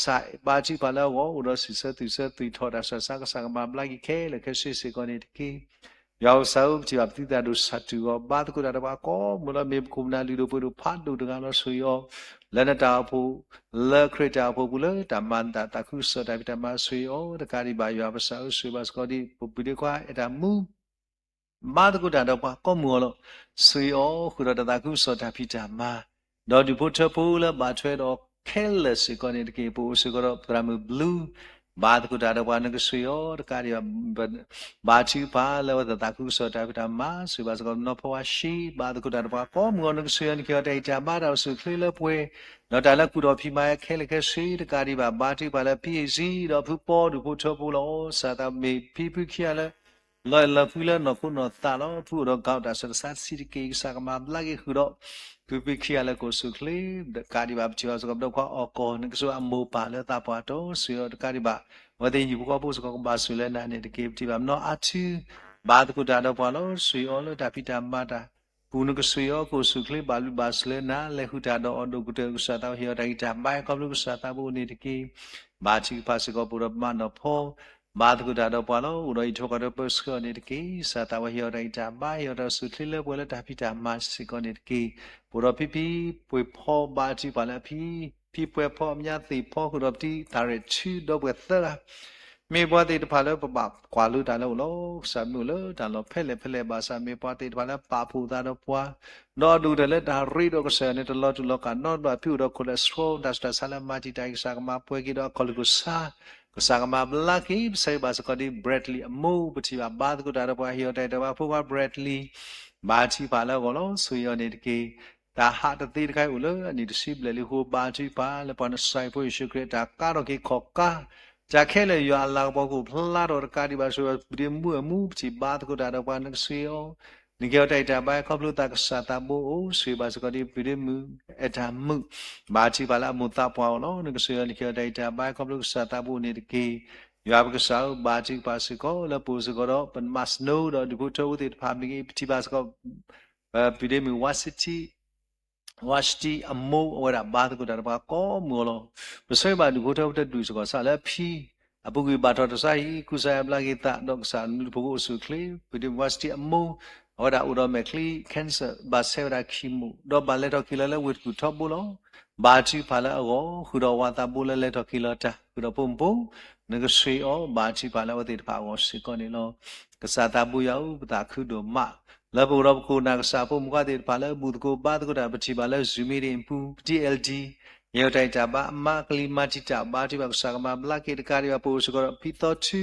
စး ဘါထုကဖၣ်လၢအဂီၢ် အိၣ်ဒီးစံးဆၢသွံၣ်ဆၢသွံၣ်ထီၣ်တၢ်ဆူးတၢ်ဆါ ကစၢ်ကမၤဘျါက့ၤခဲလၢာ်ခဲဆ့စ့ၢ်ကီးန့ၣ်တက့ၢ်. ယွၤကစၢ်ဧၢ ပထံၣ်ဘၣ်ပတံၤသရၣ်ဒိၣ်စၢ်တူၢ်အီၤ ဘါသကိးတၢ်ဒီးပှၤကိးမုၢ်လီၤ. မ့ၢ်ပခိၣ်ပနၢ်လုၢ်ဒိၣ်ပှ့ၤဒိၣ်ဖးဒိၣ်တဂၤလီၤ. ဆိၣ်ဂ့ၤအီၤ လၢနတၢ်အိၣ်ဖှိၣ် လၢခရံာ်တၢ်အိၣ်ဖှိၣ်ပူၤလၢတၢ်မၤနၢၤတၢ်သးခုကစီၣ်တၢ်ဖံးတၢ်မၤ ဆိၣ်ဂ့ၤအီၤ တကးဒံးဘၣ် ယွၤကစၢ်ဧၢ ဆိၣ်ဂ့ၤဘၣ်စ့ၢ်ကီးဒ် ပပုၢ်ဒ့ခွါအဲၣ်တၢ်မူ ဘါသကိးတၢ်ဒီးပှၤကိးမုၢ်အီၤလီၤ. ဆိၣ်ဂ့ၤအီၤဃုာ်ဒီးတၢ်သးခုကစီၣ်တၢ်ဖံးတၢ်မၤ ဒီးဒူၣ်ဖိထၢဖိလၢဘၣ်ထွဲဒီးခဲလၢာ်စ့ၢ်ကီးန့ၣ်တက့ၢ်. ပအိၣ်စ့ၢ်ကီးဒီးသရၣ်မုၣ်ဘျူး ဘါသကိးတၢ်ဒီးပှၤ နကဆိၣ်ဂ့ၤအီၤတကးဒံးဘၣ် ဘါထုကဖၣ်လၢအဝဲသ့ၣ်သးခုကစီၣ်တၢ်ဖံးတၢ်မၤ ဆိၣ်ဂ့ၤဘၣ်စ့ၢ်ကီးနီၢ်ဖီဝါရှံ ဘါသကိးတၢ်ဒီးပှၤကိးမုၢ်ဂီၤ နကဆိၣ်ဂ့ၤအီၤ နကဟ့ၣ်အီၤတၢ်အံၣ်တၢ်ဘါတၢ်အိၣ်ဆူၣ်အိၣ်ချ့လၢပှဲၤ ဒီးတၢ်လၢကူၣ်ထီၣ်ဖံးမၤခဲလၢာ်ခဲဆ့တကးဒံးဘၣ် ဘါထုကဖၣ်လၢဖံအ့ၣ်စံဒီးဖုပီဒူၣ်ဖိထၢဖိလီၤ. စးထီၣ်မ့ၢ်ဖံဖုခံဂၤလၢ လီၤအဲၣ်လီၤကွံလၢနီၢ်ခိနီၢ်သးလီၤ ဖုအိၣ်ဒီးကီးတၢ်ဆၢတဆါတဆံးတက့ၢ် ကစၢ်ကမၤဘျါက့ၤဃုာ်ဒီး ဖံဖုခံဂၤလၢကအိၣ်ဆူၣ်အိၣ်ချ့ တကးဒံးဘၣ် ပထံၣ်ဘၣ်စ့ၢ်ကီး ပဒီပုၢ်ဝဲၢ်အီၣ်ကီၢ် နကဆိၣ်ဂ့ၤအမိၢ်ပၢ်လၢသးပှၢ်တီ ဆိၣ်ဂ့ၤအီၤတကးဒံးဘၣ် အဝဲသ့ၣ်ယုၢ်ဖိဃီဖိစ့ၢ်ကီး ကဘၣ်ဆိၣ်လၢနၤန့ၣ်တက့ၢ် ပထံၣ်ဘၣ်မနီၤအါထူ ဘါသကိးတၢ်ဒီးပှၤလီၤ ဆိၣ်ဂ့ၤအီၤလၢတၢ်ဖံးတၢ်မၤတၢ် ပူၤနကဆိၣ်ဂ့ၤအီၤ ကအိၣ်ဆူၣ်အိၣ်ချ့ ဘၣ်ဘျုးဘၣ်ဆိၣ်လၢနၤ လဲၤဃုာ်တၢ်ဒီးအီၤဒိၣ်ကတၢၢ် ကစၢ်သးဝဲဟ့ၣ်အီၤတၢ်ဂံၢ်တၢ်ဘါ ခီဖျိကစၢ်သးဘိန့ၣ်တက့ၢ် ဘါထုကဖၣ်စ့ၢ်ကီး ပအိၣ်ဒီးပမါနီၢ်ဖီ ဘါသကိးတၢ်ဒီးပှၤလီၤ အိၣ်ဒီးအံးထွဲကွၢ်ထွဲပၢဆှၢအီၤန့ၣ်တက့ၢ် ကစၢ်သးဝဲဟ့ၣ်အီၤတၢ်ဂံၢ်တၢ်ဘါ ဟ့ၣ်အီၤတၢ်အိၣ်ဆူၣ်အိၣ်ချ့လၢပှဲၤလၢတၢ်ဖံးတၢ်မၤစ့ၢ်ကီးန့ၣ်တက့ၢ် ပအိၣ်ဒီးဖံဖံ ပှ့ၤဖီ ဘါထုကဖၣ်လၢအဖံ ဖံပှဲၤဖီ အမါသ့ၣ်ဖီ ဃုာ်ဒီးပတံၤ သးရဲၣ်ထူ ဒီပုၢ်ဝဲၢ်သၢဂၤ မ့ၢ်ပှၤသ့ၣ်တဖၣ်လၢပဘၣ်ကွၢ်လိတၢ်လၢအအိၣ်လီၤ. ကစၢ်မ့ၢ်အိၣ်လၢတၢ်လီၢ်ဖဲလဲၣ်ဖဲလဲၣ်ဘၣ်ဆၣ် မ့ၢ်ပှၤသ့ၣ်တဖၣ်လၢပာ်ဖှိၣ်သးဒီးပှၤ ဒီးအဒိၣ်ကတၢၢ်လၢတၢ်ရ့ဒီးကစၢ်ယွၤန့ၣ် တလီၤတူာ်လီၤကာ်နီတဘျီ ဖံအိၣ်ဒီး cholesterol တၢ်ဆူးတၢ်ဆါလၢမၤတံာ်တာ်အံၤ ကစၢ်ကမၤပှဲၤက့ၤဒီးအခီၣ်လိာ်ကစၢ် ကစၢ်ကမၤဘျါက့ၤ ပဆၢဂ့ၤဘၣ်စ့ၢ်ကီးဒ် Bradley အမိၢ် ပထံၣ်ဘၣ်ဘါသကိးတၢ်ဒီးပှၤ ဟ့ၣ်အီၤတၢ်ဂံၢ်တၢ်ဘါ ဖိခွါ Bradley ဘါထုကဖၣ်လၢအဂီၢ်လီၤ ဆိၣ်ဂ့ၤအီၤန့ၣ်တက့ၢ် တၢ်ဟးတသ့တခါအံၤအိၣ်လၢအနံၣ်တဆံဘျဲၣ်လံအဃိ ဘါထုကဖၣ်လၢပှၤနစၢ်ဖိယ့ၣ်ၡူးခရံာ်အတၢ်ကါထီၣ်က့ၤခီၣ်ကါ တၢ်ခဲလၢာ်ယွၤအလၤကပီၤကအိၣ်ဖျါထီၣ်တကးဒံးဘၣ် ဆိၣ်ဂ့ၤပဒ့မုၣ်အမူ ပထံၣ်ဘါသကိးတၢ်ဒီးပှၤ နကဆိၣ်ဂ့ၤအီၤ နကဟ့ၣ်အီၤတၢ်ဂံၢ်တၢ်ဘါ ခီဖျိသးကစၢ်သးဘိအိၣ် ဆိၣ်ဂ့ၤဘၣ်စ့ၢ်ကီးဒ်ပဒ့မုၣ် အဲၣ်တၢ်မုၣ် ဘါထုကဖၣ်လၢအမိၢ်သးပှၢ်အီၤလီၤ နကဆိၣ်ဂ့ၤအီၤ နကဟ့ၣ်အီၤတၢ်ဂံၢ်တၢ်ဘါ ခီဖျိကစၢ်သးဘိန့ၣ်တက့ၢ် ယွၤပကစၢ်ဧၢ ဘါထုကဖၣ်စ့ၢ်ကီး လၢပအိၣ်စ့ၢ်ကီးဒီး ပမၤစနိဒီးဒူၣ်ဖိထၢဖိသ့ၣ်တဖၣ်မ့ၢ်ဂ့ၤ ပထံၣ်ဘၣ်စ့ၢ်ကီး ပဒ့မုၣ် Vashti အမိၢ် အဝဲဒၣ်ဘါသကိးတၢ်ဒီးပှၤကိးမုၢ်ဂီၤလီၤ. ပဆၢဂ့ၤဘၣ်ဒူၣ်ဖိထၢဖိတဒူၣ်စ့ၢ်ကီး စးလၢဖံ အပူၤကွံာ်ဘၣ်ထီၣ်တၢ်ဆါဟံၣ် ကူစါယါဘျါက့ၤသး ဒီးကစၢ်နူတဖိကအိၣ်ဆူၣ်အိၣ်ချ့ ပဒ့မုၣ် Vashti အမိၢ် အဝဲဒၣ်အိၣ်ဒီးမဲာ်ချံ cancer ဘၣ်ဆဲးဝဲဒၣ် chemo ဒီးဘၣ်လဲၤထီၣ်က့ၤလီၤလၢဝ့ၢ်တကူၣ်ထီဘိလီၤ. ဘါထုကဖၣ်လၢအဂီၢ် ဃုာ်ဒီးဝၤသးဘိလၢလဲၤထီၣ်က့ၤလီၤတၢ် ဃုာ်ဒီးဖိမုၣ်ဖိ နကဆိၣ်ဂ့ၤအီၤ ဘါထုကဖၣ်လၢအဝဲသ့ၣ်တဖၣ်အဂီၢ်စ့ၢ်ကီးန့ၣ်လီၤ. ကစၢ်သးဘိယွၤဧၢ ပသးခုဒိၣ်မး လၢပအိၣ်ဒီးပခိၣ်နၢ်ကစၢ်ဖိမုၣ်ခွါသ့ၣ်တဖၣ်လၢဘူၣ်သကိးဘါသကိးတၢ် ပထံၣ်ဘၣ်လၢ Zoom meeting အပူၤ ပတံၤ L D ယဲၢ်တၢ်ဂံၢ်တၢ်ဘါ အမါကလံၤမၤတံာ်တာ် ဘါထုကဖၣ် ကစၢ်ကမၤဘျါက့ၤတကးဒံးဘၣ် ပအိၣ်စ့ၢ်ကီးဒီးဖံသီထူ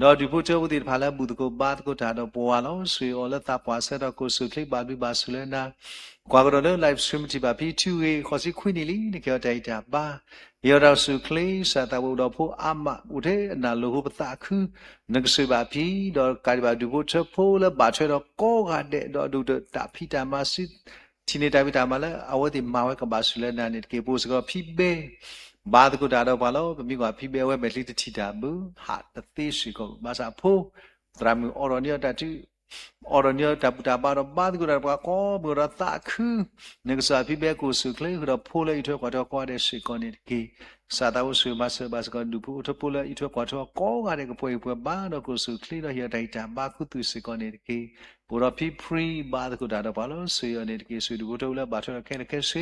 ဒီးဒူၣ်ဖိထၢဖိသ့ၣ်တဖၣ်လၢဘူၣ်သကိးဘါသကိးတၢ်ဒီးပှၤလီၤ. ဆိၣ်ဂ့ၤအီၤလၢသးပှၢ်ဆၢကတီၢ် ကအိၣ်ဆူၣ်အိၣ်ချ့ ဘၣ်ဘျုးဘၣ်ဆိၣ်လၢနၤ ကွၢ်ကဒီးလၢ live stream ပထံၣ်ဘၣ်ဖံထူဂ့ၤ ဃိးဆံခွံနံၣ်လံ နကဟ့ၣ်အီၤတၢ်ဂံၢ်တၢ်ဘါ ဟ့ၣ်အီၤတၢ်အိၣ်ဆူၣ်အိၣ်ချ့ ကစၢ်သးဘိအိၣ်ဒီးဖိအါမး အိၣ်ထဲအနၢ်လိၤဖိပသးခု နကဆိၣ်ဂ့ၤဘၣ်ဖံ ဒီးတကးဒံးဘၣ်ဒူၣ်ဖိထၢဖိလၢဘၣ်ထွဲဒီးကိးဂၤဒဲး ဒီးအဒိၣ်ကတၢၢ်တၢ်ဖံးတၢ်မၤစု ထံၣ်န့ၢ်တၢ်ဖံးတၢ်မၤလၢအဝဲသ့ၣ်မၤဝဲကဘၣ်ဆိၣ်လၢနၤန့ၣ်တက့ၢ်. ပအိၣ်စ့ၢ်ကီးဖံဘဲ ဘါသကိးတၢ်ဒီးပှၤလီၤ. ပမ့ၢ်ကွၢ်ဖံဘဲ အဝဲမဲာ်ချံတထံၣ်တၢ်ဘၣ် ဟးတသ့စ့ၢ်ကီး ဘၣ်ဆၣ်ဖိ သရၣ်မုၣ်အိးထီၣ်န့ၢ်အီၤတၢ်ထု အိးထီၣ်န့ၢ်အီၤတၢ်ဘူၣ်တၢ်ဘါဒီးဘါသကိးတၢ်ဒီးပှၤကိးမုၢ်ဂီၤဒီးသးခု နကစၢ်ဖံဘဲကအိၣ်ဆူၣ်အိၣ်ချ့ ဃုာ်ဒီးဖိလၢအံးထွဲကွၢ်ထွဲကိးဂၤဒဲးစ့ၢ်ကီးန့ၣ်တက့ၢ်. ကစၢ်သးဘိဆိၣ်ဂ့ၤမၤစၢၤဘၣ်စ့ၢ်ကီး ဒူၣ်ဖိထၢဖိလၢအံးထွဲကွၢ်ထွဲကိးဂၤဒဲး ကပှဲၤဂံၢ်ပှဲၤဘါဒီးကအိၣ်ဆူၣ်အိၣ်ချ့ဒီး ဟ့ၣ်အီၤတၢ်ဂံၢ်တၢ်ဘါခူသူၣ်စ့ၢ်ကီးန့ၣ်တက့ၢ်. ပအိၣ်ဒီးဖံဖြံ ဘါသကိးတၢ်ဒီးပှၤလီၤ. ဆိၣ်ဂ့ၤအီၤန့ၣ်တက့ၢ်. ဆိၣ်ဂ့ၤဒူၣ်ဖိထၢဖိလၢဘၣ်ထွဲဒီးခဲလၢာ်ခဲဆ့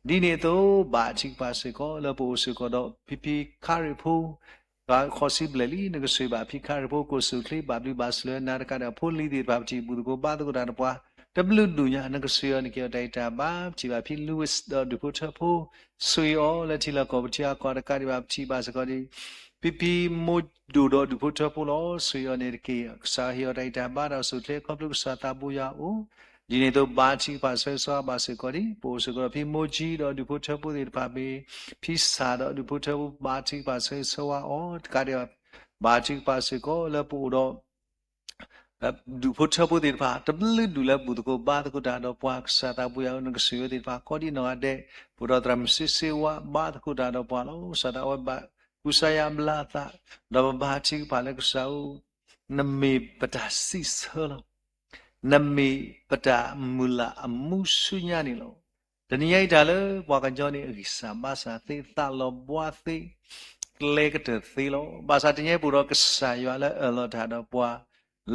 ဒ်န့ၣ်အသိး ဘါထုကဖၣ်စ့ၢ်ကီး လၢပအိၣ်စ့ၢ်ကီးဒီးဖံဖံခါရံၣ်ဖိ ဃိးဆံဘျဲၣ်လံ နကဆိၣ်ဂ့ၤဘၣ်ဖံခါရံၣ်ဖိ ကအိၣ်ဆူၣ်အိၣ်ချ့ ဘၣ်ဘျုးဘၣ်ဆိၣ်လၢနၤတကးဒီး ဖိလံၤသ့ၣ်တဖၣ် ပထံၣ်ဘူၣ်သကိးဘါသကိးတၢ်ဒီးပှၤ တဘျုးဒူၣ်ညါ နကဆိၣ်ဂ့ၤအီၤ နကဟ့ၣ်အီၤတၢ်ဂံၢ်တၢ်ဘါ ပထံၣ်ဘၣ်ဖံ Louis ဒီးဒူၣ်ဖိထၢဖိ ဆိၣ်ဂ့ၤအီၤလၢထံလီၢ်ကီၢ်ပူၤ ထံဂၤကီၢ်ဂၤတကးဒံးဘၣ် ပထံၣ်ဘၣ်စ့ၢ်ကီးဒ် ဖံဖံမိၢ်ဒိၣ်ဒီးဒူၣ်ဖိထၢဖိလီၤ. ဆိၣ်ဂ့ၤအီၤန့ၣ်တက့ၢ်. ကစၢ်ဟ့ၣ်အီၤတၢ်ဂံၢ်တၢ်ဘါ တၢ်အိၣ်ဆူၣ်အိၣ်ချ့ ခီဖျိကစၢ်သးဘိယွၤအအိၣ် ဒ်န့ၣ်အသိး ဘါထုကဖၣ်ဆၢဂ့ၤဆၢဝါဘၣ်စ့ၢ်ကီးဒ် ပအိၣ်စ့ၢ်ကီးဒီးဖံမိၢ်ကၠံဒီးဒူၣ်ဖိထၢဖိသ့ၣ်တဖၣ်မ့ၢ် ဖံစၢ်ဒီးဒူၣ်ဖိထၢဖိ ဘါထုကဖၣ်ဆၢဂ့ၤဆၢဝါအီၤ တကးဒံးဘၣ် ဘါထုကဖၣ်စ့ၢ်ကီးလၢပအိၣ်ဒီး ဒူၣ်ဖိထၢဖိသ့ၣ်တဖၣ် တဘျုးဒူၣ်လၢဘူၣ်သကိးဘါသကိးတၢ်ဒီးပှၤ ကစၢ်သးဘိယွၤဧၢ နကဆိၣ်ဂ့ၤသ့ၣ်တဖၣ်ကိးဒ်နီၢ်ဂၤဒဲး ပအိၣ်ဒီးသရၣ်မုၣ်စ့စ့ဝါ ဘါသကိးတၢ်ဒီးပှၤလီၤ. ကစၢ်သးဝဲဘၣ်ကူစါယါဘျါသး ဒီးပဘါထုကဖၣ်လၢကစၢ်ဧၢ နမ့ၢ်ပတၢ်စံးဆၢလီၤ. နမ့ၢ်ပတၢ်မုၢ်လၢ်အမူဆူညါန့ၣ်လီၤ. တနံၤညါအံၤတၢ်လၢပှၤကညီန့ၣ် အဂံၢ်စၢ်ဘါစၢ်သ့ သးလီၤဘှါသ့ ကျဲကတၢၢ်သ့လီၤ. ဘၣ်ဆၣ်တနံၤညါအံၤပအိၣ်ဒီးကစၢ်ယွၤလၢအၢၣ်လီၤတၢ်ဒီးပှၤ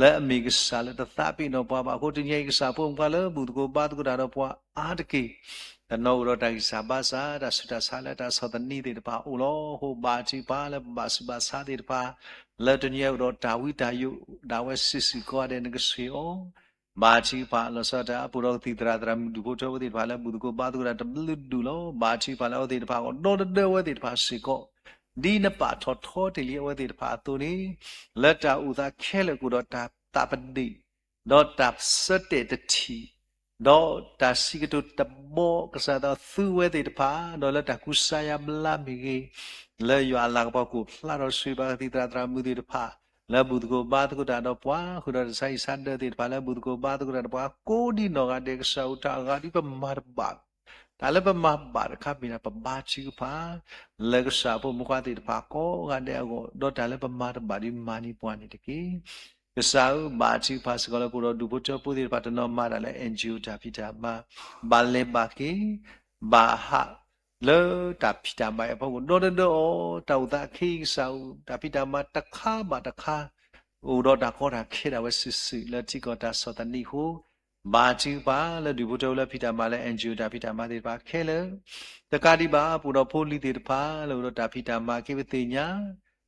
လၢအမ့ၢ်ကစၢ်လၢတသးပ့ၤနီၣ်ပှၤဘၣ်အဃိ တနံၤညါအံၤကစၢ်ဖိမုၣ်ခွါလၢဘူၣ်သကိးဘါသကိးတၢ်ဒီးပှၤအါတက့ၢ် တနီၤအိၣ်ဒီးတၢ်ဂံၢ်စၢ်ဘါစၢ် တၢ်ဆူးတၢ်ဆါလၢတၢ်ဆီၣ်သနံးသ့ၣ်တဖၣ်အိၣ်လီၤ. အဃိဘါထုကဖၣ်လၢပဘၣ်ဆူးဘၣ်ဆါသ့ၣ်တဖၣ် လၢတနံၤညါအံၤအိၣ်ဒီးတၢ်ဝံတၢ်ယိး ဒၣ်ဝဲစုာ်စုာ်ကိးဂၤဒဲး နကဆိၣ်ဂ့ၤအီၤ ဘါထုကဖၣ်လီၤဆီဒၣ်တၢ် ပအိၣ်ဒီးကသံၣ်သရၣ်သရၣ်မုၣ်ဒူၣ်ဖိထၢဖိသ့ၣ်တဖၣ်လၢဘူၣ်သကိးဘါသကိးတၢ်တဘျုးဒူၣ်လီၤ. ဘါထုကဖၣ်လၢအဝဲသ့ၣ်တဖၣ်အဂီၢ် ဒီတဒၢဝဲသ့ၣ်တဖၣ်စ့ၢ်ကီး ဒ်နပာ်ထီၣ်ထီတ့ၢ်လံအဝဲသ့ၣ်တဖၣ်အသိးန့ၣ်, လၢတၢ်အိၣ်သးခဲလၢာ်ကအိၣ်ဒီးတၢ်သးပဒ့ၣ်, ဒီးတၢ်ဆၢတဲာ်တထံၣ်, ဒီးတၢ်စံးကတိၤတဘီ ကစၢ်သးသူဝဲသ့ၣ်တဖၣ်, ဒီးလၢတၢ်ကူစါယါဘျါမ့ၢ်ဂ့ၤ, လၢယွၤအလၤကပီၤကအိၣ်ဖျါထီၣ်ဆှံဘၣ်ကသံၣ်သရၣ်သရၣ်မုၣ်သ့ၣ်တဖၣ်, လၢဘူၣ်သကိးဘါသကိးတၢ်ဒီးပှၤ, ဃုာ်ဒီးတၢ်ဆါဟံၣ်ဆါဒၢးသ့ၣ်တဖၣ်လၢဘူၣ်သကိးဘါသကိးတၢ်ဒီးပှၤ ကိးဒံနီၢ်ဂၤဒဲး ကစၢ်အိၣ်တၢ်အဂၤဒ်ပမၤတဘၣ် တၢ်လၢပမၤဘၣ်တခါမ့ၢ်ဒၣ် ပဘါထုကဖၣ် လၢကစၢ်အဖိမုၣ်ခွါသ့ၣ်တဖၣ်ကိးဂၤဒဲးအဂီၢ်, ဒီးတၢ်လၢပမၤတဘၣ်ဒ်မၤန့ၢ်ပှၤန့ၣ်တက့ၢ်. ကစၢ်ဧၢ, ဘါထုကဖၣ်စ့ၢ်ကီးလၢပအိၣ်ဒီးဒူၣ်ဖိထၢဖိသ့ၣ်တဖၣ် တနီၤမၤတၢ်လၢ NGO တၢ်ဖံးတၢ်မၤ, ဘၣ်လဲၤဘၣ်က့ၤ, ဘၣ်ဟး လၢတၢ်ဖံးတၢ်မၤအဖီခိၣ် ဒီတဒၢအီၤ, တၢ်အိၣ်သးအခဲအံၤကစၢ်ဧၢ, တၢ်ဖံးတၢ်မၤတခါဘၣ်တခါ အိၣ်ဒီးတၢ်ကီတၢ်ခဲဒၣ်ဝဲစုာ်စုာ် လၢထံကီၢ်တၢ်ဆီၣ်သနံးအဃိ, ဘါထုကဖၣ်လၢဒူၣ်ဖိထၢဖိလၢဖံးတၢ်မၤလၢ NGO တၢ်ဖံးတၢ်မၤသ့ၣ်တဖၣ်ခဲလၢာ်, တကးဒံးဘၣ် ပအိၣ်ဒီးဖိလံၤသ့ၣ်တဖၣ် လၢအိၣ်ဒီးတၢ်ဖံးတၢ်မၤက့ၤပသ့ၣ်ညါ,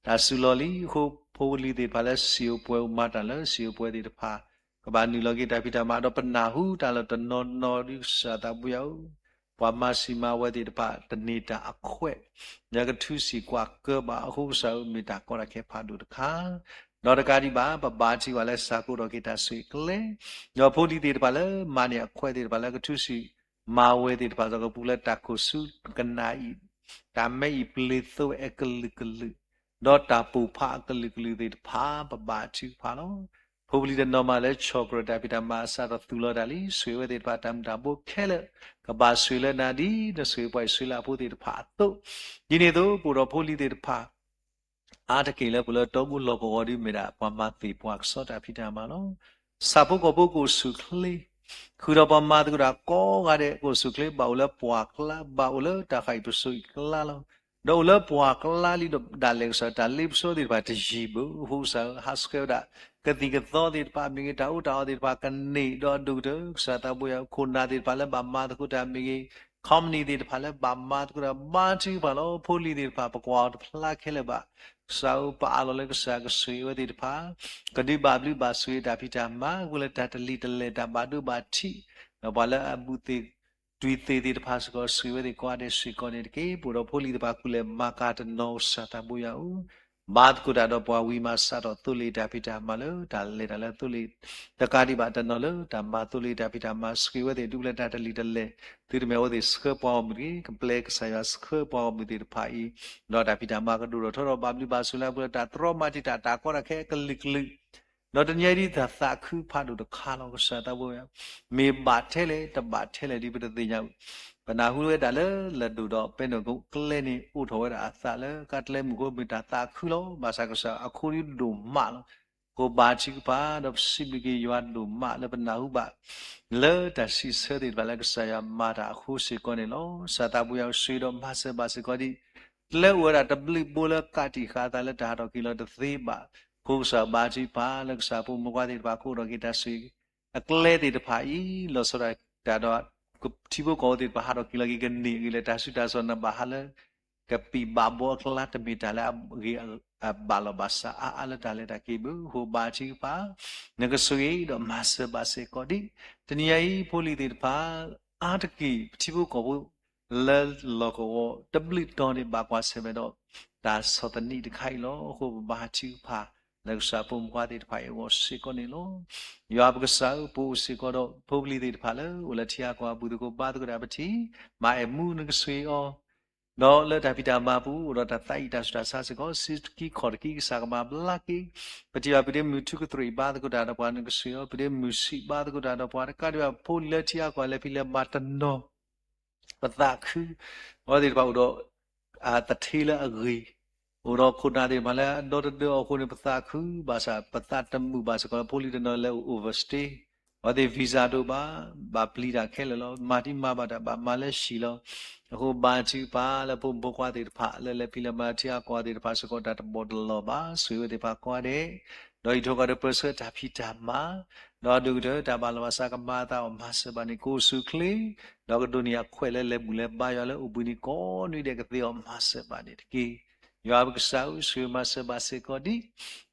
တၢ်စူၤလီၤလံအဃိ ဖိလံၤသ့ၣ်တဖၣ်လၢစံၣ်ဧိၤပှဲၤဧိၤမၤတၢ်လၢစံၣ်ဧိၤပှဲၤသ့ၣ်တဖၣ် ကဘၣ်နုာ်လီၤက့ၤတၢ်ဖံးတၢ်မၤ ဒီးပနၢ်ဟူတၢ်လီၢ်တနီၤနီၤဒ် ကစၢ်သးပူၤယၤဧၢ, ပှၤမၤစံးမၤဝဲသ့ၣ်တဖၣ် တန့ၢ်တၢ်အခွဲး လၢကထုးစံးကွၢ်ကၢဘၣ်အဃိ ကစၢ်ဧၢ မ့ၢ်တၢ်ကီတၢ်ခဲဖးဒိၣ်တခါ, ဒီးတကးဒံးဘၣ် ပဘါထုကဖၣ်လၢကစၢ်ကအိၣ်ဒီးက့ၤတၢ်ဆိၣ်ဂ့ၤကျဲ, ဒီးဖိလံၤသ့ၣ်တဖၣ်လၢမၤန့ၢ်အခွဲးသ့ၣ်တဖၣ်လၢကထုးစံးမၤဝဲသ့ၣ်တဖၣ် စီၤကပူၤလၢတၢ်ခိၣ်ဆူကနၣ်အံၤ, တၢ်မဲအံၤပျ့ၤသိဝဲအကလုာ်ကလုာ် ဒီးတၢ်ပိာ်ဖးအကလုာ်ကလုာ်သ့ၣ်တဖၣ် ပဘါထုကဖၣ်လီၤ. ဖိပလံၤတနီၤမးလၢဆီၣ်ကြၢးတၢ်ဖံးတၢ်မၤအစးထီၣ်သူၣ်လီၤတၢ်လံ, ဆိၣ်ဂ့ၤဝဲသ့ၣ်တဖၣ်တၢ်မုၢ်တၢ်ဘိခဲလၢာ်, ကဘၣ်ဆိၣ်ဂ့ၤလၢနၤဒ်နဆိၣ်ဂ့ၤပှၤအံၣ်စရ့လးဖိသ့ၣ်တဖၣ်အသိး, ဒ်န့ၣ်အသိး ပအိၣ်ဒီးဖိလံၤသ့ၣ်တဖၣ် အါတက့ၢ်လၢပအိၣ်လၢတီအူလီၢ်ကဝီၤဒ်မ့ၢ်ဒၣ် ပှၤမၤသ့ၣ်ပှၤကစီတၢ်ဖံးတၢ်မၤလီၤ. ဆၣ်ဖိကီၢ်ဖိကအိၣ်ဆူၣ်ချ့, ဃုာ်ဒီးပှၤမၤသကိးတၢ်ကိးဂၤဒဲး ကအိၣ်ဆူၣ်ချ့ ဘၣ်အိၣ်လၢပှၢ်ကျါ, ဘၣ်အိၣ်လၢတၢ်ဃၣ်အံၤပစိၤအံၤကျါလီၤ. ဒီးအိၣ်လၢပှၢ်ကျါလံဒီး ဒၣ်လဲာ်ကစၢ်တၢ်လ့ပစီသ့ၣ်တဖၣ်တယံာ်ဘၣ်အဃိ ကစၢ်ဟးဆှဲးဝဲဒၣ် ကသံၣ်ကသီသ့ၣ်တဖၣ်မ့ၢ်ဂ့ၤ တၢ်အူတၢ်အီသ့ၣ်တဖၣ်ကန့ၢ် ဒီးအဒိၣ်ကတၢၢ် ကစၢ်သးဘိယွၤ ခိၣ်နၢ်သ့ၣ်တဖၣ်လၢဘၣ်မၤသကိးတၢ်မ့ၢ်ဂ့ၤ, company သ့ၣ်တဖၣ်လၢဘၣ်မၤသကိးတၢ် ဘါထုကဖၣ်လီၤ. ဖိလံၤသ့ၣ်တဖၣ် ပကွၢ်အီၤတဖျါခဲလၢာ်ဘၣ်. ကစၢ်ဧၢ ပအးလီၤလၢကစၢ်ကဆိၣ်ဂ့ၤဝဲသ့ၣ်တဖၣ် ကဒုးဘၣ်ဘျုးဘၣ်ဆိၣ်ဂ့ၤတၢ်ဖံးတၢ်မၤ ဝဲလၢတၢ်တလံာ်တလဲၢ် တၢ်ဘၣ်ဒိဘၣ်ထံး, ဒီးပှၤလၢအဘူးသ့ၣ် တွံၢ်သ့ၣ်သ့ၣ်တဖၣ်စ့ၢ်ကီး ဆိၣ်ဂ့ၤဝဲသ့ၣ်ကိးဂၤဒဲးစ့ၢ်ကီးန့ၣ်တက့ၢ်. ပအိၣ်ဒီးဖိလံၤသ့ၣ်တဖၣ်ကူၣ်လဲၤမၤကၤတနီၤ ကစၢ်သးဘိယွၤဧၢ, ဘါသကိးတၢ်ဒီးပှၤဝံၤမး စးထီၣ်သိလ့ၣ်တၢ်ဖံးတၢ်မၤလၢတၢ်လဲၤတၢ်လၢသိလ့ၣ် တကးဒံးဘၣ်တနီၤလၢတၢ်မၤသိလ့ၣ်တၢ်ဖံးတၢ်မၤ ဆိၣ်ဂ့ၤဝဲသ့ၣ် ဒူပလၢတၢ်တလံာ်တလဲၢ် သုတမ့ၢ်အဝဲသ့ၣ်ဆှၢပှၤဂီၢ်မုၢ်တဂ့ၤ, ကပျဲကစၢ်ယွၤဆှၢပှၤဂီၢ်မုၢ်သ့ၣ်တဖၣ်အံၤ, ဒီးတၢ်ဖံးတၢ်မၤကဒိၣ်ထီၣ်ထီထီၣ် ဘၣ်ဘျုးဘၣ်ဆိၣ်လၢအပူၤလၢတၢ်တြီမၤတံာ်တာ် တၢ်ကီတၢ်ခဲအကလုာ်ကလုာ် ဒီးတနံၤအံၤဒ်တၢ်သးခုဖးဒိၣ်တခါလီၤ. ကစၢ်သးဘိယွၤ မ့ၢ်ဘၣ်ထဲလဲၣ် တဘၣ်ထဲလဲၣ်ဒ်ပတသ့ၣ်ညါ, ပနၢ်ဟူဝဲဒၣ်လၢလၢၢ်ဒိၣ်ဒီးပဲနွဲၣ်ကျဲန့ၣ် အိးထီၣ်ဝဲဒၣ်အသးလၢကါတလဲမုၢ်ဃိ မ့ၢ်တၢ်သးခုလီၤ. ဘၣ်ဆၣ်ကစၢ်အခိၣ်ဒိၣ်မးလီၤ. အဃိဘါထုကဖၣ် ဒီးပစံးဘျုးက့ၤယွၤဒိၣ်မးလၢပနၢ်ဟူဘၣ် လၢတၢ်စံးဆၢသ့ၣ်တဖၣ်လၢကစၢ်ယွၤမၤတၢ်အဃိစ့ၢ်ကီးန့ၣ်လီၤ. ကစၢ်သးဘိယွၤဆိၣ်ဂ့ၤဒီးမၤစၢၤဘၣ်စ့ၢ်ကီးဒံး တလၢအိၣ်ဝဲဒၣ်တဘျုးဘိလၢကးတံာ်ဃာ်အသးလၢတၢ်ဟးထီၣ်က့ၤလီၤတသ့ဘၣ်. အဃိကစၢ်ဘါထုကဖၣ်လၢကစၢ်ဖိမုၣ်ဖိခွါသ့ၣ်တဖၣ်ကအိးထီၣ်က့ၤတၢ်ဆိၣ်ဂ့ၤ အကျဲသ့ၣ်တဖၣ်အံၤ လီၤဆီဒၣ်တၢ်ဒီး ထံဖိကီၢ်ဖိသ့ၣ်တဖၣ်ဟးထီၣ်က့ၤလီၤက့ၤကန့ၢ်အဂ့ၢ်လၢတၢ်ဆူးတၢ်ဆါန့ၣ် ဘၣ်ဟးလၢ ကပံာ်ဘၣ်ဘီအကျါ တမ့ၢ်တၢ်လၢအဂ့ၤအဘၣ်လီၤဘၣ်ဆၣ်အါအါလၢတၢ်လဲၤတၢ်က့ၤဘၣ်. အဃိဘါထုကဖၣ် နကဆိၣ်ဂ့ၤဒီးမၤစၢၤဘၣ်စ့ၢ်ကီးဒံး တနံၤအံၤဖိလံၤသ့ၣ်တဖၣ် အါတက့ၢ်ပထံဖိကီၢ်ဖိ လၢလီၢ်ကဝီၤတဘျုးတီၤန့ၣ် ဘၣ်ကွၢ်ဆၢၣ်မဲာ်ဒီး တၢ်ဆီၣ်သနံးတခါအံၤလီၤ. အဃိပဘါထုကဖၣ် လၢကစၢ်ဖိမုၣ်ဖိခွါသ့ၣ်တဖၣ်အံၤအဂီၢ်စ့ၢ်ကီးန့ၣ်လီၤ. ယွၤပကစၢ်ဧၢ, ပအိၣ်စ့ၢ်ကီးဒီးဖိပလံၤသ့ၣ်တဖၣ်လၢအိၣ်လၢထံအါကီၢ်အဘူၣ်သကိးဘါသကိးတၢ်ပထံၣ် မၤအဲၣ်မူနကဆိၣ်ဂ့ၤအီၤ ဒီးလၢတၢ်ဖံးတၢ်မၤပူၤ အိၣ်ဒီးတၢ်သးအံၣ်တၢ်ဆူးတၢ်ဆါစ့ၢ်ကီး စုတကံခီၣ်တကံကစၢ်ကမၤဘျါက့ၤ. ပထံၣ်ဘၣ်ပဒ့မုၣ်ထူကတြံးဘါသကိးတၢ်ဒီးပှၤနကဆိၣ်ဂ့ၤအီၤ, ပဒ့မုၣ်ဆံးဘါသကိးတၢ်ဒီးပှၤ တကးဒံးဘၣ်ဖိလံၤလၢထံအါကီၢ်လဲၤဖံးလဲၤမၤတနီၤ ပသးခု အဝဲသ့ၣ်တဖၣ်အိၣ်ဒီး အသထ့လၢအဂ့ၤ, အိၣ်ဒီးခိၣ်နၢ်သ့ၣ်တဖၣ်လၢအဒီတဒၢအီၤအဃိန့ၣ် ပသးခု ဘၣ်ဆၣ် ပသးတမုာ်ဘၣ်စ့ၢ်ကီးလၢဖိလံၤတနီၤလဲၤအိၣ် overstay အဝဲသ့ၣ် visa ဒိၣ်ဘၣ်, ဘၣ်ပျံၤတၢ်ခဲလၢာ်လီၤ. မၤတံၤမၤဘၣ်တၢ်ဘၣ်မၤလၢဟံၣ်လီၤ. အဃိဘါထုကဖၣ်လၢဖိမုၣ်ဖိခွါသ့ၣ်တဖၣ် လၢလဲၤဖံးလဲၤမၤလၢထံအါကီၢ်သ့ၣ်တဖၣ်စ့ၢ်ကီး တၢ်တဘီၣ်တလီၢ်ဘၣ်, ဆိၣ်ဂ့ၤဝဲသ့ၣ်တဖၣ်ကိးဂၤဒဲး, ဒီးအံးထွဲကွၢ်ဒီးပၢဆှၢတၢ်ဖံးတၢ်မၤ ဒီးအဒိၣ်ကတၢၢ်တၢ်ဘၣ်လီၤဘၣ်ဆၣ်ကမၤအသးအီၤမၤစၢၤဘၣ်န့ၣ် ကအိၣ်ဆူၣ်အိၣ်ချ့ ဒီးကဒိးန့ၢ်အခွဲးလၢလဲၤဘူၣ်လဲၤဘါယွၤလၢအိၣ်ဘှံးနံၤကိးနွံဒဲးကသ့အီၤမၤစၢၤဘၣ်န့ၣ်တက့ၢ်. ယွၤပကစၢ်ဧၢ, ဆိၣ်ဂ့ၤမၤစၢၤဘၣ်စ့ၢ်ကီးဒံး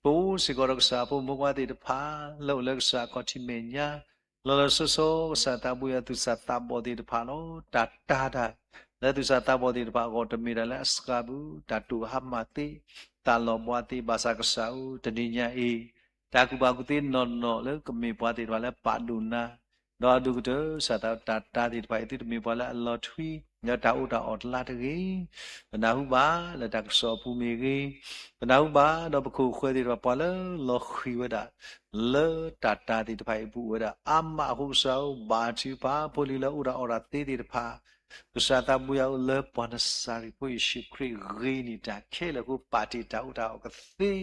ပအိၣ်စ့ၢ်ကီးဒီးကစၢ်ဖိမုၣ်ဖိခွါသ့ၣ်တဖၣ် လၢအိၣ်လၢကစၢ်အခီၣ်ထံးမဲာ်ညါ လီၤလီၤဆီဆီ ကစၢ်သးဘိယွၤသူၣ်စၢ်သးဘီၣ်သ့ၣ်တဖၣ်လီၤ. တၢ်တၤတၢ် လၢသူၣ်စၢ်သးဘီၣ်သ့ၣ်တဖၣ်အဂီၢ် တမ့ၢ်ဒၣ်လၢအစှၤပူၤ တၢ်တိာ်ဟါမၢ်သ့, တၢ်လီၤဘှါသ့, ဘၣ်ဆၣ်ကစၢ်ဧၢ, တနံၤညါအံၤ တၢ်ကူၣ်ဘၣ်ကူၣ်သ့နီၢ်နီၢ်လၢကမ့ၢ်ပှၤသ့ၣ်တဖၣ်လၢပာ်ဒိၣ်နၤ, ဒီးအဒိၣ်ကတၢၢ် ကစၢ်သးတၢ်တၢ်သ့ၣ်တဖၣ်အံၤ သုတမ့ၢ်ပှၤလၢအလီၤထွံ လၢတၢ်အိၣ်တၢ်အီၣ်တလါတဂ့ၤ. ပနၢ်ဟူဘၣ်လၢတၢ်ကစီၣ်အပူၤမ့ၢ်ဂ့ၤ, ပနၢ်ဟူဘၣ်ဒီးပခိၣ်ပဃၢၤသ့ၣ်တဖၣ် ပှၤလၢလီၤဃံၤဝဲဒၣ် လၢတၢ်တၢ်သ့ၣ်တဖၣ်အံၤအပူၤအိၣ်ဝဲဒၣ်အါမးအဃိ ကစၢ်ဧၢ, ဘါထုကဖၣ် ဖိလံၤလၢအအိၣ်တၢ်အီၣ်တၢ်သ့သ့ၣ်တဖၣ်, ကစၢ်သးဘိယွၤဧၢ, လၢပှၤနစၤရ့းဖိယ့ၣ်ၡူးခရံာ်ဂ့ၤန့ၢ်တၢ်ခဲလၢာ်အဃိ ပာ်တ့ၢ်တၢ်အိၣ်တၢ်အီၣ်ကသ့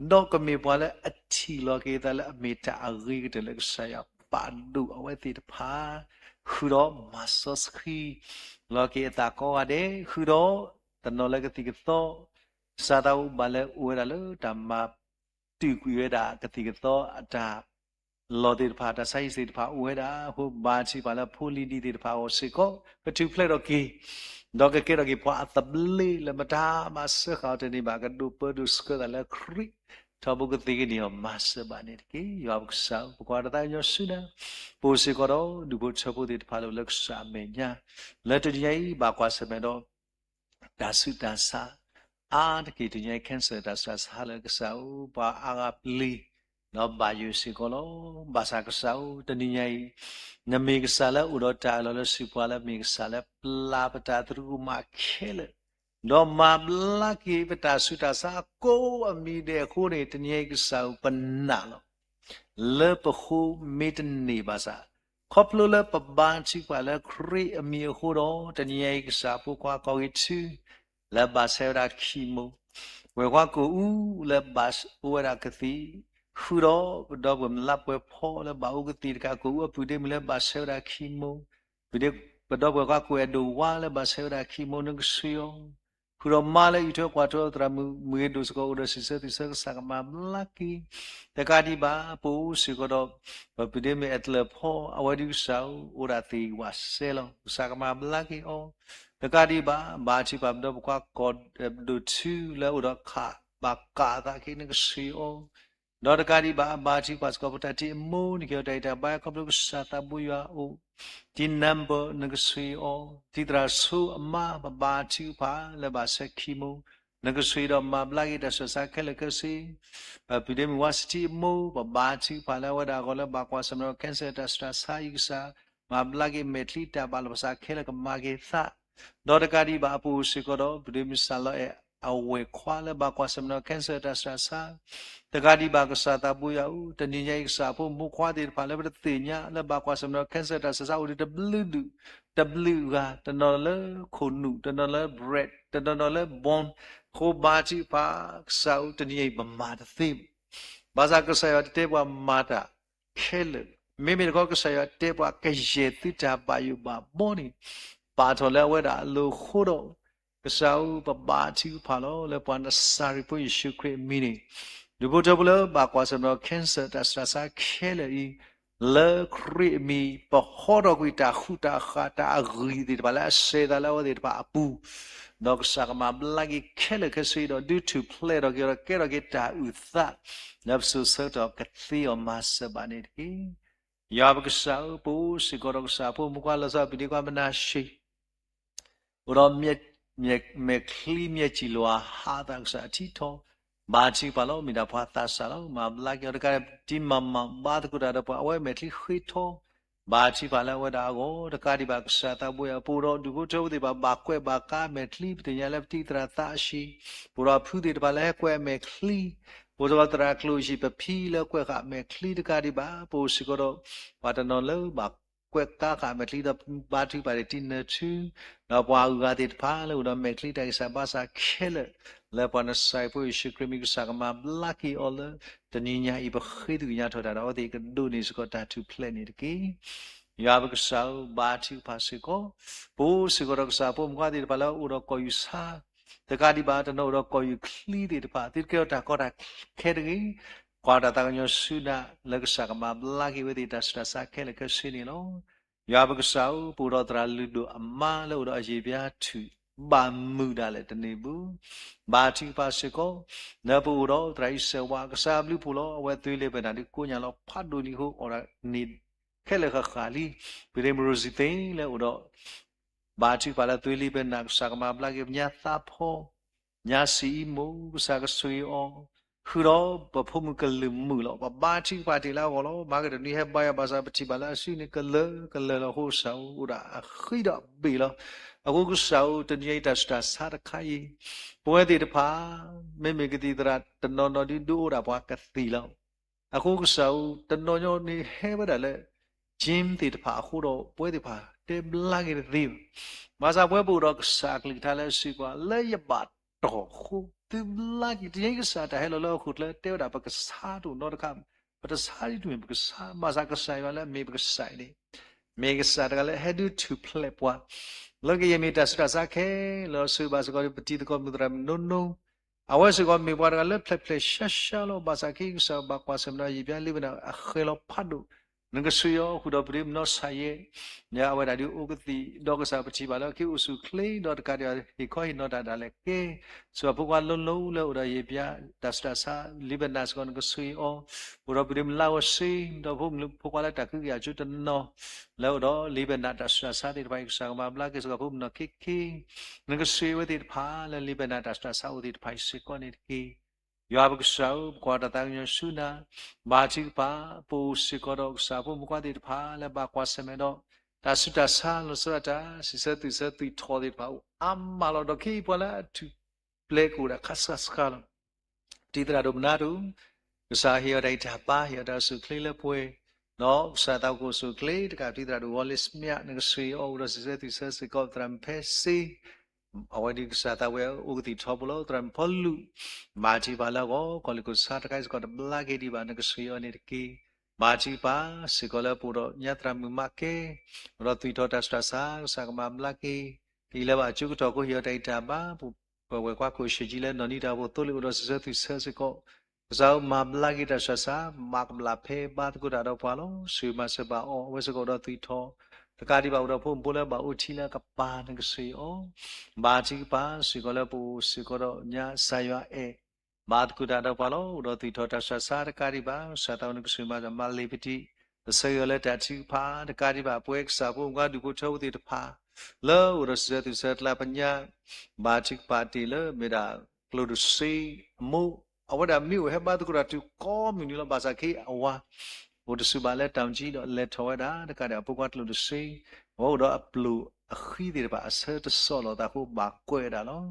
ဒီးကမ့ၢ်ပှၤလၢအထံၣ်လီၤက့ၤအသးလၢအမ့ၢ်တၢ်အဂ့ၤကတၢၢ်လၢကစၢ်ယွၤပာ်ဒိၣ်အဝဲသ့ၣ်တဖၣ်, ဃုာ်ဒီးမၤစီဆှံလီၤက့ၤအသးကိးဂၤဒဲး, ဃုာ်ဒီးတနီၤလၢကသံၣ်ကသီ, ကစၢ်သးအိၣ်ဘၣ်လၢအိၣ်ဝဲဒၣ်လၢတၢ်မၤတုာ်ကွံာ်ဝဲဒၣ်ကသံၣ်ကသီအတၢ်လီၢ်သ့ၣ်တဖၣ်, တၢ်ဆါဟံၣ်သ့ၣ်တဖၣ်အိၣ်ဝဲဒၣ်အဃိ ဘါထုကဖၣ်လၢဖိလံၤဒ်သ့ၣ်တဖၣ်အဂီၢ်စ့ၢ်ကီး ကထူၣ်ဖျဲးထီၣ်က့ၤ ဒီးကကဲထီၣ်က့ၤပှၤအသဘျ့လၢမတၤမၤစၢဃာ်အီၤတန့ၢ်ဘၣ်, ကဒိးပၢဒိးဆှၢသးလၢခရံာ်ထီဘိကသ့ကန့ၢ်အီၤ မၤစၢၤဘၣ်န့ၣ်တက့ၢ်. ယွၤပကစၢ်ဧၢ, ပကွၢ်တၢ်သးကညီၤဆူနၤ, ပအိၣ်စ့ၢ်ကီးဒီးဒူၣ်ဖိထၢဖိသ့ၣ်တဖၣ်လၢလၢကစၢ်အမဲာ်ညါ, လၢတနံၤညါအံၤ ဘၣ်ကွၢ်ဆၢၣ်မဲာ်ဒီး တၢ်ဆူးတၢ်ဆါ အါတက့ၢ်တနံၤညါအံၤ cancer တၢ်ဆူးတၢ်ဆါလၢကစၢ်ဧၢ, ပှၤအါဂၤပျံၤ ဒီးဘၣ်ယိၣ်စ့ၢ်ကီးလီၤ. ဘၣ်ဆၣ်ကစၢ်ဧၢ, တနံၤညါအံၤ နမ့ၢ်ကစၢ်လၢအိၣ်ဒီးတၢ်အၢၣ်လီၤလၢ စံးပှၤလၢမ့ၢ်ကစၢ်လၢပျၢ်ပတၢ်သရူးကမၣ်ခဲလၢာ်, ဒီးမၤဘျါက့ၤပတၢ်ဆူးတၢ်ဆါကိးအမံၤဒဲးအဃိန့ၣ်, တနံၤညါအံၤကစၢ်ဧၢ, ပနာ်လီၤ လၢပဃိမ့ၢ်တန့ၢ်ဘၣ်ဆၣ်, ခီဖျိလၢပဘါထုကဖၣ်လၢခရံာ်အမံၤအဃိဒီး တနံၤညါအံၤကစၢ်ဖိခွါကိးဂၤထံး လၢဘၣ်ဆဲးဝဲဒၣ် chemo, ပဝဲၢ်ခွါကိာ်အူလၢဘၣ်အိၣ်ဝဲဒၣ်ကသံၣ်, ဃုာ်ဒီးပဒီပုၢ်ဝဲၢ်လါပှဲၤဖီလၢဘၣ်အိၣ်ကသံၣ်တကး ကိာ်အူအပုၢ်ဒ့မုၣ်လၢဘၣ်ဆဲးဝဲဒၣ် chemo, ပဒီပုၢ်ဝဲၢ်ခွါကိာ်အဲၣ်ဒိးဝါလၢဘၣ်ဆဲးဝဲဒၣ် chemo နကဆှံအီၤ ဃုာ်ဒီးမါလၢအံးထွဲကွၢ်ထွဲအသရၣ်မုၣ် မုၢ်ဂ့ၤဒိၣ်စ့ၢ်ကီးအိၣ်ဒီးစံးဆၢသံဆၢ ကစၢ်ကမၤဘျါက့ၤ, တကးဒံးဘၣ် ပအိၣ်စ့ၢ်ကီးဒီး ပပုၢ်ဒ့မုၣ်အဲၣ်တလၢၣ်ဖီ အဝဲဒုးကစၢ်ဧၢ အိၣ်ဒၣ်သ့ၣ်ဝးစဲလီၤ ကစၢ်ကမၤဘျါက့ၤအီၤ, တကးဒံးဘၣ် ဘါထုကဖၣ်ပဒီပုၢ်ဝဲၢ်ခွါကိာ်ဒိၣ်ထူလၢအိၣ်ဒီးခး ဘၣ်ကးအသးက့ၤ နကဆှံအီၤ ဒီးတကးဒံးဘၣ် ဘါထုကဖၣ်စ့ၢ်ကီး ပတၢ်တံၤအမိၢ် နကဟ့ၣ်အီၤတၢ်ဂံၢ်တၢ်ဘါ ခီဖျိကစၢ်သးဘိယွၤအအိၣ်, တံၤနါဘၢၣ် နကဆှံအီၤ, တံၤသရၣ်ဆိအမါ ပဘါထုကဖၣ်လၢဘၣ်ဆဲး chemo, နကဆှံဒီးမၤဘျါက့ၤတၢ်ဆူးတၢ်ဆါခဲလၢာ်ခဲဆ့, ပပုၢ်ဒ့မုၣ်ဝါစထံအမိၢ် ပဘါထုကဖၣ်လၢအဝဲဒၣ်အဂီၢ်လၢဘၣ်ကွၢ်ဆၢၣ်မဲာ်ဒီး cancer တၢ်ဆူးတၢ်ဆါအံၤ ကစၢ် မၤဘျါက့ၤမဲာ်ချံတၢ်ဘၣ်လီၤပသးခဲလၢာ် ကမၤက့ၤသး ဒီးတကးဒံးဘၣ် အပအိၣ်စ့ၢ်ကီးဒီး ပဒ့မုၣ်စၢ်လီအဲၣ်အဝဲၢ်ခွါလၢဘၣ်ကွၢ်ဆၢၣ်မဲာ်ဒီး cancer တၢ်ဆူးတၢ်ဆါ, တကးဒံးဘၣ် ကစၢ်သးဘိယွၤဧၢ, တနံၤညါအံၤ ကစၢ်ဖိမုၣ်ခွါသ့ၣ်တဖၣ်လၢပတသ့ၣ်ညါ လၢဘၣ်ကွၢ်ဆၢၣ်မဲာ်ဒီး cancer တၢ်ဆူးတၢ်ဆါအိၣ်ဒံးတဘျုးဒူၣ် တဘျုးဂၤ, တနီၤလၢခိၣ်နူာ်, တနီၤလၢ brain, တနီၤနီၤလၢ bone, အဃိဘါထုကဖၣ် ကစၢ်ဧၢ တနံၤညါအံၤ ပမၤတသ့ဘၣ် ဘၣ်ဆၣ်ကစၢ်ယွၤတတဲပှၤမၤတၢ်ခဲလၢာ်, မ့မ့ၢ်တခီ ကစၢ်ယွၤတဲပှၤ ကယဲၢ်သုတၢ်ဘၣ်ယိၣ်ဘၣ်ဘီန့ၣ် ပာ်ထီၣ်လၢအဝဲဒၣ်အလိၤအဃိဒီး, ကစၢ်ဧၢ ပဘါထုကဖၣ်လီၤ လၢပှၤနစၤရ့းဖိယ့ၣ်ၡူးခရံာ်အမံၤန့ၣ်, ဒူၣ်ဖိထၢဖိလၢဘၣ်ကွၢ်ဆၢၣ်မဲာ်ဒီး cancer တၢ်ဆူးတၢ်ဆါခဲလၢာ်အံၤ, လၢခရံာ်အမံၤ ပဟီထီၣ်ကွံာ်တၢ်ဃူတၢ်ဃာ် တၢ်အဂံၢ်သ့ၣ်တဖၣ်လၢအစဲးသးလၢအဝဲသ့ၣ်တဖၣ်အပူၤ, ဒီးကစၢ်ကမၤဘျါက့ၤခဲလၢာ်ခဲဆ့ဒီး ဒုးထူၣ်ဖျဲးထီၣ်က့ၤဒီး ကဲထီၣ်က့ၤတၢ်အုၣ်သး လၢပစိၤဆၢကတီၢ်ကသ့အီၤ မၤစၢၤဘၣ်န့ၣ်တက့ၢ်. ယွၤပကစၢ်ဧၢ, ပအိၣ်စ့ၢ်ကီးဒီးကစၢ်ဖိမုၣ်ခွါလီၤဆီ ပဒ့ခွါမနၤၡ့ အိၣ်ဒီး မဲာ်ချံ မဲာ်ချံမျဲၢ်စံၣ်လီၤဟးအသး ကစၢ်ထံထီၣ်, ဘါထုကဖၣ်လီၤ မ့ၢ်ဒၣ်ပှၤသးစၢ်လီၤ မၤဘျါက့ၤအီၤတကးဒံး မၤမၤဘါသကိးတၢ်ဒီးပှၤ အဝဲမဲာ်ချံဃ့ထီၣ်, ဘါထုကဖၣ်လၢအဝဲဒၣ်အဂီၢ် တကးဒံးဘၣ် ကစၢ်သးဘိယွၤ ပအိၣ်ဒီးဒူၣ်ဖိထၢဖိသ့ၣ်တဖၣ် ဘၣ်ကွဲးဘၣ်ကါမဲာ်ချံ ပသ့ၣ်ညါလၢပတံၤသရၣ်သးအဟံၣ်, ပအိၣ်ဒီးဖုသ့ၣ်တဖၣ်လၢဟဲကွဲးအမဲာ်ချံ ပအိၣ်ဒီးသရၣ်ကျိၣ်အဟံၣ် ပဖံလၢကွဲးဃာ်မဲာ်ချံ တကးဒံးဘၣ် ပအိၣ်စ့ၢ်ကီးဒီး ပှၤတနီၤလၢဘၣ်ကွဲးကါဃာ်မဲာ်ချံဒီး ဘါထုကဖၣ်တံၤနၢၤထူ, ဒီးပှၤအဂၤသ့ၣ်တဖၣ်လၢအိၣ်ဒီးမဲာ်ချံတၢ်ဂံၢ်စၢ်ဘါစၢ်ခဲလၢာ်, လၢပှၤနစၤရ့းဖိယ့ၣ်ၡူးခရံာ်မံၤ ကစၢ်ကမၤဘျါက့ၤအီၤလၢ တနံၤညါအံၤ ပဃ့ကညးထီၣ်တၢ်ဒီးအဝဲသ့ၣ်ကဒိးန့ၢ်စ့ၢ်ကီးတၢ်ထူၣ်ဖျဲးန့ၣ်တက့ၢ်. ယွၤပကစၢ်ဧၢ, ဘါထုကဖၣ်စ့ၢ်ကီး, ပအိၣ်စ့ၢ်ကီးဒီးကစၢ်ဖိမုၣ်ခွါသ့ၣ်တဖၣ်လၢအိၣ်ဒီးကီၢ်ယူၢ်ဆါ, တကးဒံးဘၣ် တနီၤအိၣ်ဒီးကီၢ်ယူၢ်ချံသ့ၣ်တဖၣ် သုတကဲထီၣ်တၢ်ကီတၢ်ခဲတဂ့ၤ, ကွၢ်တၢ်သးကညီၤဆူနၤ လၢကစၢ်ကမၤဘျါက့ၤဝဲသ့ၣ်တၢ်ဆူးတၢ်ဆါခဲလၢာ်ခဲဆ့န့ၣ်လီၤ. ယွၤပကစၢ်ဧၢ, ပအိၣ်ဒီးသရၣ်လုၢ်ဒိၣ်အမါလၢအိၣ်ဒီးအယံာ်ဘျါထူၣ် ဘၣ်မုာ်ဒၣ်လဲာ်တန့ၢ်ဘူး, ဘါထုကဖၣ်စ့ၢ်ကီး, လၢပအိၣ်ဒီးသရၣ်အံၤစဲးဝါ ကစၢ်ဘျုးဖှိၣ်လီၤ အဝဲသွံၣ်လ့ပနၢ်ဒုးကိညၣ်လီၤဖးဒိၣ်လံအဃိ အိၣ်ဒၣ်န့ၣ်ခဲလၢာ်ဃၣ်ဃၣ်လံ, ပဒ့မုၣ်ရိစံသ့လၢအိၣ်ဒီး ဘါထုကဖၣ်လၢသုဝဲလံာ်ဘဲနး ကစၢ်ကမၤဘျါက့ၤ ပညါသးဖီ ညါစံးအံၤမိၢ် ကစၢ်ကဆိၣ်ဂ့ၤအီၤ, ဃုာ်ဒီးပဖိမုၣ်ကလုာ်မုာ်လီၤ. ပဘါထုကဖၣ်တ့ၢ်လၢအဂီၢ်လီၤ. မၤကတနံၤဟဲဘါယွၤဘၣ်ဆၣ် ပထံၣ်ဘၣ်လၢအစုန့ၣ် ကလၢာ်ကလၢာ်လီၤ. အဃိကစၢ်ဧၢ အိၣ်ဒီးအဃံဒီးအဘ့ၣ်လီၤ. အဃိကစၢ်ဧၢ တနံၤအံၤတၢ်ဆူးတၢ်ဆါတခါအံၤ ပဝဲသ့ၣ်တဖၣ် မ့မ့ၢ်ကသံၣ်သရၣ်တနီၤနီၤဒုးဒုးအိၣ်ဒၣ်ပှၤကသံၣ်လီၤ. အဃိကစၢ်ဧၢ တနီၤနီၤန့ၣ်ဟဲဝဲဒၣ်လၢ gym သ့ၣ်တဖၣ်အဃိဒီး ပဝဲသ့ၣ်တဖၣ်တဲဘျါက့ၤတသ့ဘၣ်. ဘၣ်ဆၣ်ပဝဲပအိၣ်ဒီးကစၢ်အကလုၢ်ကထါလၢအစံးကွၢ် လၢယဘၣ်တီၢ်အဃိ သုဘျါက့ၤ တနံၤအံၤကစၢ်တၢ်ဟဲလီၤလၢဟီၣ်ခိၣ်ချၢတဲဝဲဒၣ် ပကဆါတအိၣ်နီတခါ, ပတဆါဒ်တမ့ၢ်ပကဆါ, ဘၣ်ဆၣ်ကစၢ်ယွၤလၢအမ့ၢ်ပကစၢ်အံၤန့ၣ် မ့ၢ်ကစၢ်တဂၤလၢဟဲဒုးထူၣ်ဖျဲးပှၤ လၢကယဲၢ်မ့ၢ်တၢ်ဆူးတၢ်ဆါခဲလၢာ် ဆိၣ်ဂ့ၤဘၣ်စ့ၢ်ကီး ပတံၤသကိးမုၣ်သရၣ်မုၣ်နိနိ အဝဲစ့ၢ်ကီးမ့ၢ်ပှၤတဂၤလၢဖျဲးဖျဲးရှါရှါလီၤ. ဘၣ်ဆၣ်ခဲအံၤကစၢ်ဘၣ်ကွၢ်ဆၢၣ်မဲာ်ဒီးယံာ်ဘျါလံာ်ဘဲနးအဃဲၤလီၤဖးဒိၣ်, နကဆိၣ်ဂ့ၤအီၤဃုာ်ဒီးပဒ့မုၣ်နီၢ်ဆၣ်ယဲၢ်, အဝဲဒၣ်ဒုးအိၣ်ကသံၣ်ဒီးကစၢ် ပထံၣ်ဘၣ်လၢက့ၤအိၣ်ဆူၣ်အိၣ်ချ့ဒီးတကးဒံးဘၣ် ဟ့ၣ်ခီဟ့ၣ်နီၤတၢ်ဒၣ်လဲာ်ကဲ ဆိၣ်ဂ့ၤဖိခွါလိၤလိၤလၢအိၣ်ဒီးယံာ်ဘျါ တၢ်ဆူးတၢ်ဆါ လံာ်ဘဲနးစ့ၢ်ကီး နကဆိၣ်ဂ့ၤအီၤ, အိၣ်ဒီးပဒ့မုၣ်လါဂီၤစ့ ဒီးဖိမုၣ်ဖိခွါလၢတၢ်ကဟုကယာ်ကၠိတနီၤ လၢအိၣ်ဒီးလံာ်ဘဲနးတၢ်ဆူးတၢ်ဆါသ့ၣ်တဖၣ်အံၤ ကစၢ်ကမၤဘျါက့ၤစ့ၢ်ကီး ဖိမုၣ်နီၢ်ခ့ခ့, နကဆိၣ်ဂ့ၤဝဲသ့ၣ်တဖၣ်လၢလံာ်ဘဲနးတၢ်ဆူးတၢ်ဆါအိၣ်သ့ၣ်တဖၣ်အံၤစ့ၢ်ကီးန့ၣ်တက့ၢ်. ယွၤပကစၢ်ဧၢ ပကွၢ်တၢ်သးကညီၤဆူနၤ, ဘါထုကဖၣ် ပအိၣ်စ့ၢ်ကီးဒီးကစၢ်ဖိမုၣ်ဖိခွါသ့ၣ်တဖၣ်လၢဘၣ်ကွၢ်ဆၢၣ်မဲာ်ဒီး တၢ်ဆူးတၢ်ဆါ လီၤဆီဒၣ်တၢ် စံးဆၢသွံၣ်ဆၢသွံၣ်ထီၣ်သ့ၣ်တဖၣ်အိၣ်အါမးလီၤ. ဒီးခဲအံၤပှၤလၢအထူၣ်ဖျဲးကအိၣ်ဒၣ်ခါဆူညါဆူညါလီၤ. တံၤသရၣ်ဒိၣ်မနၤဒိၣ်, ကစၢ်ဟ့ၣ်အီၤတၢ်ဂံၢ်တၢ်ဘါ ဟ့ၣ်အီၤတၢ်အိၣ်ဆူၣ်အိၣ်ချ့လၢပှဲၤ, ဒီးကစၢ်သးအိၣ်ကအိၣ်ဆူၣ်အိၣ်ချ့ တကးတံၤသရၣ်ဒိၣ်ဝီလ့စမ့း နကဆိၣ်ဂ့ၤအီၤအိၣ်ဒီးစံးဆၢသွံၣ်ဆၢစ့ၢ်ကီး သရၣ်မုၣ်ဖဲစ့ အဝဲဒၣ်ကစၢ်သးဝဲအိၣ်ကသံၣ်ထီဘိလီၤ. သရၣ်မုၣ်ဖီလူး, ဘါထုကဖၣ်လၢအဂီၢ် ကီၢ်လ့ၣ်ခိၣ်ဆါတခါအံၤစ့ၢ်ကီး တဘျါက့ၤဒံးဘၣ် နကဆိၣ်ဂ့ၤအီၤန့ၣ်တက့ၢ်. ဘါထုကဖၣ်စ့ၢ်ကီးလၢပအိၣ်ဒီးညါသရၣ်မုၣ်မးကဲ, အိၣ်ဒီးသွံၣ်ထီၣ်တၢ်ဆူးတၢ်ဆါ ကစၢ်ကမၤဘျါက့ၤ, ကဟံးလၢဘၣ်အကၠိကတီၢ်ခိၣ် ဟ့ၣ်အီၤတၢ်ဂံၢ်တၢ်ဘါ, ပဝဲၢ်ကွၢ်ခိၣ်ဆံးကၠံလၢနီၢ်နံၤတၢ်အိၣ်ဖှိၣ်သိလ့ၣ်အိၣ်ဒီးစံးဆၢသွံၣ်ဆၢစ့ၢ်ကီး ကစၢ်ဧၢ မၤဘျါက့ၤတၢ်ဆူးတၢ်ဆါ, မၤကဘျၣ်ဖဲဘါသကိးတၢ်ဒီးပှၤလီၤ. ဆိၣ်ဂ့ၤမၤစၢၤဘၣ်အီၤ အဝဲစ့ၢ်ကီးအိၣ်ဒီးသွံၣ်ထီၣ်, တကးဒံးဘၣ်အိၣ်ဒီးဖိမုၣ်ဖိလၢဘၣ်အိၣ်ထံလၢအကပၤ နကဆိၣ်ဂ့ၤအီၤ, ဘါထုကဖၣ်စ့ၢ်ကီးလၢပအိၣ်စ့ၢ်ကီးဒီးညါစၢ်ယွၤအဲၣ်, ဘါသကိးတၢ်ဒီးပှၤလီၤ. အိၣ်ဒီးသွံၣ်ထီၣ်တၢ်ဆူးတၢ်ဆါတကးဒံးဘၣ် ကစၢ်သးဝဲ နကဆိၣ်ဂ့ၤမၤစၢၤ မၤလ့ၤပတံၢ်, ပဆၢဂ့ၤအီၤလၢတၢ်ထုကဖၣ် တကးဒံးဘၣ် ပဝဲကစၢ်ဖိမုၣ်ဖိခွါဒူၣ်ဖိထၢဖိသ့ၣ်တဖၣ် လၢအိၣ်ဒီးစံးဆၢသွံၣ်ဆၢတလါပညါ ဘါထုကဖၣ်တ့ၢ်လၢမ့ၢ်ဒၣ်ကျိၣ်တဆံအမိၢ်, အဝဲဒၣ်မ့ၢ်အိၣ်ဟဲဘါသကိးတၢ်တုၤကိးမုၢ်နံၤလီၤ. ဘၣ်ဆၣ်ခဲအံၤအဝၤ အိၣ်တဆူၣ်ဘၣ်လၢတၢ်မၤကၠံဒီးလဲၤထီၣ်ဝဲဒၣ် တကးဒံးအဖိခွါကျိၣ်တဆံ, အဝဲအိၣ်ဒီးအပျိၢ်အဃံသ့ၣ်တဖၣ်အဆၢတဆီၣ်လီၤသးအဃိ ဘၣ်ကွဲးဝဲဒၣ်လီၤ.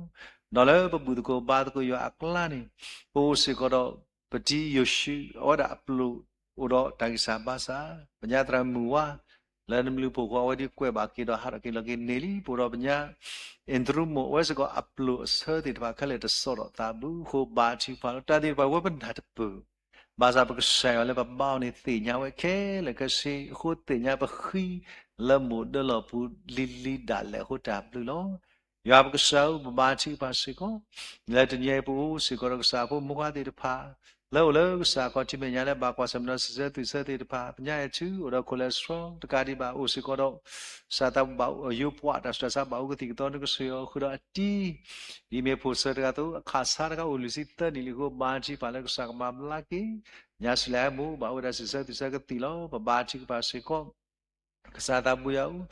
ဒီးလၢပဘူၣ်သကိးဘါသကိးယွၤအကျါန့ၣ် ပအိၣ်စ့ၢ်ကီးဒီး ပတံၤယိၤၡူး အဝဲဒၣ်အပျိၢ်အိၣ်ဒီးတၢ်ဂံၢ်စၢ်ဘါစၢ်, ပညါသရၣ်မုၣ်ဝါ လၢနဘျုးဖှိၣ်ဃီ အဝဲဒၣ်ကွဲးဘၣ်က့ၤဒီးဟးထီၣ်က့ၤလီၤက့ၤန့ၢ်လံ. ပအိၣ်ဒီးပညါ အ့ၣ်တရူးမိၢ် အဝဲစ့ၢ်ကီးအပျိၢ်အဆၢသ့ၣ်တဖၣ်ခဲလၢာ်တဆီၣ်ဒီးသးဘၣ်အဃိ ဘါထုကဖၣ်လီၤ. တၢ်သ့ၣ်တဖၣ်ဝဲပနၢ်တပၢၢ်, ဘၣ်ဆၣ်ပကစၢ်ယွၤလၢပဘါအီၤန့ၣ်သ့ၣ်ညါဝဲခဲလၢာ်ခဲဆ့အဃိ သ့ၣ်ညါပဃံလၢမိၢ်ဒၢလီၢ်ပူၤလံၤလံၤဒၣ်လဲာ်အဃိ တၢ်ဘျုးလီၤ. ယွၤပကစၢ်ဧၢ ပဘါထုကဖၣ်စ့ၢ်ကီး လၢတနံၤအံၤပအိၣ်စ့ၢ်ကီးဒီးကစၢ်ဖိမုၣ်ဖိခွါသ့ၣ်တဖၣ် လၢအိၣ်လၢကစၢ်ခီၣ်ထံးမဲာ်ညါလၢဘၣ်ကွၢ်ဆၢၣ်မဲာ်ဒီးစံးဆၢသွံၣ်ဆၢသ့ၣ်တဖၣ်, ပညါအဲၣ်ထူ အိၣ်ဒီး cholesterol တကးဒံးဘၣ်အိၣ်စ့ၢ်ကီးဒီး ကစၢ်သးဘၣ်ယိၤပှၢ်တၢ်ဆူးတၢ်ဆါဘၣ်အိၣ်ကသံၣ်ကသီ နကဆိၣ်ဂ့ၤအီၤဃုာ်ဒီးအတံၤ, ဒ်မ့ၢ်ဖိၣ်စၢၤတဂၤအသိး အခၣ်ဆါတခါအိၣ်လွံၢ်ဆံသၢနံၣ်လံအဃိ ဘါထုကဖၣ်လၢကစၢ်ကမၤဘျါက့ၤ ညါစံလၢအမိၢ် ဘၣ်အိၣ်ဝဲဒၣ်စံးဆၢသွံၣ်ဆၢကသံၣ်လီၤ. ပဘါထုကဖၣ်စ့ၢ်ကီး ကစၢ်သးဘိယွၤဧၢ,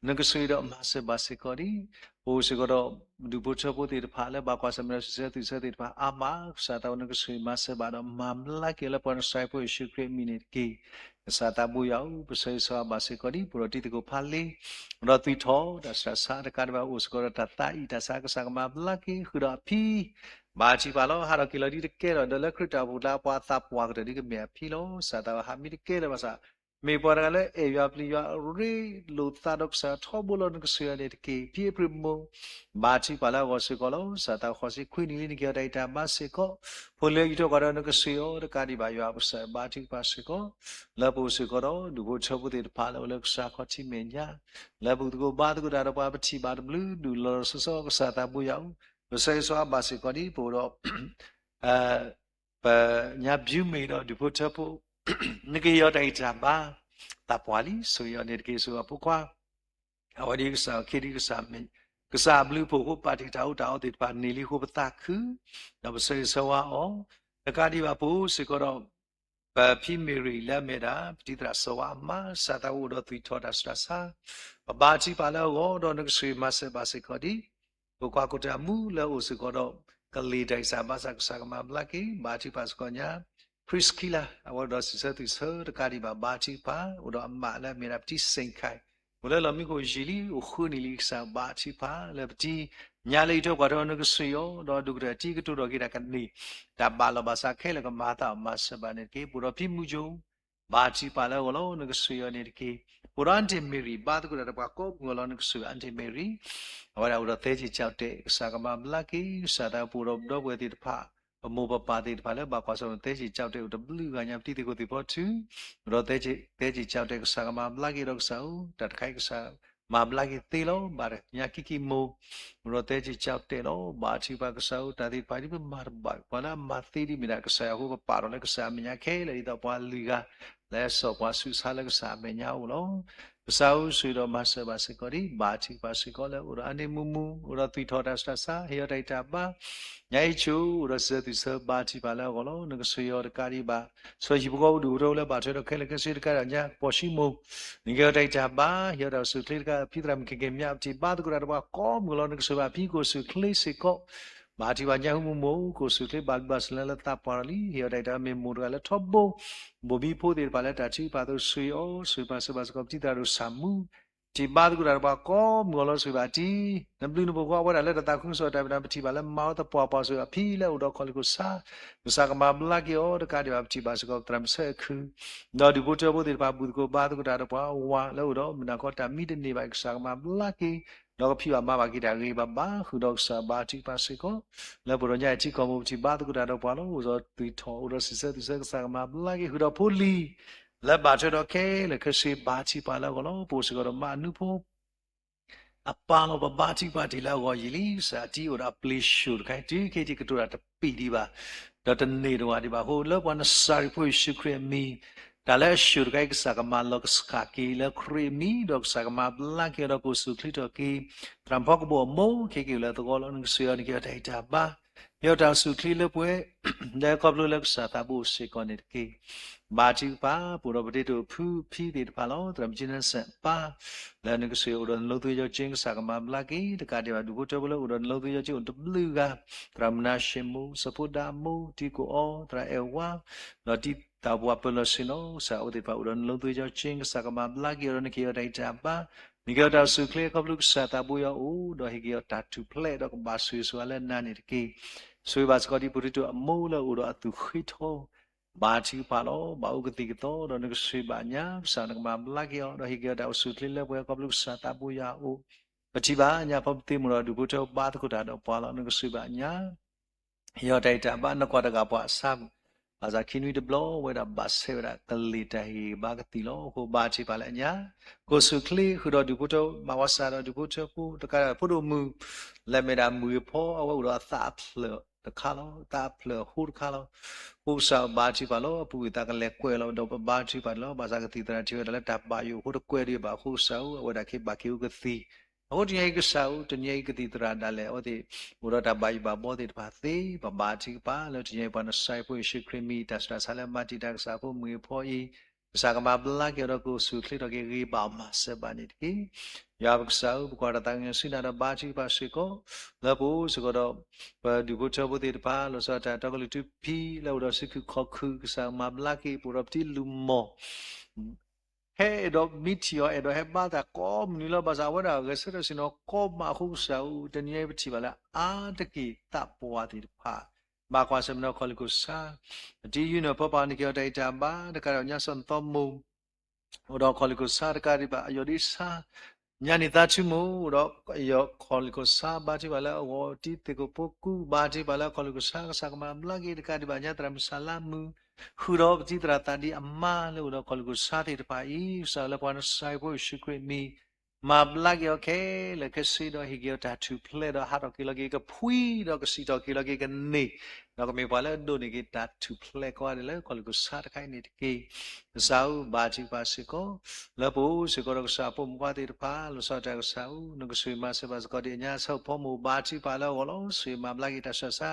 နကဆိၣ်ဂ့ၤဒီးမၤစၢၤဘၣ်စ့ၢ်ကီးဒံး ပအိၣ်စ့ၢ်ကီးဒီး ဒူၣ်ဖိထၢဖိသ့ၣ်တဖၣ်လၢဘၣ်ကွၢ်ဆၢၣ်မဲာ်ဒီးစံးဆၢသွံၣ်ဆၢသ့ၣ်တဖၣ် အါမး ကစၢ်သးဝဲ နကဆိၣ်ဂ့ၤမၤစၢၤဘၣ်ဒီးမၤဘျါက့ၤလၢပှၤနစၢ်ဖိယ့ၣ်ၡူးခရံာ်အမံၤန့ၣ်တက့ၢ်. ကစၢ်သးဘိယွၤဧၢ, ပဆၢဂ့ၤဆၢဝါဘၣ်စ့ၢ်ကီးဒံး ပအိၣ်ဒီးတံၤသကိးဖးလ့ ဒီးသွံၣ်ထီၣ်တၢ်ဆူးတၢ်ဆါတကးဒံးဘၣ် အိၣ်စ့ၢ်ကီးဒီးတၢ်သးအံၣ်တၢ်ဆါ ကစၢ်ကမၤဘျါက့ၤဃုာ်ဒီးအဖံ ဘါထုကဖၣ်လီၤ. ဟးထီၣ်က့ၤလီၤဒ်တကဲလီၤ ဒီးလၢခရံာ်တၢ်အိၣ်ဖှိၣ်ကျါ ပှၤသးပှၢ်ကတၢၢ်ဒ်ကမ့ၢ်အဖံလီၤ. ကစၢ်သးဝဲဟးမံတကဲလၢၤဘၣ်ဆၣ် မ့ၢ်ပှၤတဂၤလၢအဲၣ်ယွၤပျံၤယွၤရ့လိာ်သးဒီးကစၢ်ထီဘိလီၤ နကဆိၣ်ဂ့ၤအီၤန့ၣ်တက့ၢ်. ဖံအ့ဖြ့ၣ်မိၢ် ဘါထုကဖၣ်လၢအဂီၢ်စ့ၢ်ကီးလီၤ. ကစၢ်သးဝဲဃိးဆံခွံနံၣ်လံ နကဟ့ၣ်အီၤတၢ်အံၣ်တၢ်ဘါစ့ၢ်ကီး ဖိလံၤအယံၤထီၣ်ကီၢ်ဒီးနကဆိၣ်ဂ့ၤအီၤတကးဒံးဘၣ် ယွၤပကစၢ်ဘါထုကဖၣ်စ့ၢ်ကီး လၢပအိၣ်စ့ၢ်ကီးဒီး ဒူၣ်ဖိထၢဖိသ့ၣ်တဖၣ်လၢအိၣ်လၢကစၢ်ခီၣ်ထံးမဲာ်ညါ လၢပအိၣ်သကိးဘါသကိးတၢ်ဒီးပှၤပထံၣ်ဘၣ်တဘျုးဒူၣ်လီၤလီၤဆီဆီ ကစၢ်သးဘိယွၤဧၢ, ပဆၢဂ့ၤဆၢဝါဘၣ်စ့ၢ်ကီးဒံး ပအိၣ်ဒီး ပညါဘျုးမ့ၢ်ဒီးဒူၣ်ဖိထၢဖိ နကဟ့ၣ်အီၤတၢ်ဂံၢ်တၢ်ဘါ သးပှၢ်လံ ဆိၣ်ဂ့ၤအီၤန့ၣ်တက့ၢ်. ဆိၣ်ဂ့ၤအဖိခွါ အဝဲဒ်ကစၢ်ခ့ဒ်ကစၢ်မ့ၢ် ကစၢ်အဘျုးအဖှိၣ်အဃိ ပာ်တ့ၢ်တၢ်အူတၢ်အီသ့ၣ်တဖၣ်န့ၢ်လံအဃိ ပသးခု ဒီးပဆၢဂ့ၤဆၢဝါအီၤ တကးဒံးဘၣ် ပအိၣ်စ့ၢ်ကီးဒီး ပဖံမ့ၤရံလၢအမ့ၢ်ဒၣ် ပတံၤသရၣ်စီၤဝါအမါ စးသးအိၣ်ဒီးသွံၣ်ထီၣ်တၢ်ဆူးတၢ်ဆါ, ပဘါထုကဖၣ်လၢအဂီၢ် ဒီးနကဆိၣ်ဂ့ၤမၤစၢၤဘၣ်စ့ၢ်ကီးဒံး ပကွၢ်ကီၢ်တၢ်မူလၢအအိၣ်စ့ၢ်ကီးဒီး ကလံၤတၢ်အံၤစၢ်ဘါစၢ် ကစၢ်ကမၤဘျါက့ၤ ဘါထုကဖၣ်စ့ၢ်ကီးညါ Priscilla အဝဲဒီးစံးဆၢသွံၣ်ဆၢတကးဒံးဘၣ် ဘါထုကဖၣ် အိၣ်ဒီးအမးလၢအမ့ၢ်ဒၣ်ပတံၤစ့ၣ်ခါ အိၣ်လၢလီၢ်မံခိၣ်ယံာ်လံ အိၣ်ဃုနံၣ်လံ ကစၢ်ဘါထုကဖၣ်လၢပတံၤ ညါလၢအံးထွဲကွၢ်ထွဲ နကဆိၣ်ဂ့ၤအီၤ ဒီးဒိၣ်ကတၢၢ်တံၤကတိၤထီၣ်က့ၤတၢ်ကန့ၢ် တၢ်ဘၣ်လီၢ်ဘၣ်စးခဲလၢာ်ကမၤအသးအီၤမၤစၢၤဘၣ်န့ၣ်တက့ၢ်. ပအိၣ်ဒီးဖံမူကၠိ ဘါထုကဖၣ်လၢအဂီၢ်လီၤ နကဆိၣ်ဂ့ၤအီၤန့ၣ်တက့ၢ်. ပအိၣ်ဒီး Aunty Mary ဘါသကိးတၢ်ဒီးပှၤကိးမုၢ်ဂီၤလီၤ နကဆိၣ်ဂ့ၤ Aunty Mary အဝဲဒၣ်အိၣ်ဒီးသဲက့ၤကၠီၣ်တဲာ် ကစၢ်ကမၤဘျါက့ၤ ကစၢ်သးပအိၣ်ဒီးပဒီပုၢ်ဝဲၢ်သ့ၣ်တဖၣ် ပမိၢ်ပပၢ်သ့ၣ်တဖၣ်လၢဘၣ်ကွၢ်ဆၢၣ်မဲာ်သဲက့ၤကၠီၣ်တဲာ်အိၣ်တဘျုးဂၤညါ ပတံၤသကိးသ့ၣ်ဖီထူ အိၣ်ဒီးသဲက့ၤကၠီၣ်တဲာ် ကစၢ်ကမၤဘျါက့ၤဒီးကစၢ်ဧၢ တၢ်တခါအံၤကစၢ်မၤဘျါက့ၤသ့လီၤ ဘၣ်တၢ်ညါကံၢ်ကံၢ်မိၢ် အိၣ်ဒီးသဲက့ၤကၠီၣ်တဲာ်လီၤ ဘါထုကဖၣ်ကစၢ်ဧၢ တၢ်သ့ၣ်တဖၣ်ဒ်ပမၤတဘၣ် ပှၤလၢအမၤသ့ဒ်မ့ၢ်ဒၣ်ကစၢ်ယွၤအဃိ ပပာ်ထီၣ်လၢကစၢ်အမဲာ်ညါခဲလၢာ် ဒ်သိးပှၤလွံၢ်ဂၤ လၢစီၤပှၤဆူးဆါလၢကစၢ်အမဲာ်ညါအအိၣ်လီၤ. ကစၢ်ဧၢ ဆိၣ်ဂ့ၤဒီးမၤစၢၤဘၣ်စ့ၢ်ကီးဒံး ဘါထုကဖၣ်စ့ၢ်ကီးလၢအိၣ်ဒီးအန့ၣ်မူမူ အိၣ်ဒီးသွံၣ်ထီၣ်တၢ်ဆူးတၢ်ဆါ ဟ့ၣ်အီၤတၢ်ဂံၢ်တၢ်ဘါ ညါအံၤဆိ အိၣ်ဒီးစံးဆၢသွံၣ်ဆၢဘါထုကဖၣ်လၢအဂီၢ်လီၤ နကဆိၣ်ဂ့ၤအီၤတကးဒံးဘၣ် စီၤဟံၣ်ဖိဃီဖိဒူၣ်ဖိထၢဖိလၢဘၣ်ထွဲဒီးခဲလၢာ်ခဲဆ့တကးဒီးညါ ကပီၤၡံမိၣ် နကဟ့ၣ်အီၤတၢ်ဂံၢ်တၢ်ဘါ ဟ့ၣ်အီၤတၢ်အိၣ်ဆူၣ်အိၣ်ချ့တကး ဖံသရၣ်မုၣ်က့ၤက့ၤမၠး ပထံၣ်ဘါသကိးတၢ်ဒီးပှၤကိးမုၢ်ဂီၤလီၤ နကဆိၣ်ဂ့ၤဘၣ်ဖံကိၣ်ဆူၣ်ချ့စ့ၢ်ကီး ဘါထုကဖၣ်ညါဟူမူမူ ကိၣ်ဆူၣ်ချ့ဘၣ်ဘျးစၢၤလၢသးပှၢ်လီၤလံ ဟ့ၣ်အီၤတၢ်ဂံၢ်တၢ်ဘါမ့ၢ်မိၢ်တဂၤလၢထီဘိ ဘိၣ်ဘံဖိသ့ၣ်တဖၣ်လၢတၢ်ထုကဖၣ်အသိး ဆိၣ်ဂ့ၤအီၤ ဆိၣ်ဂ့ၤမၤစၢၤဘၣ်စ့ၢ်ကီး ပတံၤသရၣ်ဒိၣ်ဆၣ်မူ ထံၣ်ဘါသကိးတၢ်ဒီးပှၤကိးမုၢ်ဂီၤလီၤ ဆိၣ်ဂ့ၤဘၣ်တံၤ နဘျုးနဖှိၣ်ဃီ အဝဲဒၣ်လၢတၢ်သးခုကစီၣ်တၢ်မ့ၢ်တၢ် ပထံၣ်ဘၣ်လၢမၤအီၤသပှၢ်ပှၢ် ဆိၣ်ဂ့ၤဘၣ်ဖံလၢအိၣ်ဒီးခီၣ်လ့ၣ်ခိၣ်ဆါ ကစၢ်ကမၤဘျါက့ၤအီၤတကးဒံးဘၣ် ပထံၣ်ဘၣ်စ့ၢ်ကီးပသရၣ်မုၣ်ဆၢခု ဒီးဒူၣ်ဖိထၢဖိသ့ၣ်တဖၣ် ဘူၣ်သကိးဘါသကိးတၢ်ဒီးပှၤဝၤလၢအိၣ်ဒီး မုၢ်နၤခီတၢ်မံတန့ၢ်ဘၣ် ကစၢ်ကမၤဘျါက့ၤ ဒီးကဖံးဘၣ်မၤဘၣ်က့ၤတၢ်ဂ့ၤဘၣ်ဘၣ် ဃုာ်ဒီးကစၢ်ဘါထုကဖၣ်စ့ၢ်ကီး လၢပှၤဒီးညါအံၤထံကီၢ်မိၢ် ပထံၣ်ဘါသကိးတၢ်ဒီးပှၤလီၤ အိၣ်ဒီးသွံၣ်ထီၣ် အိၣ်ဒီးစံးဆၢသွံၣ်ဆၢ ကစၢ်ကမၤဘျါက့ၤ ဃုာ်ဒီးဖိလံၤ လၢဘၣ်ထွဲဒီးခဲလၢာ်ခဲဆ့ ဘါထုကဖၣ်လၢအဂီၢ်လီၤ ပအိၣ်စ့ၢ်ကီးဒီးမါအနူဖိ အပၢ်လီၤ ပဘါထုကဖၣ်တ့ၢ်လၢအဂီၢ်ယံာ်လံ ကစၢ်အတံၤအိၣ်ဒီးအပျ့ၤၡိၣ်တခါအံၤ တုၤခဲအံၤတံၤကတိၤတၢ်တပံာ်ဒံးဘၣ် ဒီးတန့ၢ်တဝၢ်ဒံးဘၣ်အဃိ လၢပှၤနစၤရ့းဖိယ့ၣ်ၡူးခရံာ်အမံၤ တၢ်လၢအဆှိၣ်တခါအံၤ ကစၢ်ကမၤလီၤကဆှၣ်က့ၤလၢခရံာ်အမံၤ ဒီးကစၢ်ကမၤဘျါက့ၤအီၤဒီးကအိၣ်ဆူၣ်အိၣ်ချ့ထီၣ်က့ၤ သရၣ်မုၣ်ဖီကဘိၣ်အမိၢ် ခဲက့ၤအိၣ်လၢသဝီလီၤ နကဆိၣ်ဂ့ၤအီၤ နကဟ့ၣ်အီၤတၢ်ဂံၢ်တၢ်ဘါ ဟ့ၣ်အီၤတၢ်အိၣ်ဆူၣ်အိၣ်ချ့လၢပှဲၤ လၢခီဖျိလၢကစၢ်သးဘိအိၣ်စ့ၢ်ကီးန့ၣ်တက့ၢ်. ဘါထုကဖၣ် ပအိၣ်ဒီးပဒ့တိၣ်ဖုဖံသ့ၣ်တဖၣ်လီၤ. သရၣ်မုၣ်ကၠံနၢ်စၢၣ်ပၢ် လၢနကဆိၣ်ဂ့ၤအိၣ်ဒီးနလိသ့ယီၤကၠ့ ကစၢ်ကမၤဘျါက့ၤ တကးဒံးဘၣ် ဒူၣ်ဖိထၢဖိလၢအိၣ်ဒီးနလိသ့ယီၤကၠ့အိၣ်တဘျုးဂၤ, သရၣ်မုၣ်နၤၡ့မိၣ် စီၤဖိဒါမိၣ် တံၤကိၣ်အီ သရၣ်အဲၣ်ဝါ ဒီးတံၤသၣ်ပှၢ်ပၢၤလီၢ်ဆ့ၣ်နီၤ ကစၢ်အဝဲသ့ၣ်တဖၣ်အိၣ်ဒီးနလိသ့ယီၤကၠ့ ကစၢ်ကမၤဘျါက့ၤအီၤဒီး နကဟ့ၣ်အီၤတၢ်ဂံၢ်တၢ်ဘါ နကဟ့ၣ်အီၤတၢ်အိၣ်ဆူၣ်အိၣ်ချ့ ခီဖျိကစၢ်သးဘိယွၤအအိၣ် ဒီးဟ့ၣ်က့ၤအီၤတၢ်ထူၣ်ဖျဲးဒီးကဘၣ်ဆိၣ်ဂ့ၤဆိၣ်ဝါလၢနၤန့ၣ်တက့ၢ်. ဆိၣ်ဂ့ၤဘၣ်စ့ၢ်ကီးဒ်ပဒ့တိၣ်အမိၢ်လၢအိၣ်ဒီးအသူၣ်ဃ့ထီ ဘါထုကဖၣ်လီၤ. ဘၣ်အိၣ်ကသံၣ်ကသီဒီးနကဆိၣ်ဂ့ၤဘၣ်ညါ ကစၢ်နကမၤဘျါက့ၤအီၤ ဒီးဟ့ၣ်က့ၤအီၤတၢ်အိၣ်ဆူၣ်အိၣ်ချ့လၢပှဲၤ ခီဖျိကစၢ်သးဘိယွၤအအိၣ် ပထံၣ်ဘၣ်ညါဖီပသ့မိၢ်ဒီးဒူၣ်ဖိထၢဘါသကိးတၢ်ဒီးပှၤလီၤ. နကဆိၣ်ဂ့ၤဘၣ်ညါ ဟ့ၣ်အီၤတၢ်ဂံၢ်တၢ်ဘါ နကွၢ်တဂၤပှၤအဆါ ဘၣ်ဆၣ်ခံနွံတဘျီ အဝဲဒၣ်ဘၣ်ဆဲးဝဲဒၣ်ကလံၤတၢ်ဟ့ၣ်ဂံၢ်ဘါကသံၣ်လီၤ. အဃိဘါထုကဖၣ်လၢအညါ ကိၣ်ဆူၣ်အိၣ်ချ့ ဃုာ်ဒီးဒူၣ်ဖိထၢ မၤဝဲစးဒီးဒူၣ်ဖိထၢဖိ တကးဒီးဖိဒိၣ်မုၣ် လၢအမ့ၢ်ဒၣ်မုၢ်ဂ့ၤဖီ အဝဲအိၣ်ဒီးအသးအဖျၢၣ်တခါလီၤ. အသးအဖျၢၣ်အဃိတခါလီၤ. အဃိကစၢ်ဘါထုကဖၣ်လီၤ. အပူၤကွံာ်သးကလဲၤကွဲးလီၤ ဒီးပဘါထုကဖၣ်လီၤ. ဘၣ်ဆၣ်ကသံၣ်သရၣ်ထံၣ်ဝဲဒၣ်လၢတၢ်ဘၣ်ယိၣ်အဃိတကွဲးဒံးဘၣ် အဃိကစၢ်ဧၢ အဝဲဒၣ်က့ၤဘၣ်က့ၤအိၣ်ကသံၣ် အဃိတနံၤအံၤကစၢ်ဧၢ တနံၤအံၤကသံၣ်သရၣ်ဒၣ်လဲာ် အဝဲသ့ၣ် အိၣ်ဒီးတၢ်ဘၣ်ယိၣ်ဘၣ်ဘီသ့ၣ်တဖၣ်သ့ ပဘါထုကဖၣ်လၢတနံၤအံၤ ပှၤနစၤရ့းဖိယ့ၣ်ၡူးခရံာ်မံၤ တၢ်ဆူးတၢ်ဆါလၢမၤတံာ်တာ်ကစၢ်ဖိမုၢ်ဂ့ၤဖီအံၤ ကစၢ်ကမၤဘျါက့ၤအီၤဒီးကအိၣ်ဆူၣ်အိၣ်ချ့ထီၣ်က့ၤ ဂ့ၤဘၣ်အီၤမၤစၢၤဘၣ်န့ၣ်တက့ၢ်. ယွၤပကစၢ်ဧၢ ပကွၢ်တၢ်သးကညီၤဆူနၤဒီးဘါထုကဖၣ်စ့ၢ်ကီး လၢပအိၣ်စ့ၢ်ကီးဒီး ပဒူၣ်ဖိထၢဖိသ့ၣ်တဖၣ် လီၤဆီဒၣ်တၢ်အဲၣ်တီကလုာ်ထူဖံ လၢအိၣ်ဒီးစုခုၣ်ခီၣ်ခုၣ် ကစၢ်မၤဘျါက့ၤ ပအိၣ်ဒီးပတံၤလူၢ်မီၢ် ဟဲအဲၣ်ဒိးမံထံၣ်အီၤ အဲၣ်ဒိးဟဲဘါသကိးမုၢ်နံၤလီၤ. ဘၣ်ဆၣ်အဝဲဒၣ်ဂဲၤဆၢထၢၣ်ဆ့ၣ်နီၤကိးမးအဃိကစၢ်ဧၢ တနံၤအံၤပထံၣ်ဘၣ်လၢ အါတက့ၢ်သးပှၢ်သ့ၣ်တဖၣ် ဘၣ်ကွၢ်ဆၢၣ်မဲာ်ဒီးခီၣ်လ့ၣ်ခိၣ်ဆါ ပတံၤယုၢ်နုာ်ဖီပာ် နကဟ့ၣ်အီၤတၢ်ဂံၢ်တၢ်ဘါ တကးဒီးညါစီၤနသီမိၢ် အိၣ်ဒီးခီၣ်လ့ၣ်ခိၣ်ဆါတကးဒံးဘၣ် အယီၢ်ဒ့ဆါ ညါနံၣ်သါထုမိၢ် အိၣ်ဒီးအယီၢ်ခီၣ်လ့ၣ်ခိၣ်ဆါ ဘါထုကဖၣ်လၢအဂီၢ် တံၤသကိးဖိကူ ဘါထုကဖၣ်လၢခီၣ်လ့ၣ်ခိၣ်ဆါ ကစၢ်ကမၤဘျါက့ၤ တကးဒံးဘၣ်ညါသရၣ်မုၣ်စၤလါမုၢ် ဃုာ်ဒီးပတံၤသရၣ်သးဒံးအမါလၢအိၣ်ဒီးခီၣ်လ့ၣ်ခိၣ်ဆါသ့ၣ်တဖၣ်အံၤ ကစၢ်လၢပှၤနစၤရ့းဖိယ့ၣ်ၡူးခရံာ်မံၤ မၤဘျါက့ၤအီၤခဲလၢာ်ခဲဆ့ဒီး ဟ့ၣ်က့ၤအီၤတၢ်ထူၣ်ဖျဲးဒီးဟးထီၣ်က့ၤလီၤက့ၤ ကဖှံဒီးကဆံးထီၣ်က့ၤလီၤက့ၤကန့ၢ် ဒီးကမ့ၢ်ပှၤလၢအဒိးန့ၢ်က့ၤတၢ်ထူၣ်ဖျဲးကိးဂၤဒဲးလၢခီၣ်လ့ၣ်ခိၣ်ဆါတခါအံၤန့ၣ်တက့ၢ်. ကစၢ်ဧၢ ဘါထုကဖၣ်စ့ၢ်ကီး လၢပအိၣ်စ့ၢ်ကီးဒီးကစၢ်အဖိမုၣ်ခွါသ့ၣ်တဖၣ် လီၤဆီဒၣ်တၢ်ကစၢ်ဧၢ နကဆိၣ်ဂ့ၤမၤစၢၤဘၣ်စ့ၢ်ကီးဒ်အညါ ဆၢဖိမိၢ်ဘါထုကဖၣ်လၢအဂီၢ်လီၤ. ဆိၣ်ဂ့ၤမၤဘျါက့ၤတၢ်ဆူးတၢ်ဆါ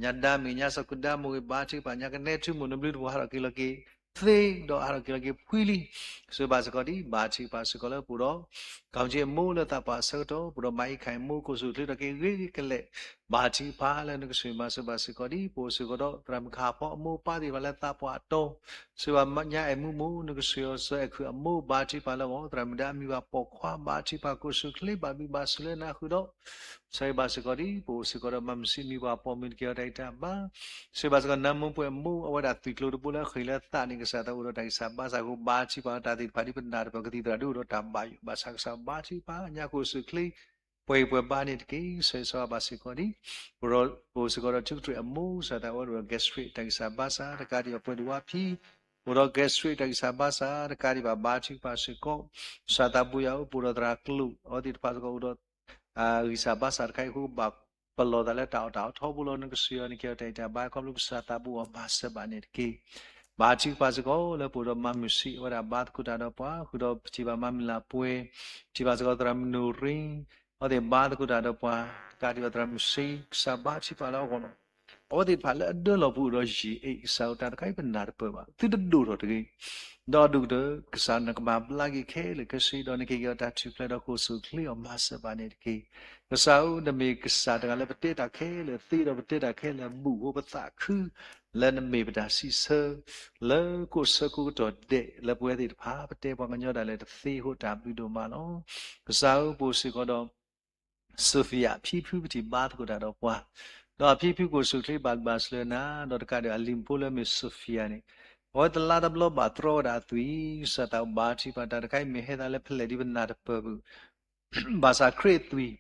ညါဒါမ့ၢ် ညါစီၤကူဒါမိၢ်ဂ့ၤ ဘါထုကဖၣ် ညါကနဲထူမိၢ် နဘျုးတဖှိၣ် ဟးထီၣ်က့ၤလီၤက့ၤသ့ ဒီးဟးထီၣ်က့ၤလီၤက့ၤဖှံလံ စံးဘၣ်စ့ၢ်ကီးဒ် ဘါထုကဖၣ်စ့ၢ်ကီးလၢပအိၣ်ဒီး ခီၣ်ကၠ့အမိၢ်လၢသးပှၢ်အဆၢကတီၢ် ပအိၣ်ဒီးမၤအံးခၣ်အမိၢ် ကိးဆူၣ်ချ့ထီၣ်က့ၤဂ့ၤကလဲာ် ဘါထုကဖၣ်လၢနကစၢၢ်မၤစၢၤဘၣ်စ့ၢ်ကီးဒ် ပအိၣ်စ့ၢ်ကီးဒီးသရၣ်မုၣ်ခါဖီအမိၢ်ပၢ်သ့ၣ်တဖၣ်လၢသးပှၢ်အတီၤ စံးဘၣ်ညါအဲၣ်မူမိၢ် နကစၢၢ်အီၤ စီၤအဲၣ်ခုၣ်အမိၢ် ဘါထုကဖၣ်လၢအဂီၢ် သရၣ်မုၣ်ဒါအမံၤဘၣ်ပိာ်ခွါ ဘါထုကဖၣ် ကိးဆူၣ်ချ့ဘၣ်ဘျုးဘၣ်ဆိၣ်လၢနၤဃုာ်ဒီး ဆၢဂ့ၤဘၣ်စ့ၢ်ကီးဒ် ပအိၣ်စ့ၢ်ကီးဒီးမၤမုာ်စံးမံၤပှၤပိာ်မုၣ်တက့ၢ်အီၤတၢ်အံၤတၢ်ဘါ စံးဘၣ်စ့ၢ်ကီး နါမိၢ်ပှဲၤအမိၢ် အဝဲဒၣ်သွံၣ်ကျိၤတဘိလၢအဃ့ၢ်လၢသးန့ၣ် ကစၢ်သးအိၣ်ဒီးတၢ်ဂံၢ်စၢ်ဘါစၢ်အဃိ ဘါထုကဖၣ်တၢ်သ့ၣ်တဖၣ်ဒ်ပနၢ်တပၢၢ်ကသံၣ်သရၣ်ဒ်အိၣ်ဒီးတၢ်ဘၣ်ယိၣ် ဘၣ်ဆၣ်ကစၢ်ဘါထုကဖၣ် ညါကိးဆူၣ်ချ့ ပှဲၤဂံၢ်ပှဲၤဘါန့ၣ်တက့ၢ်. ဆၢဂ့ၤဆၢဝါဘၣ်စ့ၢ်ကီးဒ် ပအိၣ်စ့ၢ်ကီးဒီးထုကတြံၢ်အမိၢ် ကစၢ်သးအိၣ်ဒီး gastric တၢ်ဂံၢ်စၢ်ဘါစၢ် တကးဒံးဘၣ်ပှဲၤဒံးဝါဖံ အိၣ်ဒီး gastric တၢ်ဂံၢ်စၢ်ဘါစၢ် တကးဒံးဘၣ် ဘါထုကဖၣ်စ့ၢ်ကီး ကစၢ်သးဘိယွၤအိၣ် ပအိၣ်ဒီးသရၣ်ကျိၣ် အဝဲသ့ၣ်တဖၣ်စ့ၢ်ကီးအိၣ်ဒီး ဂံၢ်စၢ်ဘါစၢ်တခါအံၤအဃိ ဘၣ်ပလီၢ်သးလၢတၢ်အီၣ်တၢ်အီထီဘိလီၤ နကစၢ်ယွၤန့ၣ်က့ၤအီၤတၢ်အံၤတၢ်ဘါ ခီဖျိကစၢ်သးဘိအီၤမၤစၢၤဘၣ်န့ၣ်တက့ၢ်. ဘါထုကဖၣ်စ့ၢ်ကီးလၢပအိၣ်ဒီးမၤမုာ်ဆံး အဝဲဒၣ်ဘါသကိးတၢ်ဒီးပှၤ ဃုာ်ဒီးပထံၣ်ဘၣ်မၤမုာ်လၢ်ပှဲၤ ထံၣ်ဘၣ်စ့ၢ်ကီးသရၣ်မုၣ်နိၣ်ရ့ အဝဲသ့ၣ်ဘါသကိးတၢ်ဒီးပှၤ တကးဒံးဘၣ်သရၣ်မုၣ်ဆံး ကစၢ်ဘါထုကဖၣ်လၢအဂီၢ်လီၤ. အဝဲသ့ၣ်တဖၣ်လၢအဒၢလီၤပူၤအိၣ်ဒီးယံာ်အ့ၣ် ကစၢ်ဧၢ တၢ်တခါအံၤပနၢ်တပၢၢ်ဘၣ် သုတဒိၣ်ထီၣ်တဂ့ၤ ဒီးဒိၣ်ကတၢၢ် ကစၢ်နကမၤဘျါက့ၤခဲလၢာ်ခဲဆ့ ဒီးနက့ၤက့ၤအီၤတၢ်ထူၣ်ဖျဲးဒီးကိးဆူၣ်ချ့အီၤမၤစၢၤဘၣ်န့ၣ်တက့ၢ်. ကစၢ်ဧၢ နမ့ၢ်ကစၢ်တဂၤလၢပတဲတၢ်ခဲလၢာ်သ့ ဒီးပတဲတၢ်ခဲလၢာ်အဘူၣ်အဃိ ပသးခု လၢနမ့ၢ်ပတၢ်စံးဆၢ လၢကိးဆၢကိးကတီၢ်ဒဲး လၢပဝဲသ့ၣ်တဖၣ် ပတဲပှၤကညီဒၣ်လဲာ်တသ့အဃိ တၢ်ဘျုးဒိၣ်မးလီၤ. ကစၢ်ဧၢ ပအိၣ်စ့ၢ်ကီးဒီး Sophia အဖံဖု ပထံၣ်ဘါသကိးတၢ်ဒီးပှၤ, ဒီးအဖံဖုကိးဆူၣ်ချ့ဘၣ်ဘျုးဘၣ်ဆိၣ်လၢနၤ, ဒီးတကးဒံးဘၣ်အလံၤဖိလၢမ့ၢ် Sophia န့ၣ်, အဝဲတလါတဘျီဘၣ်တြီဝဲဒၣ်အသွံၣ်, ကစၢ်သးဘိဘါထုကဖၣ်တၢ်တခါအံၤ မ့ၢ်ဟဲသးလၢဖဲလဲၣ်ဒ်ပနၢ်တပၢၢ်ဘၣ်, ဘၣ်ဆၣ်ခရံာ်အသွံၣ်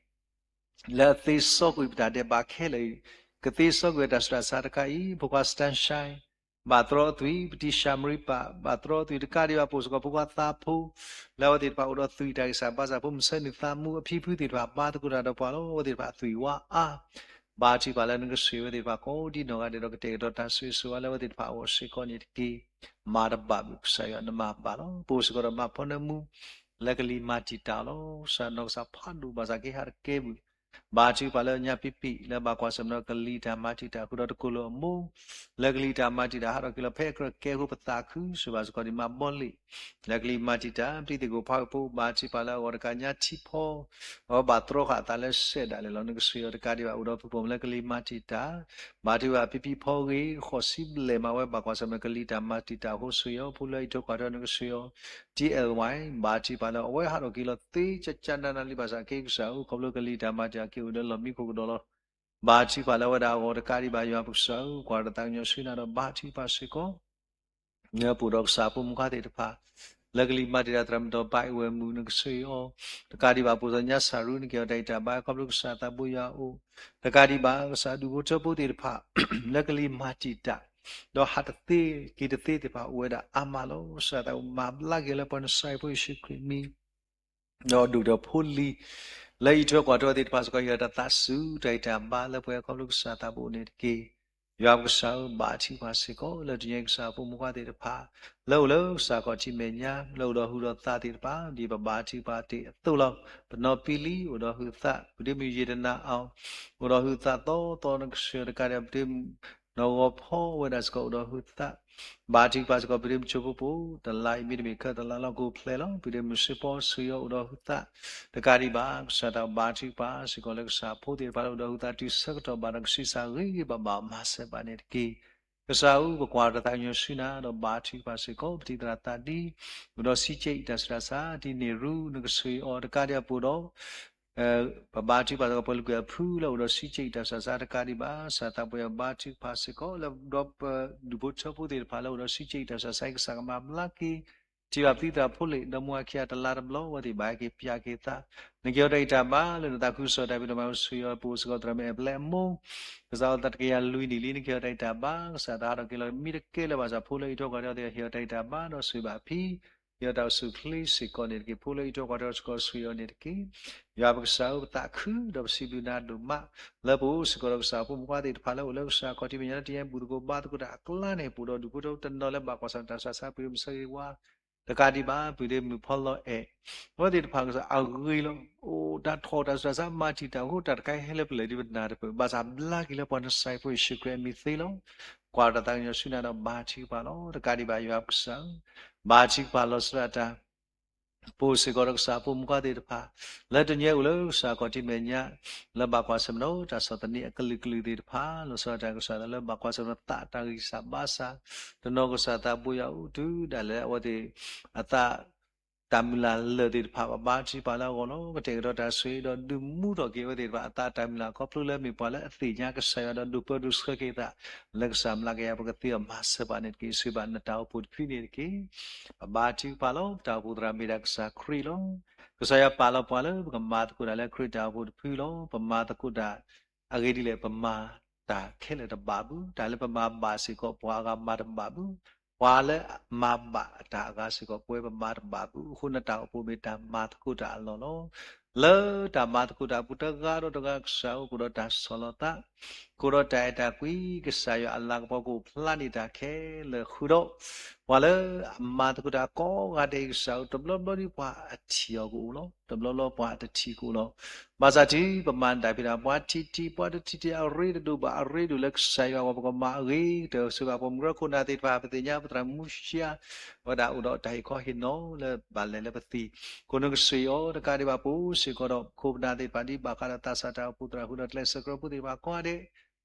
လၢအသ့စီကွံာ်ပတၢ်ဒဲးဘးခဲလၢာ်အံၤ, ကသ့စီကွံာ်တၢ်ဆူးတၢ်ဆါတခါအံၤ, ဖိခွါ Sunshine ဘၣ်တြီအသွံၣ်, ပတံၢ်ၡၤမရံပၢ် ဘၣ်တြီအသွံၣ်, တကးဒံးဘၣ် ပအိၣ်စ့ၢ်ကီးဖိခွါသးဖိ လၢအဝဲသ့ၣ်တဖၣ်အိၣ်ဒီးသွံၣ်တၢ်ဂံၢ်စၢ်ဘါစၢ်ဖိ မုၢ်ဆၢနံၤသးမူအဖံဖုသ့ၣ်တဖၣ် ဘါသကိးတၢ်ဒီးပှၤလီၤ. အဝဲသ့ၣ်တဖၣ်အသွံၣ်ဝါအါ, ဘါထုကဖၣ်လၢနကဆိၣ်ဂ့ၤဝဲသ့ၣ်တဖၣ်ကိးဒ်နီၢ်ဂၤဒဲး ဒီးကတဲာ်ကတီၤတၢ်ဆိၣ်ဂ့ၤဆိၣ်ဝါလၢအဝဲသ့ၣ်တဖၣ်အဂီၢ်စ့ၢ်ကီးန့ၣ်တက့ၢ်. မၤတဘၣ်ဘၣ် ကစၢ်ယွၤနမၤဘၣ်လီၤ. ပအိၣ်စ့ၢ်ကီးဒီးမါဖီနၢမူ လၢကလံၤမၤတံာ်တာ်လီၤ. ကစၢ်နီၢ်ကစၢ်ဖးဒိၣ်ဘၣ်ဆၣ်က့ၤဟးတကဲဘၣ် ဘါထုကဖၣ်လၢညါပံပံၣ် လၢဘၣ်ကွၢ်ဆၢၣ်မဲာ်ဒီးကလံၤတၢ်မၤတံာ်တာ် ဃုာ်ဒီးတကိၢ်လိာ်အမိၢ် လၢကလံၤတၢ်မၤတံာ်တာ် ဟးထီၣ်က့ၤလီၤဖဲအကြၢးကဲအဃိ ပသးခု ဆိၣ်ဂ့ၤဘၣ်စ့ၢ်ကီးဒံးမါဘီလ့ၣ် လၢကလံၤမၤတံာ်တာ် ပတံၤသကိးဖးဂၢၢ်ဖိ ဘါထုကဖၣ်လၢအဂီၢ်တကး ညါထံဖီ အဝဲဘၣ်တြီဃာ်အသးလၢစဲးဒၣ်လဲာ်လီၤ. နကဆိၣ်ဂ့ၤအီၤတကးဒံးဘၣ် အိၣ်ဒီးဖုပိာ်မုၣ်လၢကလံၤမၤတံာ်တာ် ဘါထုကဖၣ်ပံပံဖီဂ့ၤ ဃိးဆံဘျဲၣ်မး အဝဲဘၣ်ကွၢ်ဆၢၣ်မဲာ်ကလံၤတၢ်မၤတံာ်တာ်အဃိ ဆိၣ်ဂ့ၤအီၤ ဖိလၢအအံးထွဲကွၢ်ထွဲ နကဆိၣ်ဂ့ၤအီၤ တံၢ်အဲၣ်ဝဲ ဘါထုကဖၣ်လၢအဝဲဟးထီၣ်က့ၤလီၤသ့ ကကနနလံ ဘၣ်ဆၣ်က့ၤကစၢ်ဧၢ ခီဖျိကလံၤတၢ်မၤတံာ်တာ်က့ၤအိၣ်ဒီးလီၢ်မံခိၣ်ကဒီးလီၤ. ဘါထုကဖၣ်လၢအဝဲဒၣ်အဂီၢ်တကးဒံးဘၣ် ယွၤပကစၢ်ဧၢ ကွၢ်တၢ်သးကညီၤဆူနၤဒီးဘါထုကဖၣ်စ့ၢ်ကီး ပအိၣ်ဒီးကစၢ်ဖိမုၣ်ခွါသ့ၣ်တဖၣ် လၢကလံၤမၤတံာ်တာ်သရၣ်မုၣ်ဒီးဘၣ်အ့ၣ်ဝဲၢ်မုၣ် နကဆိၣ်ဂ့ၤအီၤ တကးဒံးဘၣ် ပအိၣ်ဒီးညါစၢ်ရူ နက့ၤအီၤတၢ်ဂံၢ်တၢ်ဘါ ခီဖျိကစၢ်သးဘိယွၤအအိၣ် တကးဒံးဘၣ် ကစၢ်ဒူၣ်ဖိထၢဖိသ့ၣ်တဖၣ် လၢကလံၤမၤတံာ်တာ် ဒီးဟးတသ့က့ၤတသ့သ့ၣ်တဖၣ် အိၣ်ဝဲဒၣ်အါမးလီၤ. ကစၢ်သးဘိမၤဘျါက့ၤလၢပှၤ နစၢ်ဖိယ့ၣ်ၡူးခရံာ်မံၤ ဒီးဒိၣ်ဒီးဖိလံၤ လၢအံးထွဲကွၢ်ထွဲသ့ၣ်တဖၣ်စ့ၢ်ကီး ဟ့ၣ်ဒီးတၢ်သးစူၤတၢ်ဂံၢ်တၢ်ဘါလၢပှဲၤခီဖျိကစၢ်သးဘိန့ၣ်တက့ၢ်. ယွၤပကစၢ်ဧၢ ဘါထုကဖၣ်စ့ၢ်ကီး လၢတနံၤအံၤကစၢ်ဖိမုၣ်ခွါသ့ၣ်တဖၣ် လၢအိၣ်လၢကစၢ်ခီၣ်ထံးမဲာ်ညါ လၢအိၣ်ဒီးဟုဒီးသးသ့ၣ်တဖၣ် ဒ်ပဘါထုကဖၣ်တ့ၢ်အသိးလီၤ. ပနီၢ်ပံလံ အိၣ်ဒီးဟုသး ပဒ့မုၣ်ယ့ၣ်တနၤအီၤ အိၣ်ဒီးဟုသးသီသီ နကဆိၣ်ဂ့ၤတကးဒံး ပဒ့မုၣ် နီၢ်ဂီၤဖီဝဲဒၣ်စ့ၢ်ကီး အိၣ်ဒီးဟုသး ဘါထုကဖၣ်စ့ၢ်ကီး ပဒ့မုၣ်ဆိဖိဖိ တလါအံၤမ့တမ့ၢ်ခဲလၢာ် တလါလီၤကအိၣ်ဖျဲၣ်လီၤ. ပဒ့မုၣ်စ့ဖီ ဆိၣ်ဂ့ၤအီၤအိၣ်ဒီးဟုသး တကးဒံးဘၣ် ကစၢ်သးဘိဘါထုကဖၣ်စ့ၢ်ကီးလၢကစၢ်ဖိသ့ၣ်တဖၣ်လၢအိၣ်ဒီးဟုသးတုၤဆၢကတီၢ်ဘၣ်ဒီး ကဆံးစၢ်ဂ့ၤဂ့ၤဘၣ်ဘၣ်မၤစၢၤဘၣ်န့ၣ်တက့ၢ်. ကစၢ်ဧၢ ပကွၢ်တၢ်သးကညီၤဆူနၤ ဒီးဘါထုကဖၣ်စ့ၢ်ကီး ပတံၤသရၣ်သးဒံ အိၣ်ဒီးစံကၠံးတၢ်ဆူးတၢ်ဆါ ဒ်န့ၣ်ရူ နကဆိၣ်ဂ့ၤအီၤ တကးဒံးအပူၤဒီး ပဘါထုကဖၣ်စ့ၢ်ကီး ပှၤလုၢ်ကွံာ်အဖုလၢအိၣ်ဒီးစံကၠံးတၢ်ဆူးတၢ်ဆါတကးဒံးဘၣ် ကစၢ်သးဘိယွၤဘါထုကဖၣ်စ့ၢ်ကီး လၢဒီးပဒူၣ်ဖိထၢဖိသ့ၣ်တဖၣ်လၢအိၣ်ဒီးစံကၠံးတၢ်ဆူးတၢ်ဆါ ကစၢ်ကမၤဘျါက့ၤ ထံၣ်ဘၣ်ပတံၤသရၣ်ဖိလ့ၣ် ဒီးမူအခံအတလါတဘျီ အဝဲသ့ၣ်ဘၣ်ဟဲက့ၤပျၢ်က့ၤသး နက့ၤအီၤတၢ်ဂံၢ်တၢ်ဘါလၢနသးခုကစီၣ်တၢ်ဖံးတၢ်မၤ ဆိၣ်ဂ့ၤအီၤ ပအိၣ်စ့ၢ်ကီးသရၣ်မုၣ်အဲၣ်ဘျဲၣ်အမိၢ် ကစၢ်အီၤသးတကယၤလွံၢ်နံၣ်လံ နက့ၤအီၤတၢ်ဂံၢ်တၢ်ဘါ ကစၢ်သးဟးထီၣ်က့ၤလီၤမံတကဲလၢၤဘၣ်ဆၣ် ဖိလၢအံးထွဲကွၢ်ထွဲအီၤသ့ၣ် ဟ့ၣ်အီၤတၢ်ဂံၢ်တၢ်ဘါ ဒီးဆိၣ်ဂ့ၤဘၣ်အဖံ ဟ့ၣ်အီၤတၢ်အိၣ်ဆူၣ်အိၣ်ချ့စ့ၢ်ကီးန့ၣ်တက့ၢ်. ဖိလၢအံးထွဲကွၢ်ထွဲစ့ၢ်ကီး ဆိၣ်ဂ့ၤအီၤန့ၣ်တက့ၢ်. ယွၤပကစၢ်ဧၢ ပသးခု ဒီးပစံးဘျုးနၤဒိၣ်မး လၢပအိၣ်စ့ၢ်ကီးဒီးကစၢ်ဖိမုၣ်ခွါသ့ၣ်တဖၣ်လၢအိၣ်လၢကစၢ်ခီၣ်ထံးမဲာ်ညါ လၢတနံၤအံၤ ဘူၣ်သကိးဘါသကိးတၢ်အကျါန့ၣ် ပအိၣ်ဒီးဒူၣ်ဖိထၢဖိတနီၤလၢဘၣ်ကွၢ်ဆၢၣ်မဲာ်တၢ်ဆူးတၢ်ဆါ ပဒ့မုၣ်ဆိၣ်ဂ့ၤဝါ တကးဒံးဘၣ် ပုၢ်သ့ၣ်မုၣ်ဖီလီၤအဲၣ် အဝဲသ့ၣ်တဖၣ်ကစၢ်အဂ့ၤလီၤ. အိၣ်တၢ်ထီၣ်တၢ်ဆူးတၢ်ဆါ မၤတံာ်တာ်အဃိ တၢ်တခါအံၤဟဲလၢပလဲၤဒ်ပနၢ်တပၢၢ် ဘၣ်ဆၣ်ဘျါက့ၤလၢပှၤနစၤရ့းဖိယ့ၣ်ၡူးခရံာ်အမံၤသ့လီၤ. ကွၢ်တၢ်သးကညီၤဆူနၤဒီးဘါထုကဖၣ်လီၤ. တကးဒံးဘၣ်ယွၤပကစၢ်ဧၢ, ဘါထုကဖၣ်လီၤစၢၤတၢ် ပအိၣ်စ့ၢ်ကီးဒီးကစၢ်အဖိမုၣ်ခွါသ့ၣ်တဖၣ် လၢတနံၤအံၤအိၣ်လၢကစၢ်ခီၣ်ထံးမဲာ်ညါ လၢဘၣ်ကွၢ်ဆၢၣ်မဲာ်ဒီးတၢ်ဆီၣ်သနံးအကလုာ်ကလုာ်သ့ၣ်တဖၣ် လီၤဆီဒၣ်တၢ်ကစၢ်လၢဘၣ်ကွၢ်ဆၢၣ်မဲာ်သးတၢ်ဂံၢ်စၢ်ဘါစၢ် တနီၤကစၢ်သးဘိယွၤအိၣ်တုၤဒၣ်လဲာ်အဝဲသ့ၣ် အသး တၢ်မုၢ်လၢ်လၢာ်သ့ၣ်တဖၣ် ပဘါထုကဖၣ်လၢအဂီၢ်လီၤ. ကတဲာ်ကတီၤတၢ်ဆိၣ်ဂ့ၤဒီးဒုးမူထီၣ်က့ၤအဝဲသ့ၣ်တဖၣ်အသးတၢ်မုၢ်လၢ် ခီဖျိလၢမ့ၢ်ပှၤလၢအသ့ၣ်ညါကစၢ်ယွၤဒီးဒိၣ်ပၢဒိၣ်ဆှၢက့ၤအသး လၢကစၢ်မၤလၤက့ၤယၤ ပကသ့အီၤမၤစၢၤဘၣ်န့ၣ်တက့ၢ်. ဆိၣ်ဂ့ၤဘၣ်နတၢ်အိၣ်ဖှိၣ်တဖုန့ၣ်တက့ၢ်. ပဘါထုကဖၣ်လီၤ. ပတၢ်အိၣ်ဖှိၣ်သရၣ်မ့ၢ်ဒၣ်ကစၢ်ခရံာ်လီၤ. ကစၢ်ယွၤပာ်လီၤပှၤလၢပကမၤသကိးတၢ်လၢခရံာ်တၢ်အိၣ်ဖှိၣ်တဖုလီၤ. ပမၤသကိးတၢ် အဂ့ၢ်ဒ်လဲၣ် ပမၤတၢ်ခဲလၢာ်တဘၣ်ဘၣ်. တၢ်လၢပမၤဘၣ်စ့ၢ်ကီး ပှၤအဂၤမၤတဘၣ်ဘၣ်. ပှၤလၢမၤဘၣ်အတၢ်အဂၤစ့ၢ်ကီး ပဝဲပမၤတဘၣ်ဘၣ်. အဃိနတၢ်အိၣ်ဖှိၣ်မ့ၢ်တၢ်မၤသကိးတၢ်အလီၢ်လီၤ. လၢတၢ်မၤသကိးတၢ်အပူၤ တဂၤဒီးတဂၤကစၢ်အိၣ် ကအိၣ်ဒီးတၢ်ဆီၣ်လီၤသး ကအိၣ်ဒီးတၢ်အဲၣ်တၢ်ကွံ ကစၢ်ယွၤအလၤကပီၤကအိၣ်ဖျါန့ၢ်တၢ်ခဲလၢာ်ဃုာ်ဒီး ပှၤလၢအမၤသကိးတၢ်ကိးဂၤဒဲးအံၤ ကစၢ်ဧၢ တဘျီဘျီဒ်ပှၤအထံၣ်အီၤကအိၣ်လီၤ. တဘျီဘျီပှၤအတထံၣ်ကအိၣ်လီၤ. ဘၣ်ဆၣ်တုၤပမၤတၢ်ဖံးတၢ် ပှၤထံၣ်ထံၣ် ပှၤတထံၣ်ထံၣ် အရ့တဒိၣ်ဘၣ် အရ့ဒိၣ်လၢကစၢ်ယွၤအဂီၢ် ပကမၤအဂ့ၤကတၢၢ် ဆိၣ်ဂ့ၤဘၣ်ပှၤမုၢ်ကရၢခိၣ်နၢ်သ့ၣ်တဖၣ် ပသ့ၣ်ညါပသရၣ်မူရှါ အဝဲဒၣ်အိၣ်ဒီးတၢ်ဟ့ၣ်ခီဟ့ၣ်နီၤလၢဘၣ်လဲၤလၢပသံၣ် ကိးနကဆိၣ်ဂ့ၤအီၤ တကးဒံးဘၣ်ပအိၣ်စ့ၢ်ကီးဒီးပခိၣ်ပနၢ်သ့ၣ်တဖၣ် ဒ်ဘၣ်ဃးဒီးသးစၢ်တၢ်အိၣ်ဖှိၣ်သရၣ်ဃုာ်ဒီးကျဲးစၢးကြၢးဖိသ့ၣ်တဖၣ်ကိးဂၤဒဲး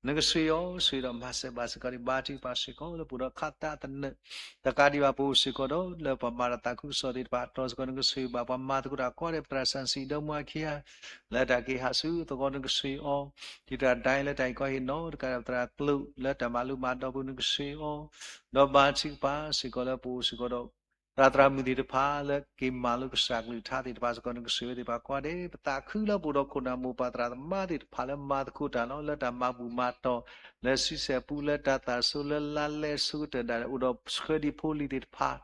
နကဆိၣ်ဂ့ၤအီၤ ဆိၣ်ဂ့ၤဒီးမၤစၢၤဘၣ်စ့ၢ်ကီး ဒ်ဘါထုကဖၣ်စ့ၢ်ကီး လၢပအိၣ်ဒီးခးသးသနၢၣ် တကးဒံးဘၣ်ပအိၣ်စ့ၢ်ကီးဒီး လၢပှၤမၤတၢ်သးခုကစီၣ်သ့ၣ်တဖၣ်အတီၤစ့ၢ်ကီး နကဆိၣ်ဂ့ၤဘၣ်ပှၤမၤသကိးတၢ်ကိးဂၤဒဲး ပသရၣ်စၣ်စံၣ်ဒီမါခံဂၤ လၢတၢ်က့ၤဟးဆူသဝီ နကဆိၣ်ဂ့ၤအီၤ တံၤသရၣ်ဒဲလၢတၢ်ဟ့ၣ်ခီဟ့ၣ်နီၤ တကးဒံးဘၣ်သရၣ်ကျိာ် လၢတၢ်မၤလိမၤဒိးပူၤ နကဆိၣ်ဂ့ၤအီၤ ဒီးဘါထုကဖၣ်စ့ၢ်ကီးလၢပအိၣ်စ့ၢ်ကီးဒီး သရၣ်သရၣ်မုၣ်သ့ၣ်တဖၣ်လၢက့ၤမၤလိကစၢ်ကလုၢ်ကထါသ့ၣ်တဖၣ်စ့ၢ်ကီး နကဆိၣ်ဂ့ၤဝဲသ့ၣ်တဖၣ်ကိးဂၤဒဲး ပသးခုလၢပအိၣ်ဒီးခိၣ်နၢ်မိၢ်ပၢ်သရၣ်သမါသ့ၣ်တဖၣ်လၢမၤသကိးတၢ်လီၤ လၢတၢ်မၤဘူၣ်မၤတီၢ် လၢဆံဆဲၣ်ပူ လၢတၢ်သၣ်ဆိ လၢလါလဲဆိကတၢၢ်ဒၣ်လဲာ် အိၣ်ဒီးဆှၢဒံးဖိလံၤသ့ၣ်တဖၣ်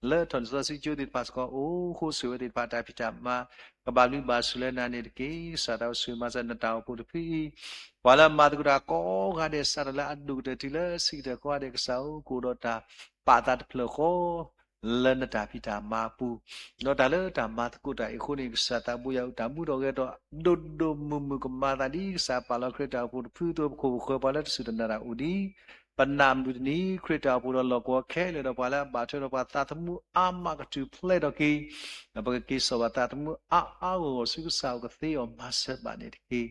လၢထီၣ်န့ၢ်စီဆှံကၠိသ့ၣ်တဖၣ်စ့ၢ်ကီး အိၣ်ဃိဆိၣ်ဂ့ၤဝဲသ့ၣ်တဖၣ်တၢ်ဖံးတၢ်မၤ ကဘၣ်ဘျုးဘၣ်ဆိၣ်လၢနၤန့ၣ်တက့ၢ်. ကစၢ်သးအိၣ်ဆိၣ်ဂ့ၤမၤစၢၤနတၢ်အိၣ်ဖှိၣ်တဖုအံၤ ပှၤလၢအမၤသကိးတၢ်ကိးဂၤဒဲး စးထီၣ်လၢအဒိၣ်ကတၢၢ်တုၤလၢဆံးကတၢၢ်ကိးဂၤဒဲး ကစၢ်ဧၢ ကအိၣ်ဒီးတၢ်ပာ်သးတဖျၢၣ်ဃီ လၢနတၢ်ဖံးတၢ်မၤအပူၤ, ဒီးတၢ်လၢတၢ်မၤသကိးတၢ်အံၤအဃိန့ၣ် ကစၢ်သးဘိယွၤအတၢ်မူထီၣ်ဂဲၤထီၣ် ဒိၣ်ဒိၣ်မုၢ်မုၢ်ကမၤသးဒ်ကစၢ်ပာ်လီၤခရံာ်တၢ်အိၣ်ဖှိၣ်တဖုအသိး ပခိၣ်ပဃၢၤပှၤလၢတစူၢ်တနာ်တၢ်အိၣ်ဒံး ပနၢ်မုၢ်တနံၤ ခရံာ်တၢ်အိၣ်ဖှိၣ်ဒီးလီၢ်ကဝီၤခဲလၢာ်ဒီးပှၤလၢအဘၣ်ထွဲဒီးပှၤသးသမူအါမးကထူၣ်ဖျဲးထီၣ်က့ၤ, ဒီးပကက့ၤစိာ်ဘၣ်သးသမူအါအါဂီၢ်ဂီၢ်ဆူကစၢ်အအိၣ်ကသ့အီၤမၤစၢၤဘၣ်န့ၣ်တက့ၢ်.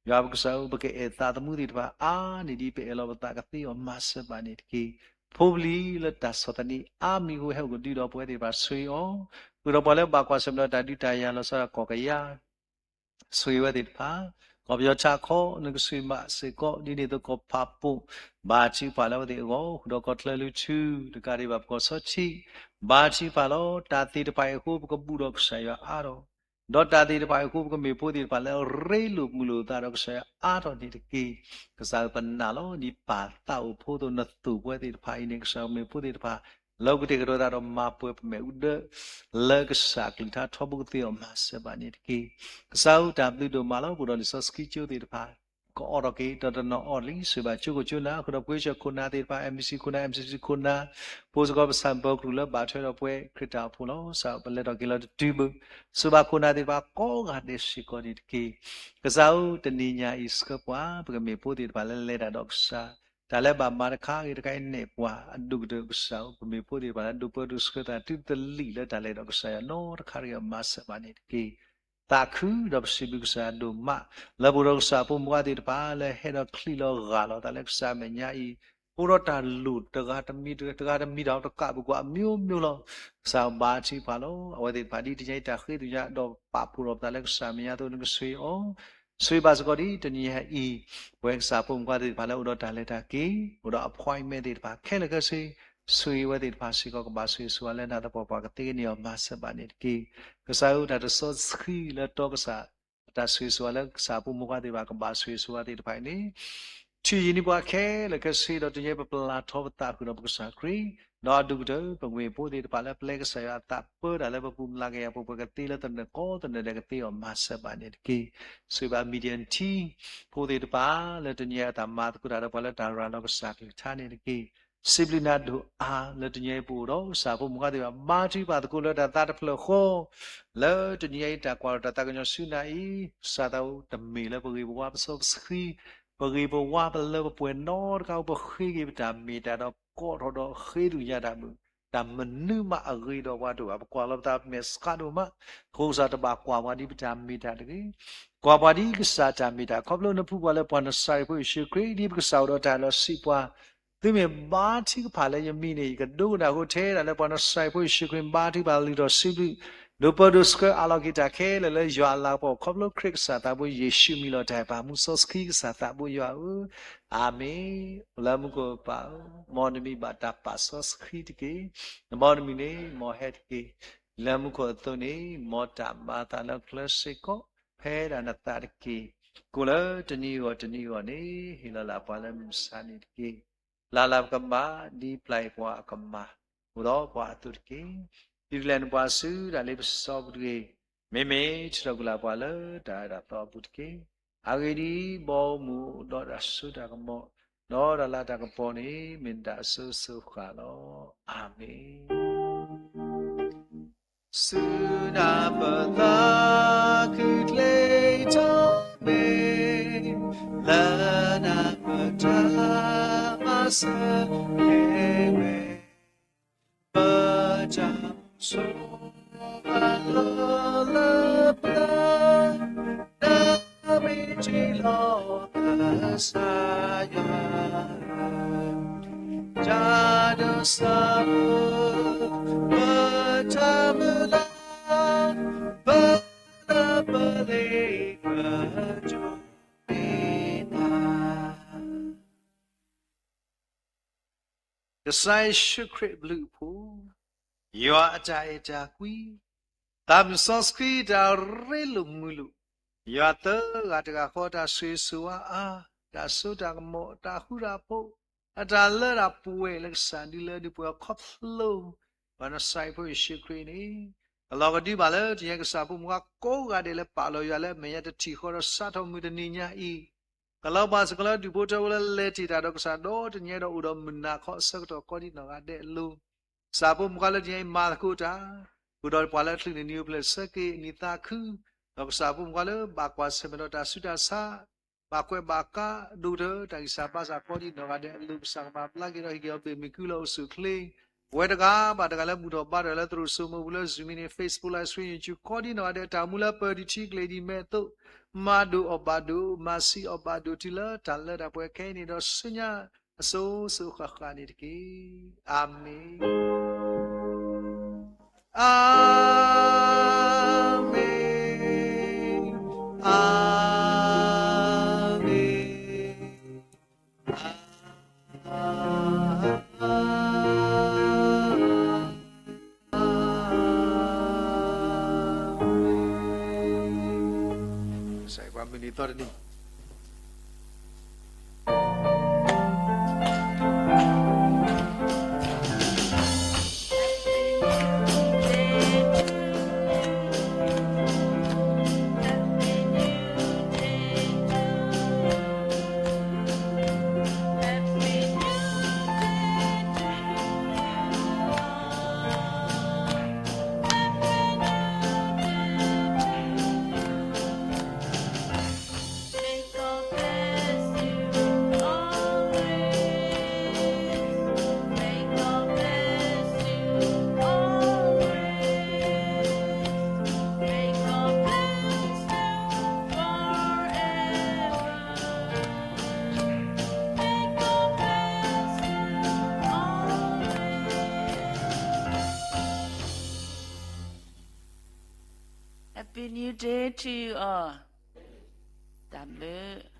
ယွၤပကစၢ်ဧၢ ပကအဲၣ်သးသမူသ့ၣ်တဖၣ်အါန့ၢ်ဒ်ပအဲၣ်လီၤပသးကသ့အီၤမၤစၢၤဘၣ်န့ၣ်တက့ၢ်. ဖိပလံၤလၢတၢ်ဆီၣ်သနံးအါမံၤအဃိဟဲအိၣ်ကဒုဒီးပဝဲသ့ၣ်တဖၣ်ဆိၣ်ဂ့ၤအီၤ, ဃုာ်ဒီးပှၤလၢဘၣ်ကွၢ်ဆၢၣ်မဲာ်ဒီးတၢ်ဒုးတၢ်ယၤလီၤဆီဒၣ်တၢ်ကီၢ်ကယၤ ဆိၣ်ဂ့ၤဝဲသ့ၣ်တဖၣ်, ကီၢ်ပယီၤထးခီ နကဆိၣ်ဂ့ၤဘၣ်စ့ၢ်ကီး ဒ်န့ၣ်အသိးကီၢ်ဖးပိၣ် ဘါထုကဖၣ်လၢအဝဲသ့ၣ်အဂီၢ် ဃုာ်ဒီးကီၢ်ချၢလုၢ်ထူ တကးဒံးဘၣ်ပကီၢ်ဆီထံး ဘါထုကဖၣ်လီၤ. တၢ်သ့ၣ်တဖၣ်အံၤအဃိ ပကဘူၣ်ဒီးကစၢ်ယွၤအါထီၣ်, ဒီးတၢ်သ့ၣ်တဖၣ်အံၤအဃိ ပကမ့ၢ်ဖိသ့ၣ်တဖၣ်လၢအရ့လိာ်မုာ်လိာ်သးဒီးကစၢ်ယွၤအါထီၣ်န့ၣ်တက့ၢ်. ကစၢ်ဧၢ ပနာ်လီၤ ဒ်ပၢ်သးအိၣ်ဖိအသိး နသိၣ်ပဝဲသ့ၣ်တဖၣ်အံၤန့ၣ် ကစၢ်ဧၢ မ့ၢ်ဖိသ့ၣ်တဖၣ် လၢပကတဲာ်ကတီၤသးဒီးမၤပှဲၤပမဲာ်အူဒၢ လၢကစၢ်ကလုၢ်ကထါထီဘိကသ့အီၤမၤစၢၤဘၣ်န့ၣ်တက့ၢ်. ကစၢ်ဧၢ တၢ်ဘျုးဒိၣ်မးလီၤ. ပအိၣ်ဒီးလံာ်စီဆှံကၠိသ့ၣ်တဖၣ် ကအီၣ်ထီၣ်က့ၤ ဒီးတနီၤအီၣ်လံ ဆိၣ်ဂ့ၤဘၣ်ကၠိခိၣ်ကၠိနၢ် ဃုာ်ဒီးပှ့ၤစၢၤခိၣ်နၢ်သ့ၣ်တဖၣ် MBC ခိၣ်နၢ် MCC ခိၣ်နၢ် ပအိၣ်စ့ၢ်ကီးပဆၣ်ဘီကရူၢ်လၢဘၣ်ထွဲဒီးပဝဲခရံာ်တၢ်အိၣ်ဖှိၣ်လီၤ. ကစၢ်ဧၢ ပလဲၤထီၣ်က့ၤလီၤတတုၤဘၣ် ဆိၣ်ဂ့ၤဘၣ်ခိၣ်နၢ်သ့ၣ်တဖၣ်ကိးဂၤဒဲးစ့ၢ်ကီးန့ၣ်တက့ၢ်. ကစၢ်ဧၢ တနံၤညါအံၤဆှၢပှၤ ပကမ့ၢ်ဖိသ့ၣ်တဖၣ်လၢလဲၤတၢ်ဒီးကစၢ် တၢ်လၢဘၣ်မၤတခါဂ့ၤတခါအံၤနဲၣ်ပှၤ အဒိၣ်ကတၢၢ်ကစၢ်ဧၢ ပမ့ၢ်ဖိသ့ၣ်တဖၣ်လၢ ဒိၣ်ပၢဒိၣ်ဆှၢသးတုၤတလံာ်လၢတၢ်လဲၤဒီးကစၢ်ယွၤနီတခါတဂ့ၤ မၤစၢၤဘၣ်န့ၣ်တက့ၢ်. သးခုဒီးပစံးဘျုးကစၢ်ဒိၣ်မး လၢပအိၣ်ဒီးကစၢ်အဖိမုၣ်ခွါသ့ၣ်တဖၣ် လၢဟဲဒီးချံးလီၤဂာ်လီၤသးလၢကစၢ်အမဲာ်ညါအံၤ အိၣ်ဒီးတၢ်လိၣ်တဂၤတမံၤ တဂၤတမံၤတၢ်တကးပူၤကွံာ်အမျိုးမျိုးလီၤ. ကစၢ်ဧၢ ဘါထုကဖၣ်လီၤ. အဝဲသ့ၣ်တဖၣ်ဒ်တနံၤအံၤတၢ်ဃ့သ့ၣ်ညါဒီးပာ်ဖှိၣ်ထီၣ်ပသးလၢကစၢ်အမဲာ်ညါအသိး နကဆိၣ်ဂ့ၤအီၤ ဆိၣ်ဂ့ၤဘၣ်စ့ၢ်ကီးဒ်တနံၤအံၤ ပဝဲကစၢ်ဖိမုၣ်ခွါသ့ၣ်တဖၣ်လၢအိၣ်ဒီးတၢ်လဲၤတၢ်က့ၤ အိၣ်ဒီး appointment သ့ၣ်တဖၣ်ခဲလၢာ်ခဲဆ့ ဆိၣ်ဂ့ၤဝဲသ့ၣ်တဖၣ်စ့ၢ်ကီး ကဘၣ်ဆိၣ်ဂ့ၤဆိၣ်ဝါလၢနၤသပှၢ်ပှၢ်ကသ့န့ၢ်အီၤ မၤစၢၤဘၣ်န့ၣ်တက့ၢ်. ကစၢ်ဧၢ တၢ်တစီဆှံလၢတီကစၢ် အတၢ်ဆိၣ်ဂ့ၤဆိၣ်ဝါလၢကစၢ်ဖိမုၣ်ခွါသ့ၣ်တဖၣ် ကဘၣ်ဆိၣ်ဂ့ၤဆိၣ်ဝါသ့ၣ်တဖၣ်အံၤန့ၣ် ထံၣ်ယံၤန့ၢ်ပှၤခဲလၢာ်ခဲဆ့ဒီး တနံၤအံၤပပျၢ်ထီပသးဃုာ်ဒီးပကစၢ်ခရံာ် ဒီးအဒိၣ်ကတၢၢ် ပကမ့ၢ်ဖိသ့ၣ်တဖၣ်လၢပျဲကစၢ်ယွၤအသးပၢတၢ်လၢပပူၤ မၤကယၤပှဲၤပှဲၤကသ့လၢသနၢၣ်ကီသနၢၣ်ဒဲးကသ့အီၤ မၤစၢၤဘၣ်န့ၣ်တက့ၢ်. ဆိၣ်ဂ့ၤဘၣ် Midian team ဖိသ့ၣ်တဖၣ် လၢတနံၤအံၤအတၢ်မၤသကိးတၢ်ဒီးပှၤလၢတၢ်ရၤလီၤကစၢ်ကလုၢ်ကထါန့ၣ်တက့ၢ်. စံးဘျုးနၤဒိၣ်အါလၢတနံၤအံၤပအိၣ်ဒီးကစၢ်ဖိမုၣ်ခွါသ့ၣ်တဖၣ် ဘါထုကဖၣ်သကိးလၢတၢ်သးတဖျၢၣ်ဃီ, လၢတနံၤအံၤတၢ်ကွၢ်ထီၣ်တၢ်သးကညီၤဆူနၤအံၤ, ကစၢ်သးအိၣ်တမ့ၢ်လၢပဂ့ၤပဝါပစီပဆှံ, ပဂ့ၤပဝါပလၢပပှဲၤနီတဂၤဧိၤ ပဃ့က့ၤပတၢ်မ့ၢ်တၢ်ဒီးကိးထီၣ်ဒီးဃ့ဒုးညါတၢ်မုၢ်, တၢ်မနုၤမးအဂ့ၤဒီးပှၤတအိၣ်ဘၣ်, ပကွၢ်လီၤပသးပမဲာ်ဆှးဒိၣ်မး, အဃိကစၢ်တဘၣ်ကွၢ်ပှၤဒ်ပတၢ်မ့ၢ်တၢ်တဂ့ၤ, ကွၢ်ပှၤဒ်ကစၢ်တၢ်မ့ၢ်တၢ်, ခီဖျိနဖူပှၤလၢပှၤနစၤရ့းဖိယ့ၣ်ၡူးခရံာ် ဒ်ပကစၢ်အိၣ်ဒီးတၢ်လီၤစံးပှၤ သုမ့ၢ်ဘါထုကဖၣ်လၢယမံၤန့ၣ် ယကဒိကနၣ်အဃိ ထဲဒၣ်လၢပှၤနစၤရ့းဖိယ့ၣ်ၡူးခရံာ် ဘါထုကဖၣ်လုၢ်ထီၣ်စံးဘျုး, ဒိးပၢဒိးဆှၢအးလီၤက့ၤတၢ်ခဲလၢာ်လၢယွၤအလၤကပီၤ ခီဖျိခရံာ်ကစၢ်သးဘိယ့ၣ်ၡူးမံၤလီၤတၢ်ပာ်မူစီဆှံကစၢ်သးဘိယွၤဧၢ, အၤမ့ၣ်, လၢမူခိၣ်ပၢ်ဧၢ, မ်နမံၤဘၣ်တၢ်ပာ်စီဆှံတက့ၢ်, နမ်နမံၤန့ၣ် မ်ဟဲတက့ၢ်, လၢမူခိၣ်အသိးန့ၣ် မ်တၢ်မၤအသးလၢကျဲစ့ၢ်ကီး ဖဲဒၣ်နသးတက့ၢ်, ကိးလၢတနံၤအဂီၢ်တနံၤအဂီၢ်န့ၣ် ဟ့ၣ်လီၤလၢပှၤလၢမုၢ်မဆါန့ၣ်တက့ၢ်. လၢ်လၢ်ပကမၤ ဒ်ပျၢ်အံၤပှၤအကမၤ, အိၣ်ဒီးပှၤအသိးတက့ၢ်. ဒုးကလဲၤနပှၤဆူတၢ်လ့ပစီပူၤတဂ့ၤ, မ့မ့ၢ်ထုးထီၣ်ကွံာ်လၢ်ပှၤလၢတၢ်အၢတၢ်သီအပူၤတက့ၢ်. အဂ့ၢ်ဒ်အံၤ, ဘီမုၢ်ဒီးတၢ်စိတၢ်ကမီၤ, ဒီးတၢ်လၤတၢ်ကပီၤန့ၣ် မ့ၢ်နတၢ်အစိၤစိၤဃၣ်လီၤ. အၤမ့ၣ်. စူၢ်နၤပသးခုချ့ထီၣ်မ့ၢ်, လၢနမတၤမၤစၢၤက့ၤဝဲ, ပတၢ်ဆိၣ်ဂ့ၤလၢပျၢၤ, နမ့ၢ်တ့လီၤကစၢ်ယွၤ တၢ်ဒိးစၢၤ, ပတၢ်မုၢ်လၢ်, ပလၢပလ့ၤပကၠိမ့ၢ်နၤ. ကစၢ်ယ့ၣ်ၡူးခရံာ်အဘျုးအဖှိၣ်, ယွၤအတၢ်အဲၣ်တၢ်ကွံ, သးမုၣ်စီဆှံတၢ်ရ့လိာ်မုာ်လိာ်, ယွၤသၢဂၤတဂၤဃီတၢ်ဆိၣ်ဂ့ၤဆိၣ်ဝါအါ, တၢ်စိတၢ်ကမီၤ, တၢ်ဃူတၢ်ဖိး, အတၢ်လၢတၢ်ပှဲၤလၢကစၢ်ဒုလၢဒုးပှဲၤခီဖျိ ပှၤနစၤရ့းဖိယ့ၣ်ၡူးခရံာ်န့ၣ်, အလီၢ်ကဒုဘၣ်လၢတနံၤအံၤ ကစၢ်ဖိမုၣ်ခွါကိးဂၤဒဲးလၢပာ်လီၤယွၤလၢအမဲာ်ညါတထံၣ်ဃီဒီးစးထီၣ်မုၢ်တနံၤညါအံၤ, ကလီၤဘၣ်စ့ၢ်ကီးလၢဒူၣ်ဖိထၢဖိလၢလဲၤတ့ၢ်တၢ်ဒီးကစၢ်ဒီတနံၤအံၤဒီး အိၣ်ဒီးမုၢ်နၤခီအဆၢကတီၢ်ကိးဒံနီၢ်ဂၤဒဲးအလိၤ, ကစၢ်ဖိမုၣ်ခွါလၢတနံၤအံၤမၤသကိးတၢ်, ဃုာ်ဒီးပှၤလၢအချုးန့ၣ် နံၤအိၣ်ဖျဲၣ်ဆၢက့ၤအနံၤသးခု, ဒီးကစၢ်ဖိမုၣ်ခွါလၢဘၣ်ကွၢ်ဆၢၣ်မဲာ်ဒီးတၢ်ဆူးတၢ်ဆါ, ဘၣ်ကွဲးဘၣ်ကးဒိၣ်ကတၢၢ်တၢ်ဂံၢ်စၢ်ဘါစၢ်ကိးဒံနီၢ်ဂၤဒဲးအလိၤ ကစၢ်ကမၤဘျါက့ၤဒီးဟ့ၣ်က့ၤအီၤဘ့ၣ်မုၢ်ကုလၢအိၣ်ဆူၣ်အိၣ်ချ့, ပဝဲတဂၤဘၣ်တဂၤလၢဘူၣ်ထီၣ်ဘါထီၣ်လၢသရိာ်စိမိၤပူၤလၢ Zoom မံၤန့ၣ် Facebook လၢ stream ယူၢ်ကၠူၣ် ကိးဒံနီၢ်ဂၤဒဲး တၢ်မူလၢပၢၢ်ဒံးထံကလဲၤဒံးမဲာ်အသိး, မၤဒိၣ်အီၣ်ဘၣ်ဒိၣ်, မၤဆံးအီၣ်ဘၣ်ဒိၣ်တုၤလၢတၢ်လၢတၢ်ပှဲၤခဲအံၤန့ၣ်ဒီး ဆူညါ အစိၤစိၤဃၣ်ဃၣ်န့ၣ်တက့ၢ်. အၤမ့ၣ်, အၤမ့ၣ်, အၤမ့ၣ်. ကစၢ်ယွၤမုၢ်နံၤသီတနံၤ Happy New Day to you all. တၢ်ဘျုး